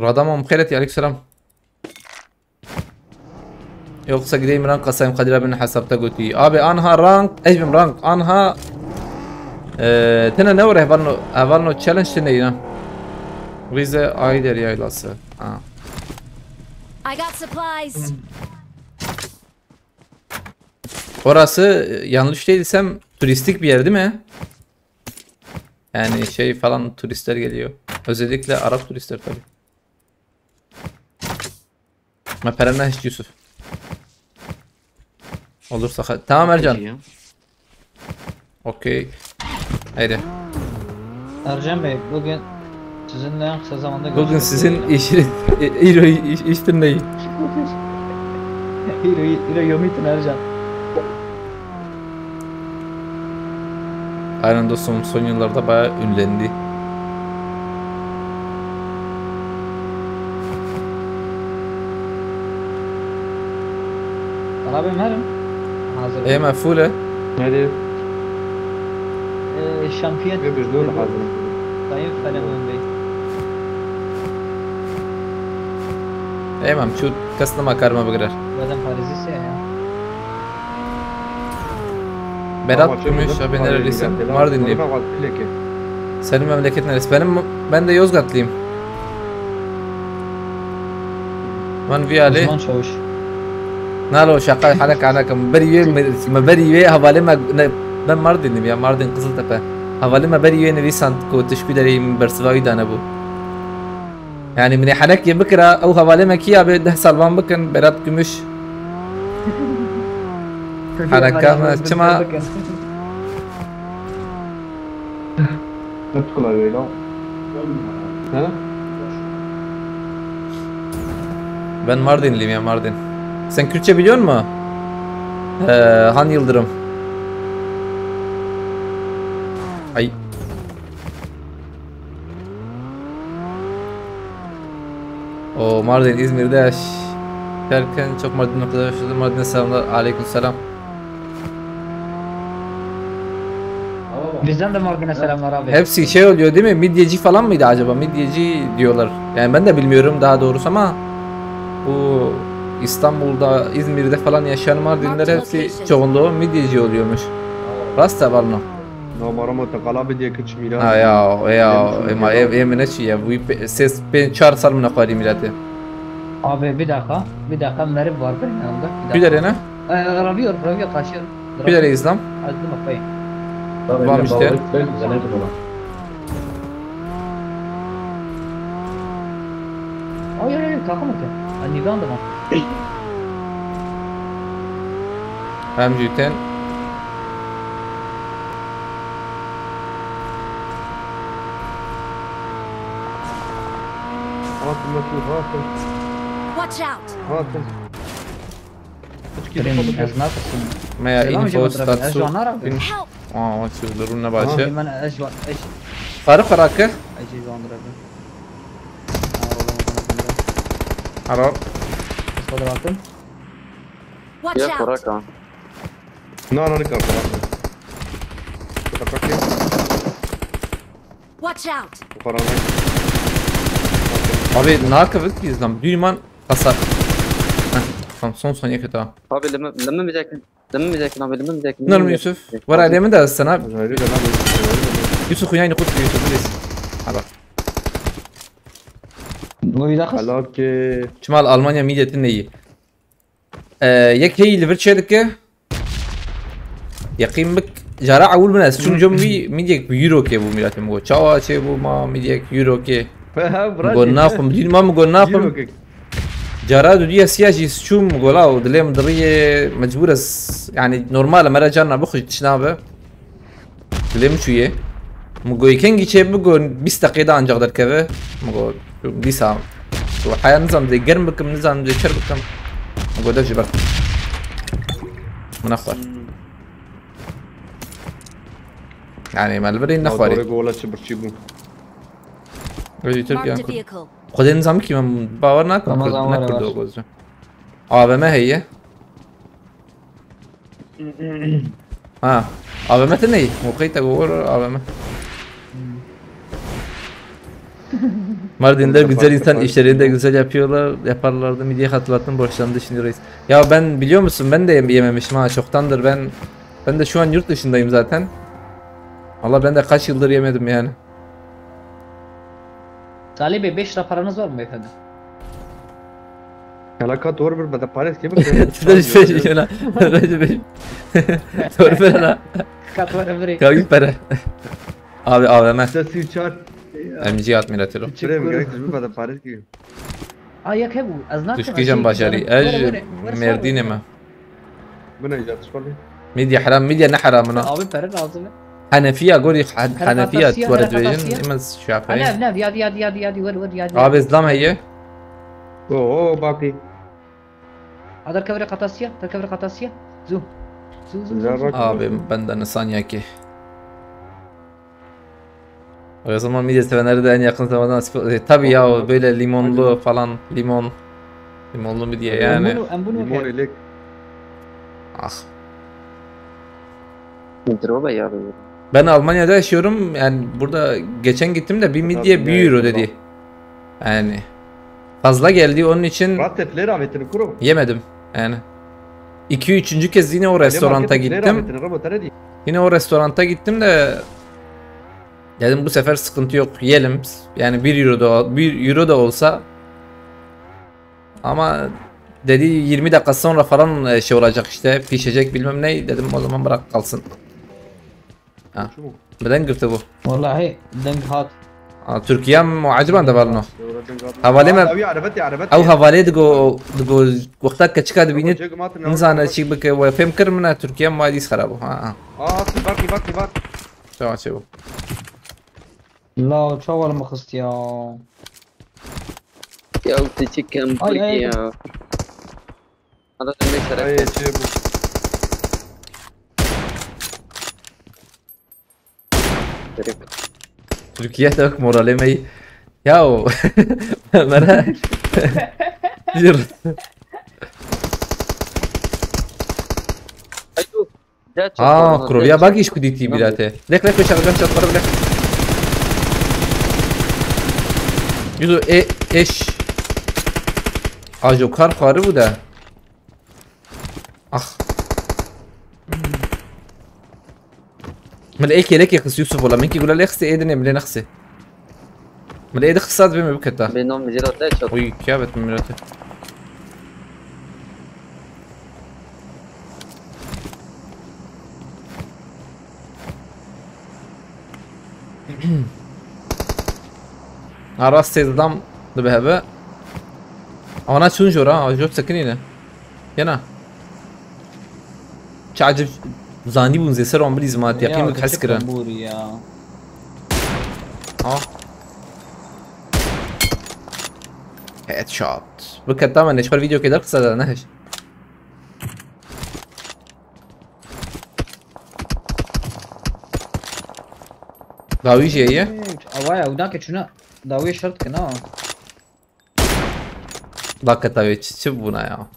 Radamam xêret ya, aleyküm selam. Yoksa gideyim rank kasayım, Kadir abinin hesapta götü. Abi anha rank, ejbim rank, anha. Eee, tene ne var hevalno, hevalno challenge tene ya. Rize Ayder yaylası. Ha. I got supplies. Orası, e, yanlış değilsem, turistik bir yer değil mi? Yani şey falan, turistler geliyor. Özellikle Arap turistler tabii. Me pere nehişt Yusuf. Olursa ha- tamam Ercan. Peki ya. Okey. Haydi. Ercan Bey, bugün sizinle en kısa zamanda Bugün görüşmek sizin dileğiyle. işiniz, e, Euro iş, iştirneyi. Euro, Euro yomitin Ercan. Aynen dostum, son yıllarda bayağı ünlendi. Abi Merim. Hazır. Ê me fûl e. Hadi. Ee, şampiyet. Ve biz de hazır. Sayın Felemen Bey. Ê me çû kes nema karma bigire. Zaten Paris'e ya. Berat Gümüş abi, nerelisin? Mardinliyim. Senin memleket neresi? Benim, ben de Yozgatlıyım. Van Viyali. Uzman çavuş. Nalo şaka, hane kanaka. Beri üye mi, mi beri üye havale me, ne, ben Mardinliyim ya, Mardin Kızıltepe. Havale me beri üye nevisan ko tişkü dereyim bersiva wî dane bu. Yani min ê henekê bikira, ew hevalê me kî ya bê deh sal van bikin, Berat Gümüş. Heneka me çima? Hep kolay öyle. Ha? Ben Mardinliyim ya, Mardin. Sen Kürtçe biliyor musun? Ee, Han Yıldırım. Ay. O Mardin, İzmir'de yaş- derken çok Mardin noktada yaşadım. Mardin'e selamlar. Aleyküm selam. Bizden de Mardin'e selamlar abi. Hepsi şey oluyor değil mi? Midyeci falan mıydı acaba? Midyeci diyorlar. Yani ben de bilmiyorum daha doğrusu ama bu İstanbul'da, İzmir'de falan yaşayan Mardinler hepsi çoğunluğu midyeci oluyormuş. Rasta var mı? Namarama te qala bidye kiç mîra. Ha ya, ya, ema ev, ev ne şey ya, bu pe- ses ben çar sal mına xwarî milletê. Abi bir dakika, bir dakika Merib var benim yanımda. Bir Kü dakika. Derê ne? Ee, Raviyor, Raviyor taşıyor. Kü Derê İslam? Azdım bakayım. Tamam işte. Ay ay ay, takım mı? Ay, neden de var? Hem jüten. Hatın nasıl hatın? Watch out! Hatın. Kirin, ez nakasın. Meya Selam info Cevat Rabbi, ez statsu. juan Arabim. Help! Aa, açıldı rune bahçe. Hemen ez juan, ez. Faruk Farake. Ez juan Rabbi. Alo. Kısa bıraktım. Watch Ya out! Faraka. Na na nika Faraka. Faraka. Watch out! Faraka. Abi ne kadar izlam. Duyman hasar. Heh, tamam, son saniye kötü ha. Abi limi limi mi zekin? Limi mi zekin abi limi mi zekin? Bunlar mı Yusuf? Var alemi de sana. Hayır da lan. Yusuf, yayını kut Yusuf, please. Ha bak. Bu bir dakika. Hala ki. Çimal Almanya midetin neyi? Ee, yek hey li vir çêdike. Yaqîn bik. Cara ewil min ez çûm cem wî, min yek bi euro ke bû milatim go. Çawa çê bû ma min yek euro ke. Go naxwim, dîn ma min go naxwim. Cara dudiya siya jî çûm go la û dilê min diriyê, mecbûr ez, yani normal e, mera carna bixwe tişt nabe. Dilê min çûye. Min got, kengî çê bigo bîst deqê de ancak derkeve. Min got, dîsa. Got, heya nizam dê germ bikim, nizam dê çer bikim. Min got, de ji ber. Min nexwar. Yani me li vir nexwarî. Dore gola çi birçî bû. Öyle Türkiye. Marked a vehicle. Xwedê nizam ki, min bawer nakim. Ramazan Kurd, var, ne Kurd var. o gozu. A V M heye. Ha. A V M te ney? Okey, tabi, olur A V M. Mardin'de güzel insan, işlerini de güzel yapıyorlar, yaparlardı. Midye hatırlattın, borçlandı şimdi reis. Ya ben, biliyor musun, ben de yem- yememişim ha, çoktandır ben. Ben de şu an yurt dışındayım zaten. Valla ben de kaç yıldır yemedim yani. Salih Bey, beş lira paranız var mı beyefendi? Hela ka tor bir bede pares kê bikir. Tor bir la. Tor bir la. Ka tor bir. Kavî pere. Abi A V M. Sesî çar. M G at miletilo. Çi Buraya mı gerek bir bede pares kê. Aa, yek hebû. Ez nakim. Tuşkî jin başarî. Ez ji Mêrdînê me. Bine îcat şkolê. Medya heram, medya ne heram in. Abi pere lazim e. Henefiya gorî, Henefiya tu were dibêjin, em Şafii. Nev, nev, yadî, yadî, yadî, yadî, wer, wer, yadî. Abi zlam heye. Oho, bakî. Adar kevre qatasiya, der kevre qatasiya. Zu. Zu, zu, zu, zu. Abi bende nisan yekê. O zaman midye sevenleri de en yakın zamanda nasip, e, tabii ya, o böyle limonlu falan, limon. Limonlu midye yani. Em bunu, em bunu Limon elek. Ah. Droba ya. Ben Almanya'da yaşıyorum. Yani burada geçen gittim de bir midye bir euro dedi. Yani fazla geldi, onun için Ratet lera vetini kuro. Yemedim yani. İki, üçüncü kez yine o restoranta gittim. Yine o restoranta gittim de dedim bu sefer sıkıntı yok, yiyelim. Yani bir euro da, bir euro da olsa. Ama dedi yirmi dakika sonra falan, e, şey olacak işte, pişecek bilmem ne. Dedim o zaman bırak kalsın. Ha. Bi deng girtibû. Wallahî deng hat. Aa, Tirkiye mi acaba de balno? Hevalê me. Ew ya erebetê, erebetê. Ew hevalê digo, digo wexta keçika dibînî, nizane çi bike, we fêm kir min e, Tirkiye mi dîs xera bû. Ha, ha. Aa, bakî, bakî, bak. Çawa çê bû? La, çawa li min xist ya? Ya, tu çi kem Ay, ay, ya. Hala dönmeyi şeref. Ay, çi bû? Şeref. Türkiye de yok moralê me. Ya o. Mera. Bir. Ay, dur. Aa, kuro ya bak iş kudîtî bîra te. Lek, lek, beşer, beşer, para lek. Yudu, e, eş. Ajo kar xari bu da. Ah. Mil ê kêlekê xist Yusuf ola. Min kî gula lê xistê ê dinê milê nexsê. Mil ê dixisa dibê me biketa. Bê nom mijê ra te çat. Uy, kya bet min mirate. Ha, rastê didam dibe hebe. Ana çûn jora, jot sekinîne. Yena. Çi acib zanî bûn zê ser wan bilî zima teqîm hez kirin. Ha. Headshot. Biketa me neşber video kê der qisa da nehiş. Dawî jê ye. Avaya, ew nake çûna dawî şert kin ha. Dakika tabii çi, çi bûna ya.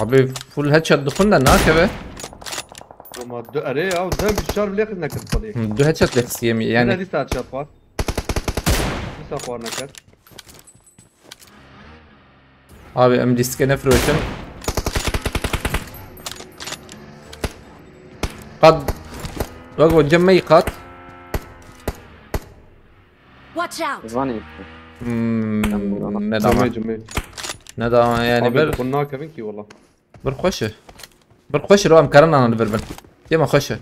Abi full headshot dixwin de nakeve. Ama du, erê ya, dem bir şar bile kız ne kız kalıyor. Hı, du headshot lê xistiyê mi yani. Ne dîsa headshot var. Dîsa xwar nekir. Abi em lîstikê nefiroşin. Qad. Wek o cem me qat. Watch out! Vanê. Hmm, ne dama. Cemê, cemê. Ne dama yani. Abi bir xun nakevin ki valla. Bir xweş e. Bir xweş e, em karin ana li vir bin. Dema xweş e.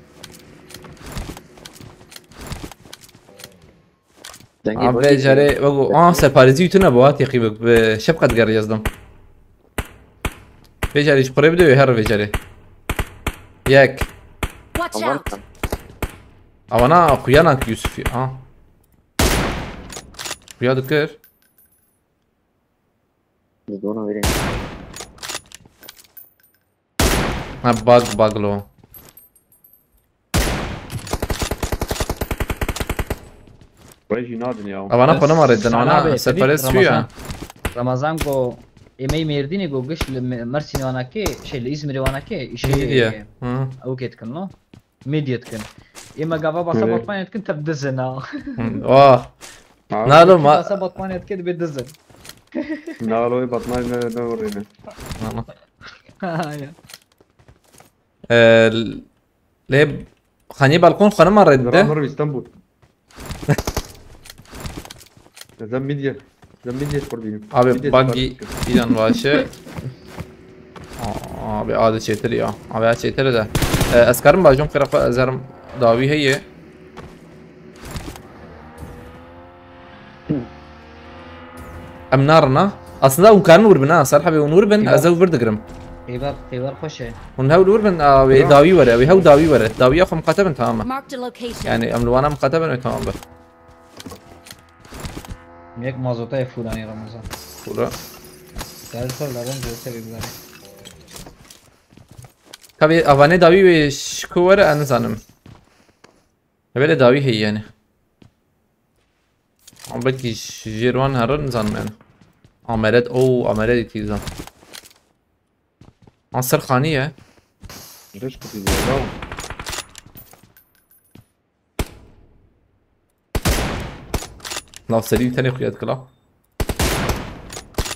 Dengê Abi boşê carê wego, aa, separêzî tune bo, hat yaqî bi, bi şefqet geriyazdım. Vê carê ji xurê bide wê her vê carê. Yek. Watch Aman. Out! Avana xuya nak Yusuf ya. Ha. Xuya dikir. Biz de ona vereyim. Ha, bug, bug lo. Vay jî nadin ya. Avana xwe nema rêdin, ana separes çû ya. Ramazan go, êmey Mêrdînê go giş li Me-, Mersînê wana kê, şey, li Îzmîrê wana kê, îşê Mîdiye. Hı. Ew kê dikin lo. Medya dikin. Ê me gava basa Batmanya dikin, tev dizin ha. Hı, oh. Nalo ma- basa Batmanya dikin, dibê dizin. Nalo ê Batmanya ne, ne orîne. Ama. Ha, ya. Ee, lê xanî balkon xanima red de. Ramır İstanbul. Ez em midye. Ez em midye xurt bînim. Abi Midye buggy sipariş bikim. îdan baş e. Aa, abi adi çêtir ya. Abi ya çêtir de. E, ez karim bajom qira xwe ez herim dawî heye. Em narina. Aslında hûn karin wir bin ha. Ser hebê hûn wir bin. Ya. Ez ew vir digirim. Xêber, xêber xweş e. Hûn hewl wir bin. A, wê Ya. dawî were. Wê hew dawî were. Dawî ya xwe miqate bin tamam e. Marked a location. Yani em li wana miqate bin wê tamam be. Yek mazota ye fûranî Ramazan. Bura. Gel sor la ben cevap vereyim ben. Tabi avanê dawî wê şiko were ez nizanim. Hebele dawî heye yani. Ama belkî jêr wan herin nizanim yani. Ameret, o ameret tîzan. An ser xanî ye. Reş kutî diye. Bravo. Nav serî tenê xuya dikila.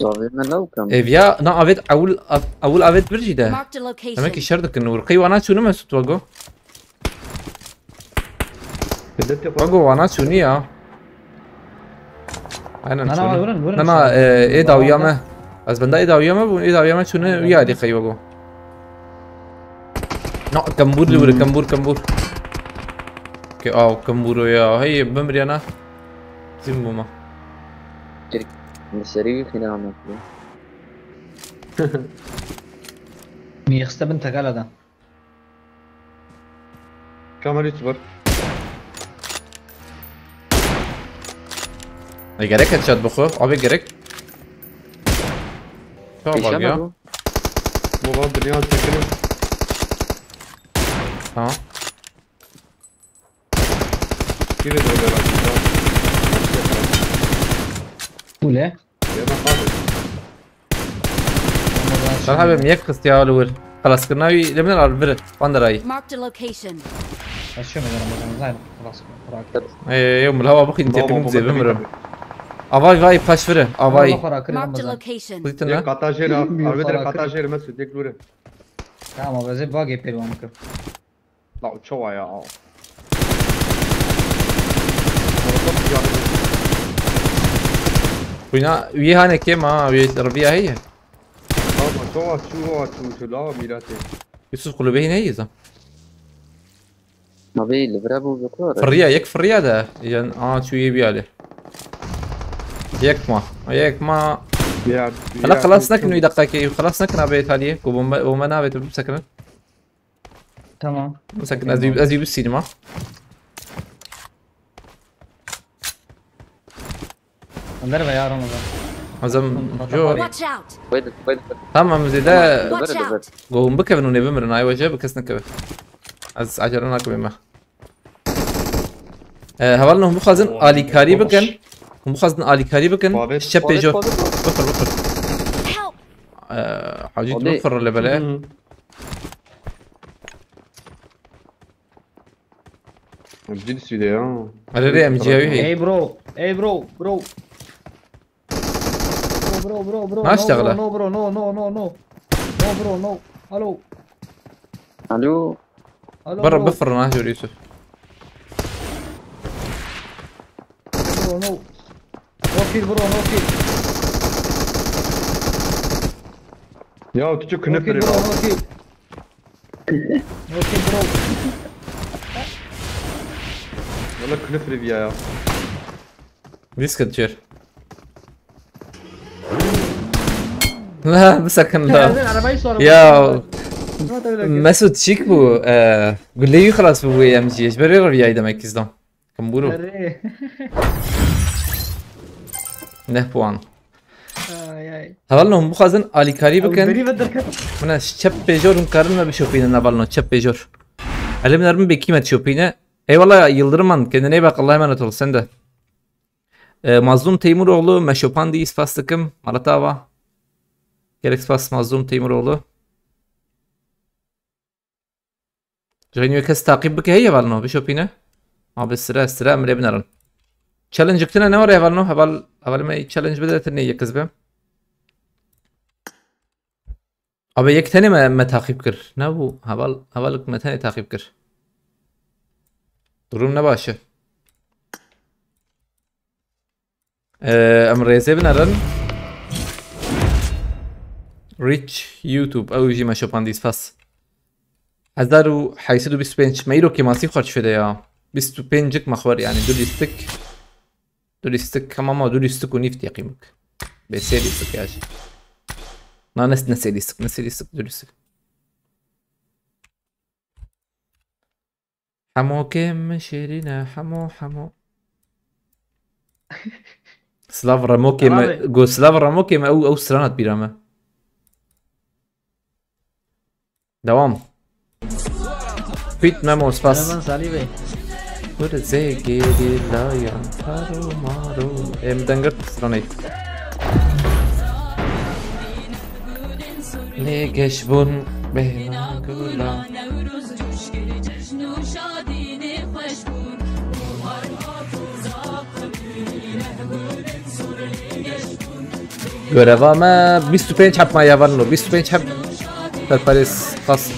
Zavê me law kam. Ev ya na avet ewil av- ewil avet bir jî de. Marked a location. Demek ki şer dikin û qey wana çûne Mesut wago. Şiddet yapar. Wago wana çûne ya. Aynen Na, na, çûne. vurun, vurun Na na sen. e, ê Tamam, dawiya tamam. me. Ez benda ê dawiya me bû ê dawiya me çûne Tamam. wî yadî qey wago. Na kembûr li wir kembûr kembûr. Ke aw kembûro ya. Hey bimriyana. Zim bûma. Li serî wî xîna anlatıyor. Mîxiste bin tekala da. Kamera YouTuber. E, gerek headshot bixwe. Abi gerek. Tamam Pêşe bak me ya. bu. Baba dünya çekelim. Tamam. Bir de böyle bak. Kule. Yemek abi. Sen abi miyek kıstı ya olur. Xelaskirina wî li min al vir. Van der ay. Marked a location. Açıyorum ben Ramazan. Zaten bırak. Bırak. Ey, ey, mil hava bixîn Baba, tepkim baba, zêbim baba. Ava vay paş vire. Avay. Bırak. Marked a Ramazan. location. Kutin Ye ne? kata jêr a. Bilmiyorum, Arvê falan direkt kata kırık. jêr Mesut yek lure. Tamam, ez ê bagê pêl wan bikim. La çawa ya. Kuyna üye hane kêm ha. Üye rabiya heye. Ama çawa çû wa çû çû la mîratê. Yusuf kulübe hine yiza. Abi li vira bû bi kor. Fırriya yek fırriya da. Yan a çû ye biyale. Yek ma. Yek ma. Ya. Hala xelas nekin wî deqakê. Xelas nekin abi Italiye. Ku bomba bomba navê tu bisekinin. Tamam. Bisekinin ez ez bir sinema. Önder ve ya Ramazan. Azam Hı, jo. Fatih Watch out! Wait, wait, wait. Tamam zêde. Watch Li vir, li vir. Out! Gohûn bikevin û nêbimirin, ay we jê bi kes nikeve. Ez ecele nakim me. E, hevalin hûn bixwazin Oo, alîkarî baş. Bikin. Hûn bixwazin alîkarî bikin. Babet. Şep pêjor. Babet, babet. Bixir, bixir. Help! E, Hacî Abi. bixir le bele. Hı. Cid süde ya. Erê rê em ciyawî heye. Hey bro. Hey bro. Bro. Bro bro bro bro. Naştexile. No bro no no no no. No bro no. Alo. Alo. Alo. Bira Bro. Bifir ha jor Yusuf. Bro no. No kill bro no kill. Ya tu çi No knipir kill ya. bro no kill. No kill bro. Valla knipir ya ya. Disk atıyor. La bisakin la. Arabayı sor. Ya Murat öyle. Mesut çîk bû. E, gulê wî xilas bû wê M G. Ji ber vê reviyayî demek ki zidam. Kim bûro? Arre. Neh puan. Ay ay. Hevalno hûn bixwazin alîkarî bikin. Beri ve derket. Mine çep pêjor hûn karin me bişopînin hevalno çep pêjor. Elim nermin bêkî me dişopîne. Eyvallah Yıldırım Han, kendine iyi bak, Allah'a emanet ol sen de. E, Mazlum Teymuroğlu, me şopandî, spas dikim. Malatava. Gelek spas Mazlum Teymuroğlu. Jayîn wê kes taqîb bike heye hevalno, bişopîne. Ma bi sire sire em lê binerin. Challenge tine ne were hevalno, heval, heval me challenge bide tine yek kiz be. Abi yek tenê me, me taqîb kir. Ne bû? Heval, hevalek me tenê taqîb kir. Durum ne baş e. Ee, em rêzê binerin. Rich YouTube, ew jî me şopandî, spas. Hezar û heyt sed û bîst û pênc, me îro kêmasî xwe çi de ya. Bîst û pêncik me xwer, yani du lîstik. Du lîstik, hema ma du lîstik û nîv tê qîmik. Bê sê lîstik ya jî. Na, ne, ne sê lîstik, ne sê lîstik, du lîstik. Hemo kêm min şêrîn e, hemo, hemo. Silav Remokê me, Silav e. Go silav Remokê me, ew, ew stran hat bîra me. Devam. Quit Memo, spas. Merhaba Salih Bey. Kur zê gêrîlayan, taro maro. Em dengir stranê. Lê geş bûn bêhna gula. Göreva me bîst û pênc heb maye, var no, bîst û pênc heb. Serperêz, spas.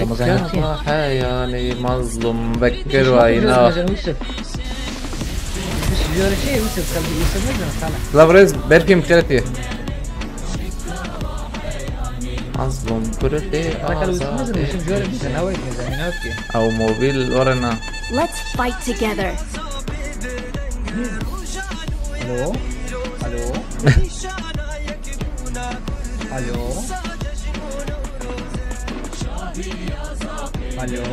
Ramazan Yekka Yalçın. Heyanê mazlum vekir Yusuf, wayna. Yusuf, Yusuf. Yusuf, Yusuf, Yusuf, Yusuf, Yusuf, Yusuf. Lavrez, belki imkaniyeti. Mazlum kurete. Bak, Yusuf, Yusuf, azade. Yusuf, Yusuf, Yusuf, ne var ki? Sen ne var ki? Ew mobil orena. Let's fight together. Alo? Alo? Alo? Alo?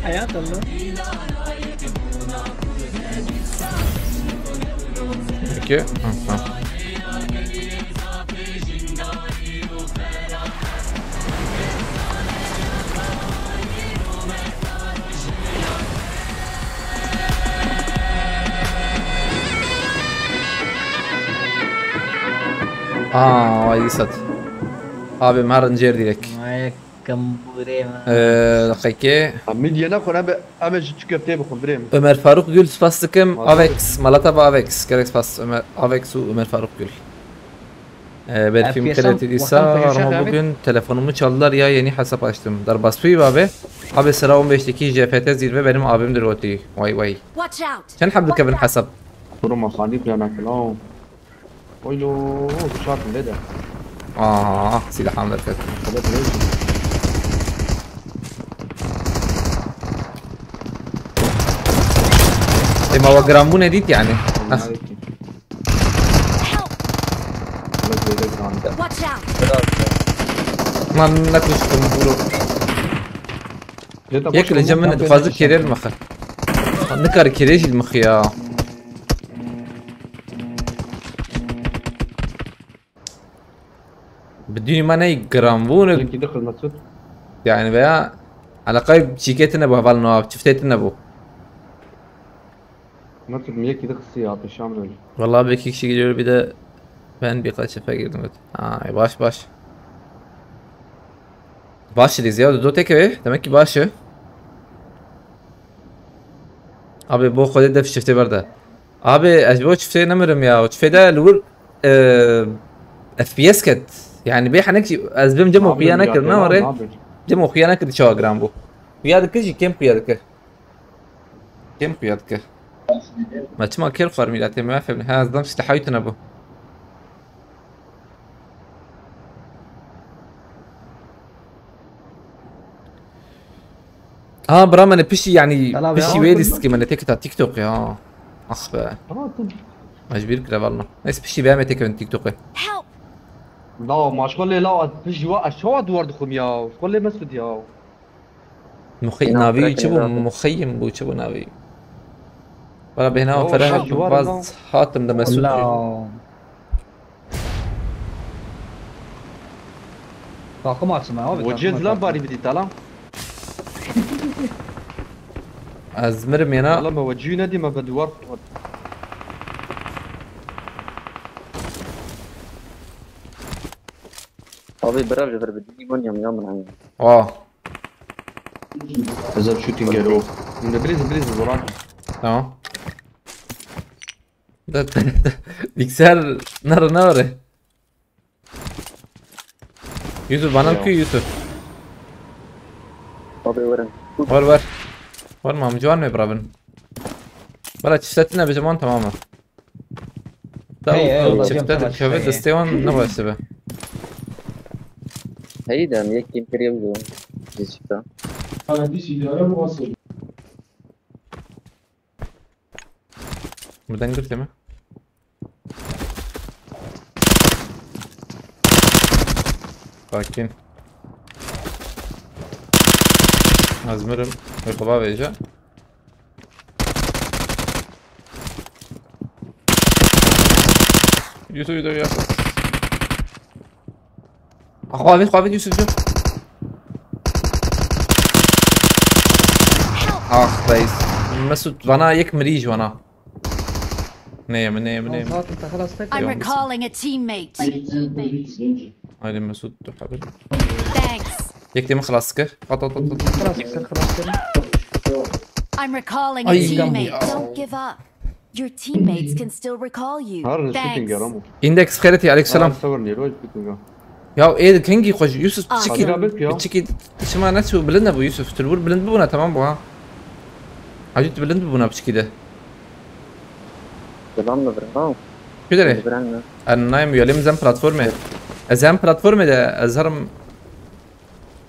Hayat oldu. Peki. Hı, tamam. Aa, vay dîsat. Abi, me rincêr direk. Vay kambûrê me. Ee, deqekê. Ha, midye nexwe, em, em ji çi köfteyê bixwin, birê min. Ömer Faruk Gül, spas dikim. Mazlum. Avex, Malata ve Avex. Gerek spas Ömer, Avex û Ömer Faruk Gül. Ee, belki F P S imkaniyeti dîsa, Watan Koca ama Şehir abi. Bugün telefonumu çaldılar ya, yeni hesap açtım. Darbasuyum abi. Abi sıra on beşteki J F T zirve benim abimdir oti. Vay vay. Watch out! Çend heb dikevin hesap? Durum masanî planakil. Oylo, çarpın dede. Aa, silahım derket. Hadi buraya. Ê, ma we giran bûne dît yani. Heh. Help! Watch out! Man nekuştim bro. Yek li cem min dixwaze kêrê li mixi. Nikare kêrê jî li mixi ya. Bi dînî me ney giran bûn. Yekî dixil Mesut. Yani veya eleqay çîkê tine bû, heval no, çiftê tine bû. Mesut, mi yekî dixisi ya, pêşan re. Vallahi bir iki kişi geliyor, bir de ben birkaç sefer girdim. Ha, e, baş, baş. Baş diz ya, do teke, demek ki başı. Abi, bu kadar def çifte var da. Abi, ez bo çiftê nemirim ya. O çiftê de li wir, e, F P S ket. Yani bê henek jî ez bim cem Abi, oxuya ya, nekir, ne devam ore? Abi. Cem oxuya nekir çawa giran bû. Xuya dikir jî kêm xuya dikir. Kêm xuya dikir. Me çima kêr xwar mîratê me fevne. Ha, ez dam sîte hewtine bû. Ha, bira, me ne piştî, yani, Selam ya. Piştî wê lîstikê me ne têkita TikTok ya. Ah be. Tamam, tamam. Mecbur kire valla. Neyse, piştî be me têkevin TikTok'e. Help! La, maşxol lê la, piştî wa, ez çawa duvar dixwim ya? Xol lê Mesut ya. Muxey-, Ina navî çi bû? Muxeyyim bû, çi bû navî? Wala bêhna Yo, Ferah şaş, baz hatim de Mesut. Takım açma abi. Wecê zilam barî bidî talam. Ez mirim yena. Valla me wecî nedî me be duvar. Abi bira ji vir bidî bûn ya min. Oh. Hezar shooting gero. Min de bilêz bilêz zoran. Tamam. Bilgisayar nere ne var? Yusuf, bana mı ki Yusuf? Abi werin. War war. War mam, ciwan me biravin. Bala çifte tine bize man tamam mı? Hey, hey, çifte de köve desteği wan ne başladı be. Hey de, yek kim kiriyor bu? Biz çifte. Buradan girdi mi? Sakin. Azmirim. Yok baba vereceğim. Yusuf, Yusuf, Yusuf. Xwavî, xwavî Yusuf, Yusuf. Ah reis. Mesut, vana yek mirî ji vana. Ne yeme, ne yeme, ne yeme. Zaten te xelas nekir. I'm recalling a teammate. Haydi Mesut, dur abi. Thanks. Yek de mi xelas kir. At, at, at, at. Xelas kir, xelas kir. I'm recalling a teammate. Don't give up. Your teammates can still recall you. Thanks. Index xêretî, aleyküm selam. Ya ê di kengî xwe Yusuf piçikî. Piçikî çima neçû bilind nebû Yusuf. Tu li wir bilind bibûna tamam bû ha. Hacî tu bilind bibûna piçikî de. Selam da birin ha. Kudere? Birin ne? En nayem yolê min zem platformê. Ez hem platformê de ez herim.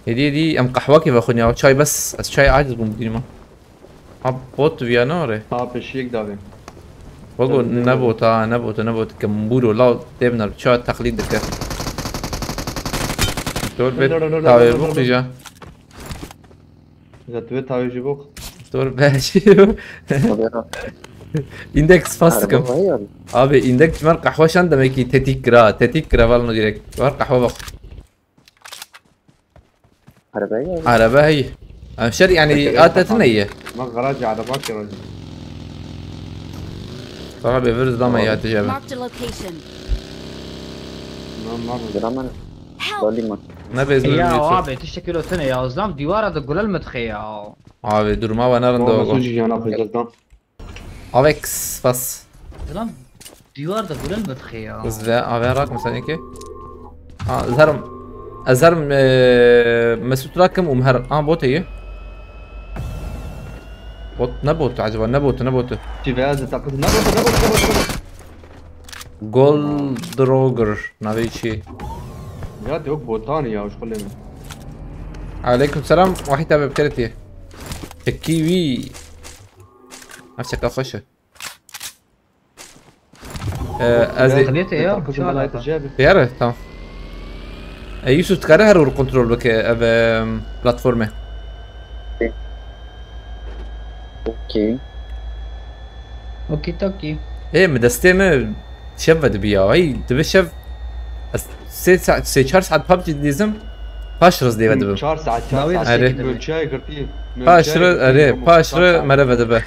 Hêdî hêdî em qehwekê vexwin ya. Çay bes. Ez çay aciz bûm dînima. Ha bot viya ne ore? Ha pêşiyek davê. Wego ne bot ha, ne bot, ne bot. Gembûro law têbnar çawa teqlîd dike. Dor bet tavê bixwîja. Ya tu tavê jî bix. Dor be jî. Index fast dikim. Abi index ji me qehwe şan demekî tetik kira, tetik kira val direkt. Var qehwe bak. Araba ya. Araba hey. Em şer yani atetine ye. Ma garajê araba kirajî. Tamam be virz dama ya tecebe. Marked a location. Lan lan. Help! Dali ma. Ne bezme. Ya abi tiştekî lo tene ya. Zam dîwara da gulel mitxe ya. Abi durma ve nerinde o? Suji yana fecezdan. Avex bas. Lan dîwar da gulel mitxe ya. Ez ve ave rak mesela ki. Ha, ez herim. Ez herim, e, Mesut rakim um her. Ha bot iyi. Bot ne botu acaba? Ne botu, ne botu? Çi veya ze takıldı. Ne botu, ne botu, ne botu, ne botu? Goldroger navê çi? Ya yok botan ya şu kulemi. Aleyküm selam. Wahid abi biteretiye. Çekî wî. Ev çeka xweş e. Ee, ez ê... Xiliyete ya, çi alaka? Yare, tamam. E, Yusuf, dikare her wir kontrol bike ev, em, platformê. Okey. Okey, tokey. Ê, mi destê mi şev ve dibi ya. Hey, dibi şev. Ez sê saet, sê çar saet PUBG dizim. Paş riz dê ve dibim. Çar saet, çar saet. Are. Mölçeğe girdi. Paş riz, are, paş riz mere ve dibe.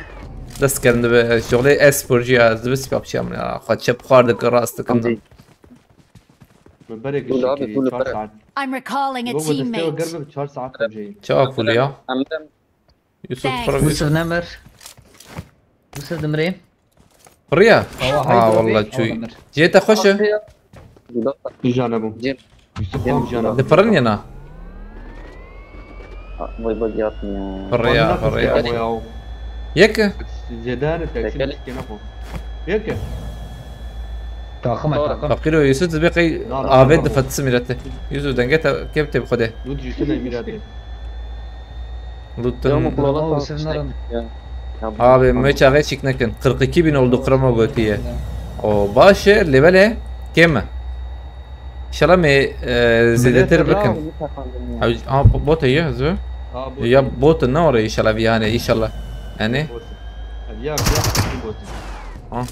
Dest kerin dibe. Şoxlê esporcu ya, dibe sipap şey ya. Xwe çep xwar dike, rast dike. Min berek şekilî çar saet. I'm recalling a teammate. Çawa pul ya? Yusuf, Yusuf nemir. Yusuf dimrê. Piriya? Ha, wallah çûyî. Cihê te xweş e? Tîja nebû. Yusuf tam tîja nebû. Dipirin ya na? Vay bak yapmıyor. Piriya, piriya. Yek? Zêde ne teksîm kêne xwe. Yek? Takım e, takım. Fakir o Yusuf, tu bê qey avê difetsiz mirete. Yusuf denge te kep tê bi xwe de. Yusuf ne mirete. Lutun. Abi, me çaxê çîk nekin. Kırk iki bin oldu krema gotiye. O baş e, lê belê kêm e. İnşallah me, e, zêdetir bikin. Abi, aha, bot e ya, zû. Ya bot ne oraya inşallah bir yani, inşallah. Yani. Ya, ya, bot. Ha.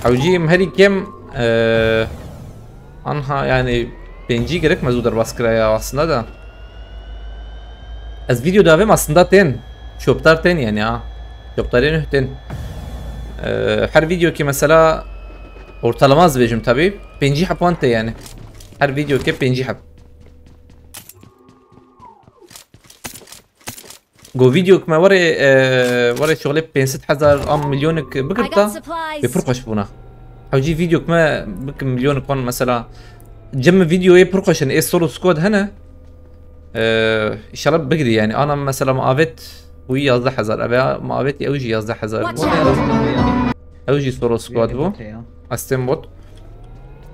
Ewcî em herî kêm, e, anha yani pêncî gerek me zû derbas kiraya aslında da. Ez video davêm aslında tên. Çopdar tên yani ha. Çopdarê nuh tên. E, her video ki mesela ortalama ez vêjim tabi. Pêncî heb wan tê yani. Her video ki pêncî heb. Go videok me were, e, were şoxlê pênc sed hezar an milyonik bigirta. Bê pir xweş bûna. Hewcî videok me bikim milyonik wan mesela Cem videoyê pir xweş in. Ê solo squad hene. Ee, inşallah bigirî yani. Ana mesela ma avêt bûyî yazdeh hezar. Eve ma avêt ew jî yazdeh hezar bû. Ew jî solo squad bû. Aston bot.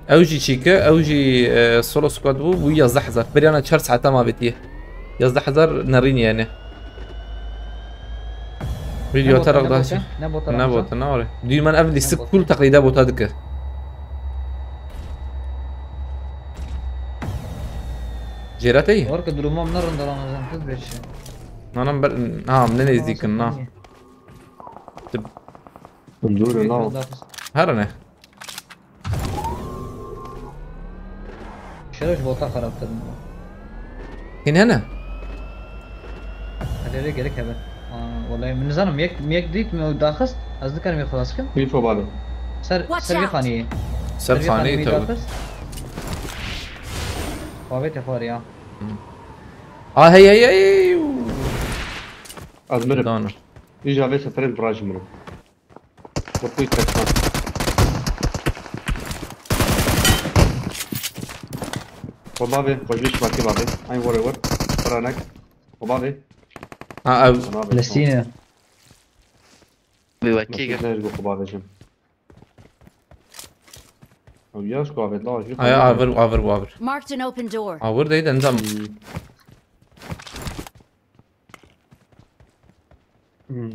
Ew jî çîke, ew jî, e, solo squad bû. Bûyî yazdeh hezar. Biryana çar saeta ma avêtiye. Yazdeh hezar nerîn yani. Video terek daha çi? Ne bota, ne bota, ne were. Duyman ev lîstik kul teqlîda bota dike. Jêra te yî? Orke durumum ne rinda lan hocam, kız bir şey. Nanan ber, ha, ne nêzdîkin na. Dur la. Her ne? Şeref bota xerabtir. Hîn hene? Hadi öyle gerek hebe. Aa, vallahi min nizanim, yek, yek dît mi daxist? Ez dikarim yek xelas kim? Info bade. Ser, Watch ser bir out. Xaniyê. Ser xaniyê tabii. Daxist. Babet xwar ya. Aa, hey, hey, hey. Azmir'im. Tamam. Iyice abi seferin virajım bunu. Botlu kaçma. Xwe bavê, xwe ji vê şibakê bavê. Eyn were wer. Xwe ranek. Xwe bavê. Ha, ew. Xwe bavê. Lestîne. Bi wekî Mesut gel. Ne ji bo xwe bavê jim. Ew ya ji ku avêt la ji Aya avir, avir, avir. Marked an open door. Avir deydi endam. Hmm. Hmm.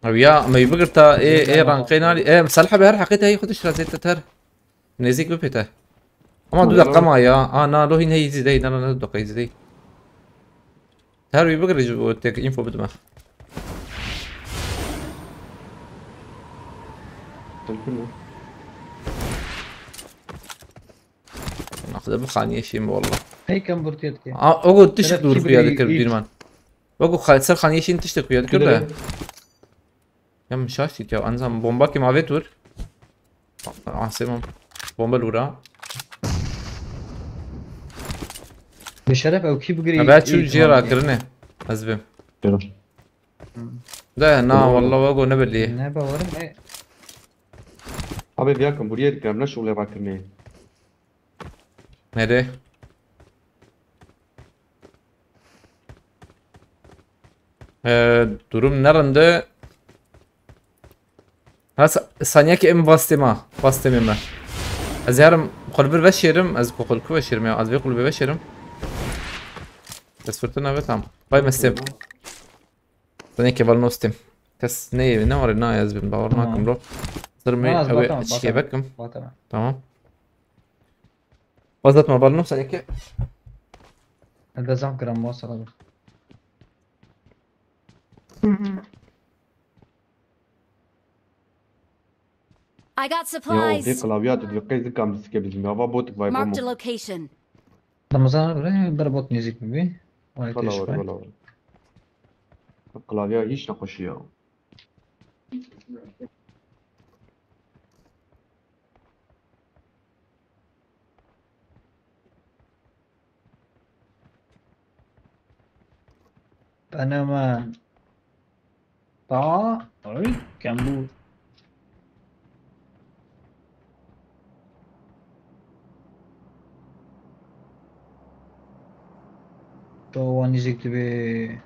Ew ya, me bigirta, ê, ê, ranqê nalî. Ê, Salih abi her heqê te heyî xwe dişra zêde ter. Nêzîk bipê te. Ama du deqa ma ya. A, na, lo hîn heyî zî dey, na, na, na, du deqa zî dey. Ter wî bigirî ji bo tek info bidime. Naxde bi xaniyê şîm walla. Peykem burtiyet ki. A, o go tişt Seref dur kibri kuya dikir it. Dîrman. Wekî xal-, ser xaniyê şîn tiştek xuya dikir de. Kudere. Ya min şaş dît ya, enzam bomba kim avêt wir. Asê mam. Bomba lura. Bi şeref ew kî bigirî. Be çû jê rakirine. Ez bim. Kudere. De, na, walla wego ne belî. Ne bawerim, e. Abi, viya kim, buraya dikim, ne şule rakirine. Nerê? Ee, durum ne rinde? Ha, sa-, saniyekê em vastê ma. Vastê me. Ez yarim kulübür veşerim, ez ku kulübü veşerim ya, ez vê kulübü veşerim. Ez fırtına ve tam. Vay mestem. Saniyekê val nostim. Kes ne, ne var, ne ez bin, bawer nakim bro. Sırmê ewe çiye bekim. Tamam. Vazatma bal no saniyekê. Elde zam gram mo sana. I got supplies. Yo, vê klavya tu dibî qey zikam distike bizim. Ava botik vay bomo. Marked a location. Ramazan abi, ber bot nêzîk bibî. Wala wala. Klavya hiç nexweşî ya. Benemen. Ta, ay, kembû. To wan nîzîk dibê.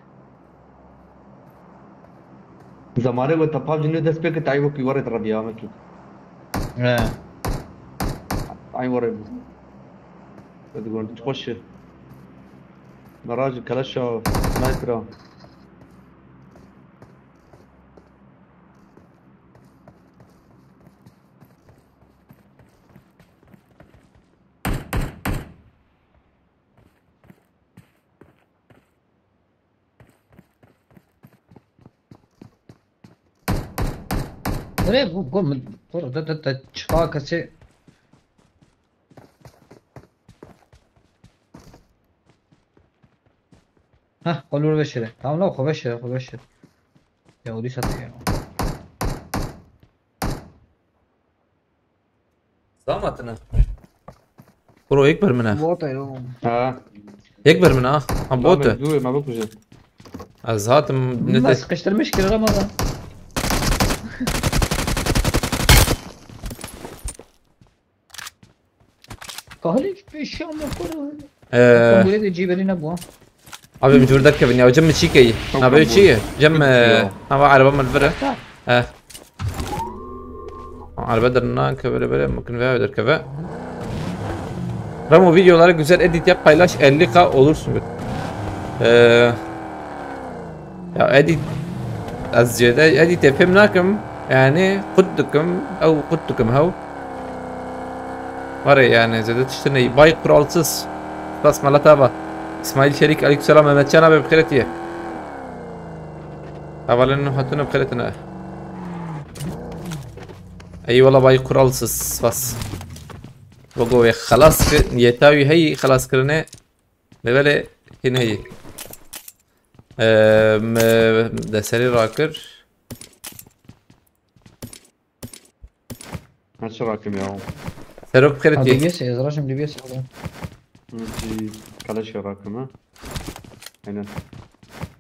Zemarê we te pav jinê dest pê kir, tayî wekî werê te re diya me kî. He. Ay werê bû. Te digon, xweş e. Me rajin keleşa, snaypera. Erê, bu, bu, bu, da, da, da, çiqa kesê. Heh, qulur veşire. Tamam, la, xwe veşire, xwe veşire. Ya, o dîsa tê ya. Zama tine. Kuro, yek ber min e. Bot e, yo. Ha. Yek ber min e, ha. Ha, bot e. Dur, me bikuje. Ez hatim, ne te- sıkıştırmış ki Ramazan. Kahlî pêşiya me kur. Ee, Buraya da cîberî nebû. Abi min civir derkevin ya. Cem mi çîkeyî? Çok Na böyle kabul. çî? Cem Çok e, ya. Hava araba min vir e. Ha. Eh. Araba derine kevere böyle mümkün veya derkeve. Ramo videoları güzel edit yap, paylaş, elli K olursun. Ee, Ya edit, ez zêde edîtê fêm nakim. Yani qut dikim, ew qut dikim hew. Were yani zêde tiştine. Bay Kuralsız. Spas Malat Ava. İsmail Çelik, aleykümselam. Mehmetcan abi, bi xêretî ye. Hevalên hatine bi xêretine. Eyvallah Bay Kuralsız. Spas. Logo ve xelas ki, niyeta wî heyî xelas kirine. Lê belê hîn heyî. Ee, me deserî rakir. Her şey rakım ya. Serok bi xêretî. D B S, ez rajim D B S alayım. Ki kaleş rakım ha. Aynen.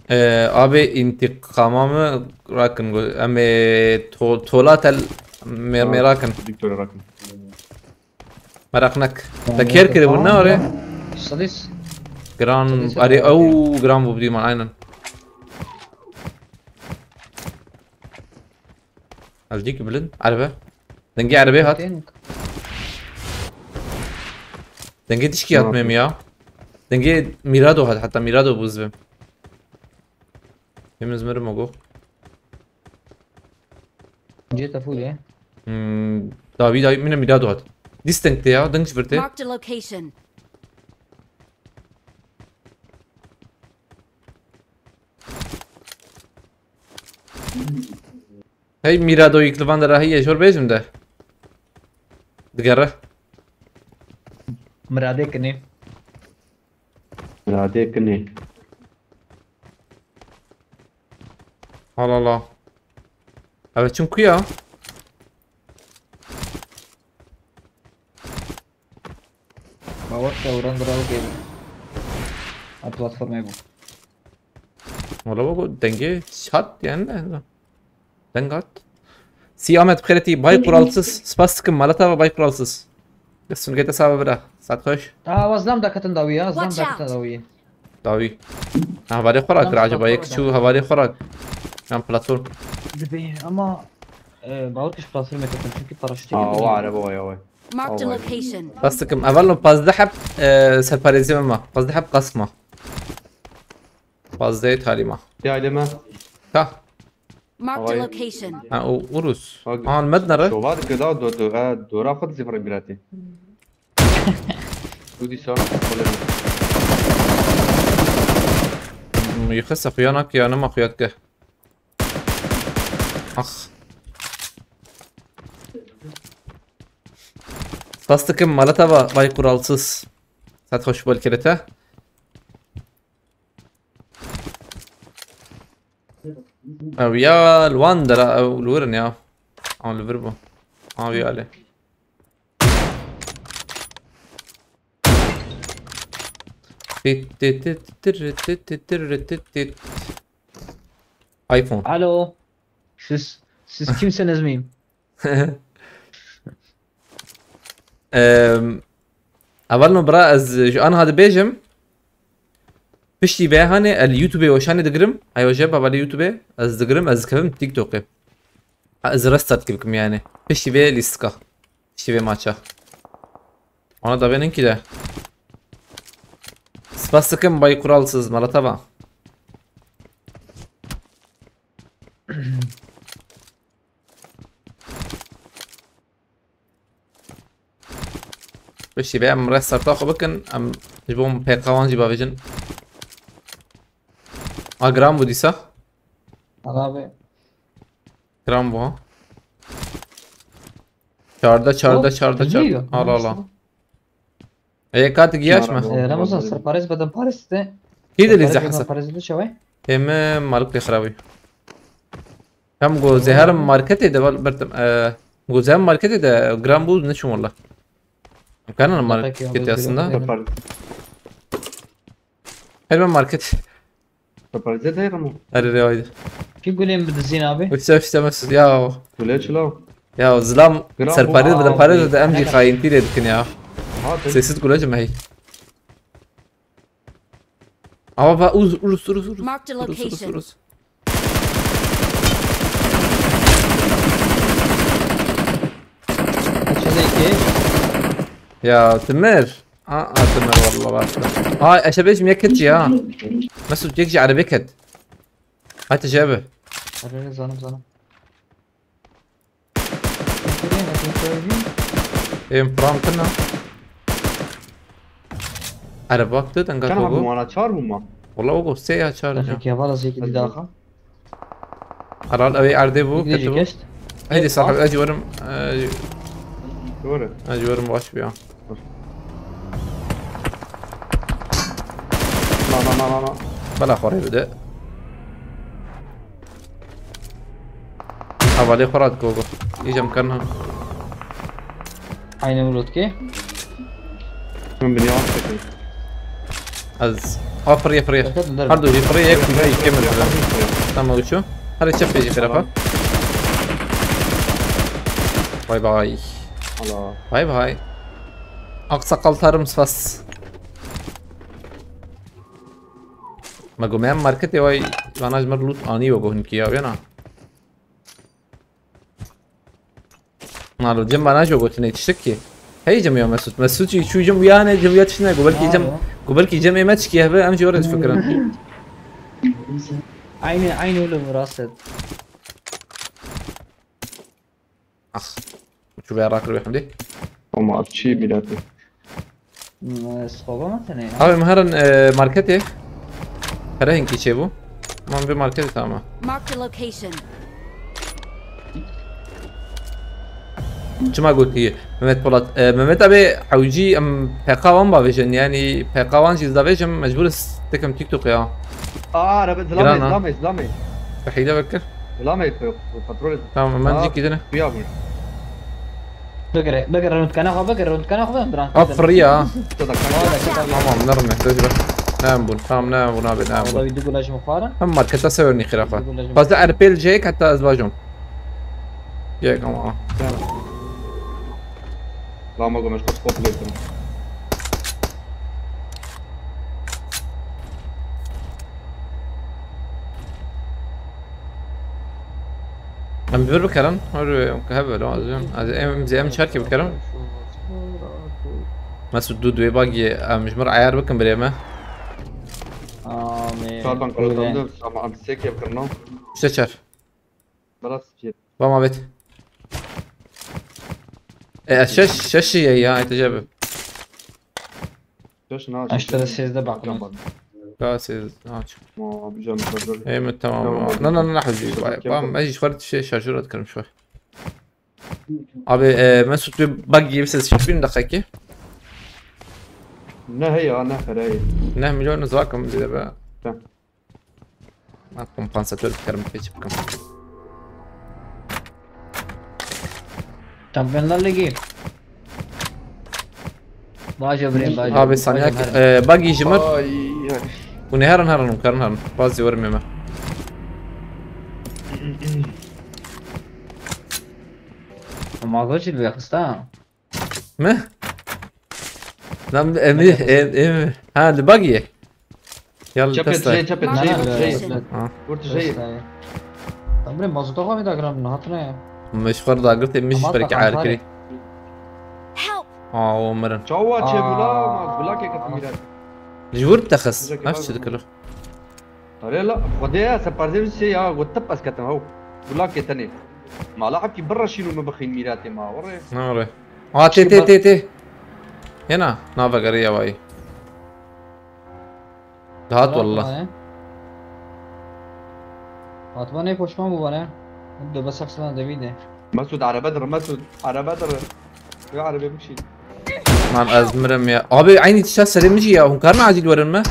Ee, abi intikamamı rakın. Em ê to tola tel me me rakın. Victoria rakım. Merak nek. Te kêr kirî bû ne are? Sadis. Gran, Sadis arê yapar. Ew gran bû bidîman aynen. Ev dî ki bilind. Erbe. Dengê erebê hat. Dengê dişkî hat mem ya. Dengê Mirado hat, hatta Mirado bû zivim. Hemiz mirim o go. Cê te full e. Hmm, dawî dawî mine Mirado hat. Dîs deng te ya, deng ji vir te. Marked a location. Hey Mirado, yek li van de ra heye, jor bêjim de. Digere. Miradê kinê. Radê kinê. Allah Allah. Evet, çünkü ya. Bawer te uran diraw gel. A platformê bû. Wala bak, o dengê hat yani de. Deng hat. Si Ahmet bi xêretî, Bay Kuralsız. Spas dikim, Malat Ava, Bay Kuralsız. Destun gete sağ bira. Saat hoş. Aa, ez nam daketin dawî ya, ez nam Watch out. daketin dawî. Dawî. Ha, hevalê xwe rakir, Lan acaba yek platform çû hevalê xwe rak. Yan platform. Dibê ama e, bawer kir platformê ketin çünkü paraşütü Aa, ketin. o araba o ya o. Marked a Vay. location. Bas dikim. Evel no pazdeh heb e, serparêzî me ma. Pazdeh heb qas ma. Pazdeh talî ma. Ya aileme. Ta. Marked a Havayı. Location. Ha, o Urus. Bak. An med nere? Şova dikir da do do e dora xwe dizî xwe biratî. Û dîsa xole. Yıkı saxuya nak ya, nema xuyat ke. Ah. Spas dikim, Malat Ava, Bay Kuralsız. Saat hoş bol kirete. Ew ya li wan dera, ew li wir in ya. Ew li vir bû. Ew ya lê. Tit, tit, tit, tit, tit, tit, tit, tit, tit. iPhone. Alo. Siz, siz kimsiniz miyim? Em, Evel no bira ez ji anha dibêjim. Piştî vê hanê el YouTube weşanê digirim. Ay weje baba li YouTube ez digirim, ez dikevim TikTokê. Ha, ez restart bikim yani. Piştî vê lîstika. Piştî vê maça. Ona da benim ki de. Spas dikim Bay Kuralsız, Malat Ava. Piştî vê em restarta xwe bikin, em ji bo P K wan jî bavêjin. A, giran bû dîsa. Abi. Giran bû ha. Çarda, çarda, Oh, çarda, biliyor. çarda. Al, al, al. E, kartı giyaş mı? Merhaba. E, Ramazan, serparêz bedim Paris'te. Kî de Serparêz lîze bedim hesap. Paris'te çawe? Ême malik lê xirabî. Hem go zehar marketê de val berdim. E, go zehar marketê de gram bû ne çûm wala. Kanan marketê aslında. Sefar. Her ben market. Sefarîze deyr mi? Her re haydi. Kî gulên bidizîn abi? Üfte üfte mesut ya. Gule çilo. Ya zilam Gram serparêz bû. bide parêz de em jî xayintî lê dikin ya. Ha, te- Sessiz gule ji me hey. Ava va uz, urus, urus, urus. Marked a Urus, urus, location. Urus. Çelê kê? Ya, Timir. Aa, Timir, vallahi bak. Aa, eşe beş mi kit ya? Mesut, yek ji erebe kit. Hadi cebe. Hadi, zanim, zanim. Êm pram tine. Ereba tu denga Çend to hebû bu. Mana? Çar bû ma? Wala o go sê ya çar ya. Rafik ya, valla zêkî dî daxa. Herhal ew ê erdê bû, Gidê kete jî bû. Keşt. Hadi Ê, sahib, bak. Ez werim, e, Doğru. Ez werim baş bir ya. Na, na, na, na, na. Bela xwarê bide. Hevalê xwe radiko go. Îcem kirina. Aynı Murat ki. Min binyawan çekin. Ez. A, firiye, firiye. Dikkat ederim. Her du jî firiye, yek, yek, yek, yek. Tamam, uçu. Her çep jî xirafa. Tamam. Bay bay. Hala. Bay bay. Aksakal tarım spas. Me got, me em marketê way vana ji mir loot anî we got hinkî ya, wêna. Nalo, cem bana jo gotinê tiştek ki. Hey cem ya Mesut. Mesut çi çu cem uyane, cem ya tiştine. Go belki cem, Ha, go belki cem ême çiki hebe, em ji oraya fikirin. Aynı, aynı öyle bu Raset. Ah. Çu veya rakır ve hamdi. Ama abi çi bilati. Hmm, e, skoba mı tane ya? Abi, em herin, e, marketê. Here hinkî çêbû. Mam vê marketê tamam. Marked a location. Çima gotiye Mehmet Polat? E, Mehmet abi, ewcî em P K wan bavêjin, yani P K wan jî davêjim, mecbur is tekim TikTok ya. Aa, araba, zilame, Giran ha. Zilame, zilame. Hile vekir. Zilame, pe-, petrol. Tamam, ben Aa, dik gidene. Suya bû. Bigire, bigire, rundkana xwe bigire, rundkana xwe bigire. Ha, firiya. Tamam, nerme, döz bak. Ne bun, tamam, ne bun abi, ne bun. Abi, du gula ji min xwara. Hem marketa sewer nî xirafa. Du gula ji min. Fazla erpel cek hatta ez bajom. Cek ama. Lama gomeş, pas kopya ettim. Em bir bikerin, hadi hebe lo azim. Hadi em, em, em çarkî bikerin. Mesut, du duê bagî, em ji mir ayar bikin birê me. Amin. Çar ban kırıldı ama em sek yapkırın o. İşte çar. Biraz şey. Bama bet. E, şeş, şeş ye ya, eteceğim. Şeş ne? Aşağıda sezde bak. Tamam. Ka sez, aç. Ma, bir canım, bir canım. Ê min, tamam. Tamam, Na, na, na, na, hacı. Tamam, Bam, tamam. Ez ji xwe re tiştê şarjora dikirim ji xwe. Abi, e, Mesut, bir bug gibi ses çıkmıyor dakika ki. Ne he ya, ne he ya. Ne milyon zakim diye be. Tamam. Ha, kompansator bikerim, pêç bikim. Şampiyonlar Ligi. Baş ömrüm, baş. Abi, saniye, e, buggy ji mir. Ay, ay. Hûn ê herin, herin, hûn karin herin. Bazî werim ême. Mazot jî li vê xista. Mi? Lan, em, em, em, ha, li buggy ye. Ya, li Çepê testa. Dijeyê, çepê Na, dijeyê, na, vur dijeyê. Na. Ha. Vur dijeyê. Testa ye. Tamam, mazota xwe vê dagiran, hatine ya. Min ji xwe re dagirtê, min jî Ama ferkê ta ayar kantarê. Kirî. Help! Aa, o mirin. Çawa çê Aa. Gula, ma gulakê ketim mîrat. Ji wir dixist. Gulakê Ev baz çi dikir? Are la, Xwedê ya, se parzê min sê ya, got tip ez ketim hew. Gulakê tenê. Mala hepkî bireşîn û min bixîn mîratê ma, were. Ne were. Aa, tê, tê, tê, tê. Hêna, navegeriya wayî. Dihat Dihat wallah. Bana ye. Fatma ne koşma bu bana? Dur, bas aksana, devî de. Mesut, araba dur, Mesut, araba dur. Ya, araba bir şey. Lan ez mirim ya. Abi, aynı tişa serê min jî ya. Hûn karin acil werin me?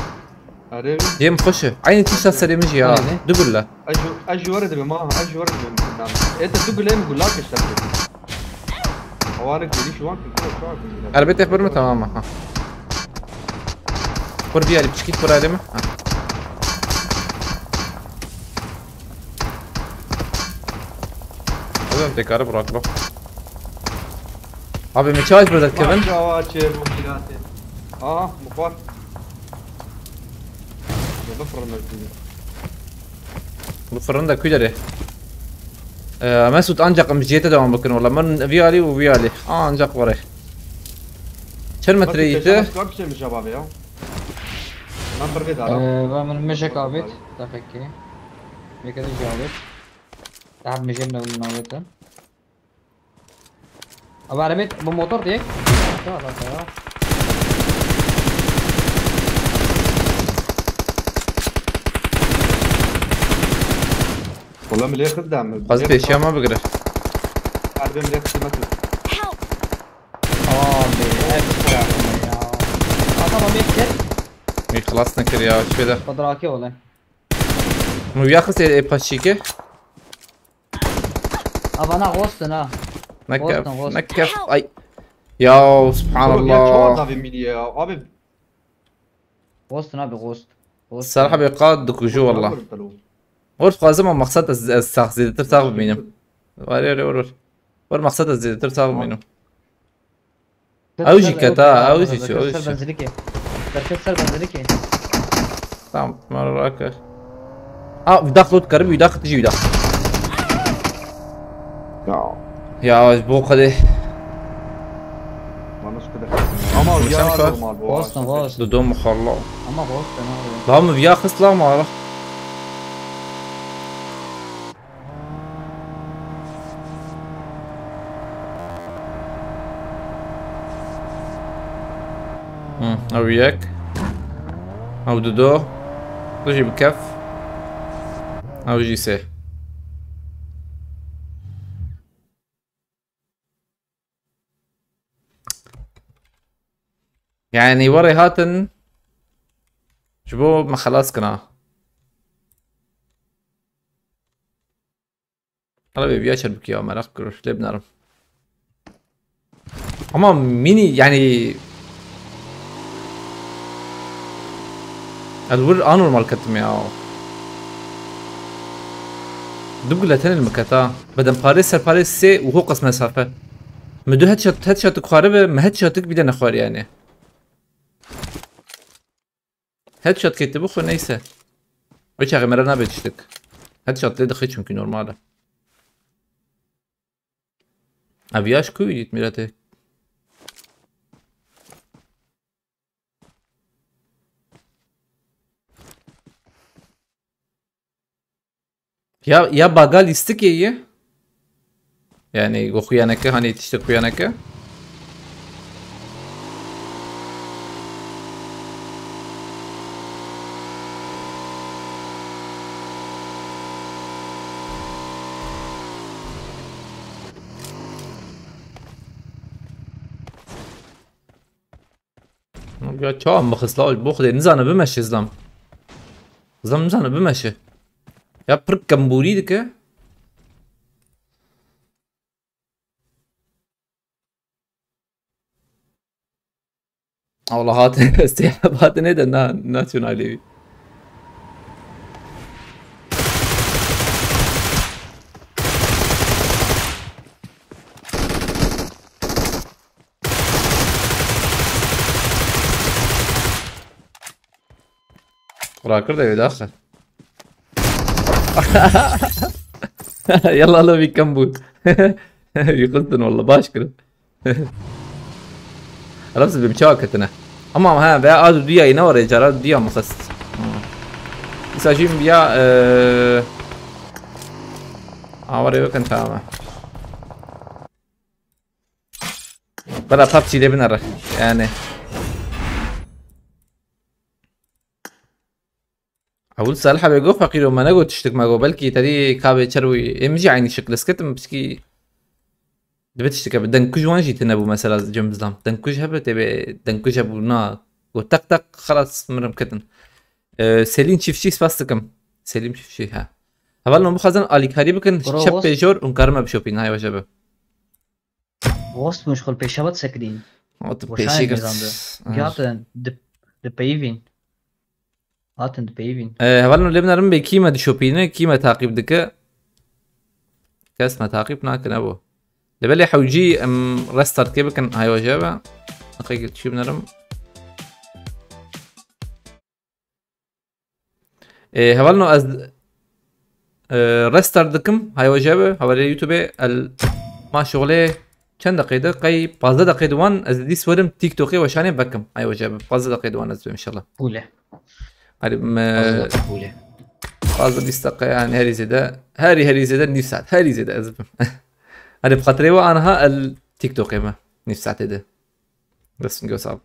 Araba. Yêm xweş e. Aynı tişa serê min jî ya. Aynen. Du gule. Ez ji, ez ji were dibim ha, ez ji were dibim. Ê te du gulê min gulak işte. Hawarik geliş wan kırk şu an. Erbet ekber mi? Tamam, ha. Kur bir alim, çıkıp kur alemi. Ha. Hadi tekrarı bırak bak. Abi, me çawa ji ber derkevin? Çawa çêbû mîratê. Aha, mixwar. Bifirine. Bu fırın da kuy derê. Ee, Mesut, ancak em jiyete devam bikin wala. Min vî alî û vî alî. Ancak were. Çend metre yî te? Kar bir şeymiş abi ya. Ben bir veda. Ee, ben bunu mejek abit. Tabii ki. Mekede cevabit. Daha mejek ne bunun abit. Abi arabet bu motor diye. Tamam, tamam, tamam. Wala milê xidem. Xwazî pêşiya me bigire. Harbê milê xidmet. Abi her şey ya. Adam abi kes. Min xilas nekir ya, çi pê de. Padraki oğlum. Min viya xist ê, ê paşîke. Abana ghostin ha. Nekef, Ghostin, ghostin. nekef. Ay. Ya Oğlum ya çawa subhanallah. davê mînî ya abi. Ghostin abi ghost. Ghost. Serha bê qad dikuju wallah. Vurun telo. Ort xwazim, ama maqsad ez, ez sax zêdetir sax bimînim. Var ya, var, var. Var maqsad ez zêdetir sax bimînim. Ew jî keta, ew jî çi, ew jî çi. Benzinlikê. Bereket ser benzinlikê. Tamam, mara rake. Aa, vidax lot karim, vidax tiji vidax. Ya. Ya, ji bo qedê. Bana şu kadar. Ama Sen ya kar- normal bu. Ghostin ghost. Dudom xalla. Ama ghostin abi. Daha mı viya xist la mara? Hı, ew yek. Ew dido. Tu jî bi kef. Ew jî sê. Yani werê hatin ji bo me xelas kina. Hala bê viya çer bikî ya, meraq kir, lê binarim. Ama mini yani ez wir anormal ketim ya. Du gule tenê li min keta. Bedenparê serparê sê û ho qas mesafe. Min du headshot, headshotik xwaribe, min headshotik bile nexwar yani. Headshot kete bixwe neyse. O çaxê me re nabe tiştik. Headshot lê dixê çünkü normal e. Ev yaş ku yit miratê. Ya, ya baga lîstikê ye. Yani go xuyaneke, hani tiştek xuyaneke. Ya çawa mixist la, bo xudê nizane bimeşe zlam. Zlam nizane bimeşe. Ya pir kembûrî dike. Allah hat, seyahate ne de na, nasyonalî. Rakir de daxil. Yalla lo bir kan bu. Yıkıldın valla, baş kırın. Arabası bir çağa katına. Ama ha, veya az dünya yine var ya, cara dünya mı kast? Mesela şimdi ya, eee, ha, var ya, bakın, tamam. Bela PUBG de binere. Yani. Ew Salih abi got feqîro, me negot tiştik, me got belkî terî kabê çer wî. Ê min jî eynî şikil ez ketim, pişkî dibe tiştike bi dengkuj wan jî tine bû mesela cem bizlam. Dengkuj hebe tê bê dengkuj hebû na. Got tak tak xelas mirim ketin. Ee, Selîn Çiftçî spas dikim. Selîm Çiftçî he. Hevalno bixwazin alîkarî bikin, Bro, çep was- pêjor û karim ev şopîn, hay weş ebe. Rast muşkul pêşevat sekirîn. O tu Boşan pêşî girt. mizandı. Gatin di di peyvin. Hatin di peyvin. Ee, hevalno lê binarim bê kî me dişopîne, kî me taqîb dike. Kes me taqîb nakine bu. Lê belê hewcî em restart kê bikin, hay we jê be. Nexê çi binerim. Ê, hevalno ez, e, restart dikim, hay we jê be, hevalê YouTube el ma şoxlê çend deqê de, qey pazdeh deqê de wan, ez dî swerim TikTokê weşanê vekim, hay we jê be, pazdeh deqê de wan ez bim inşallah. Pûle. Hadi me, Pûle. Pazdeh bîst deqe yani herî zêde, herî herî zêde nîv saet, herî zêde ez bim. Hadi bi xatirê we aniha el TikTokê me, nîv saetê de. Destun göz abi.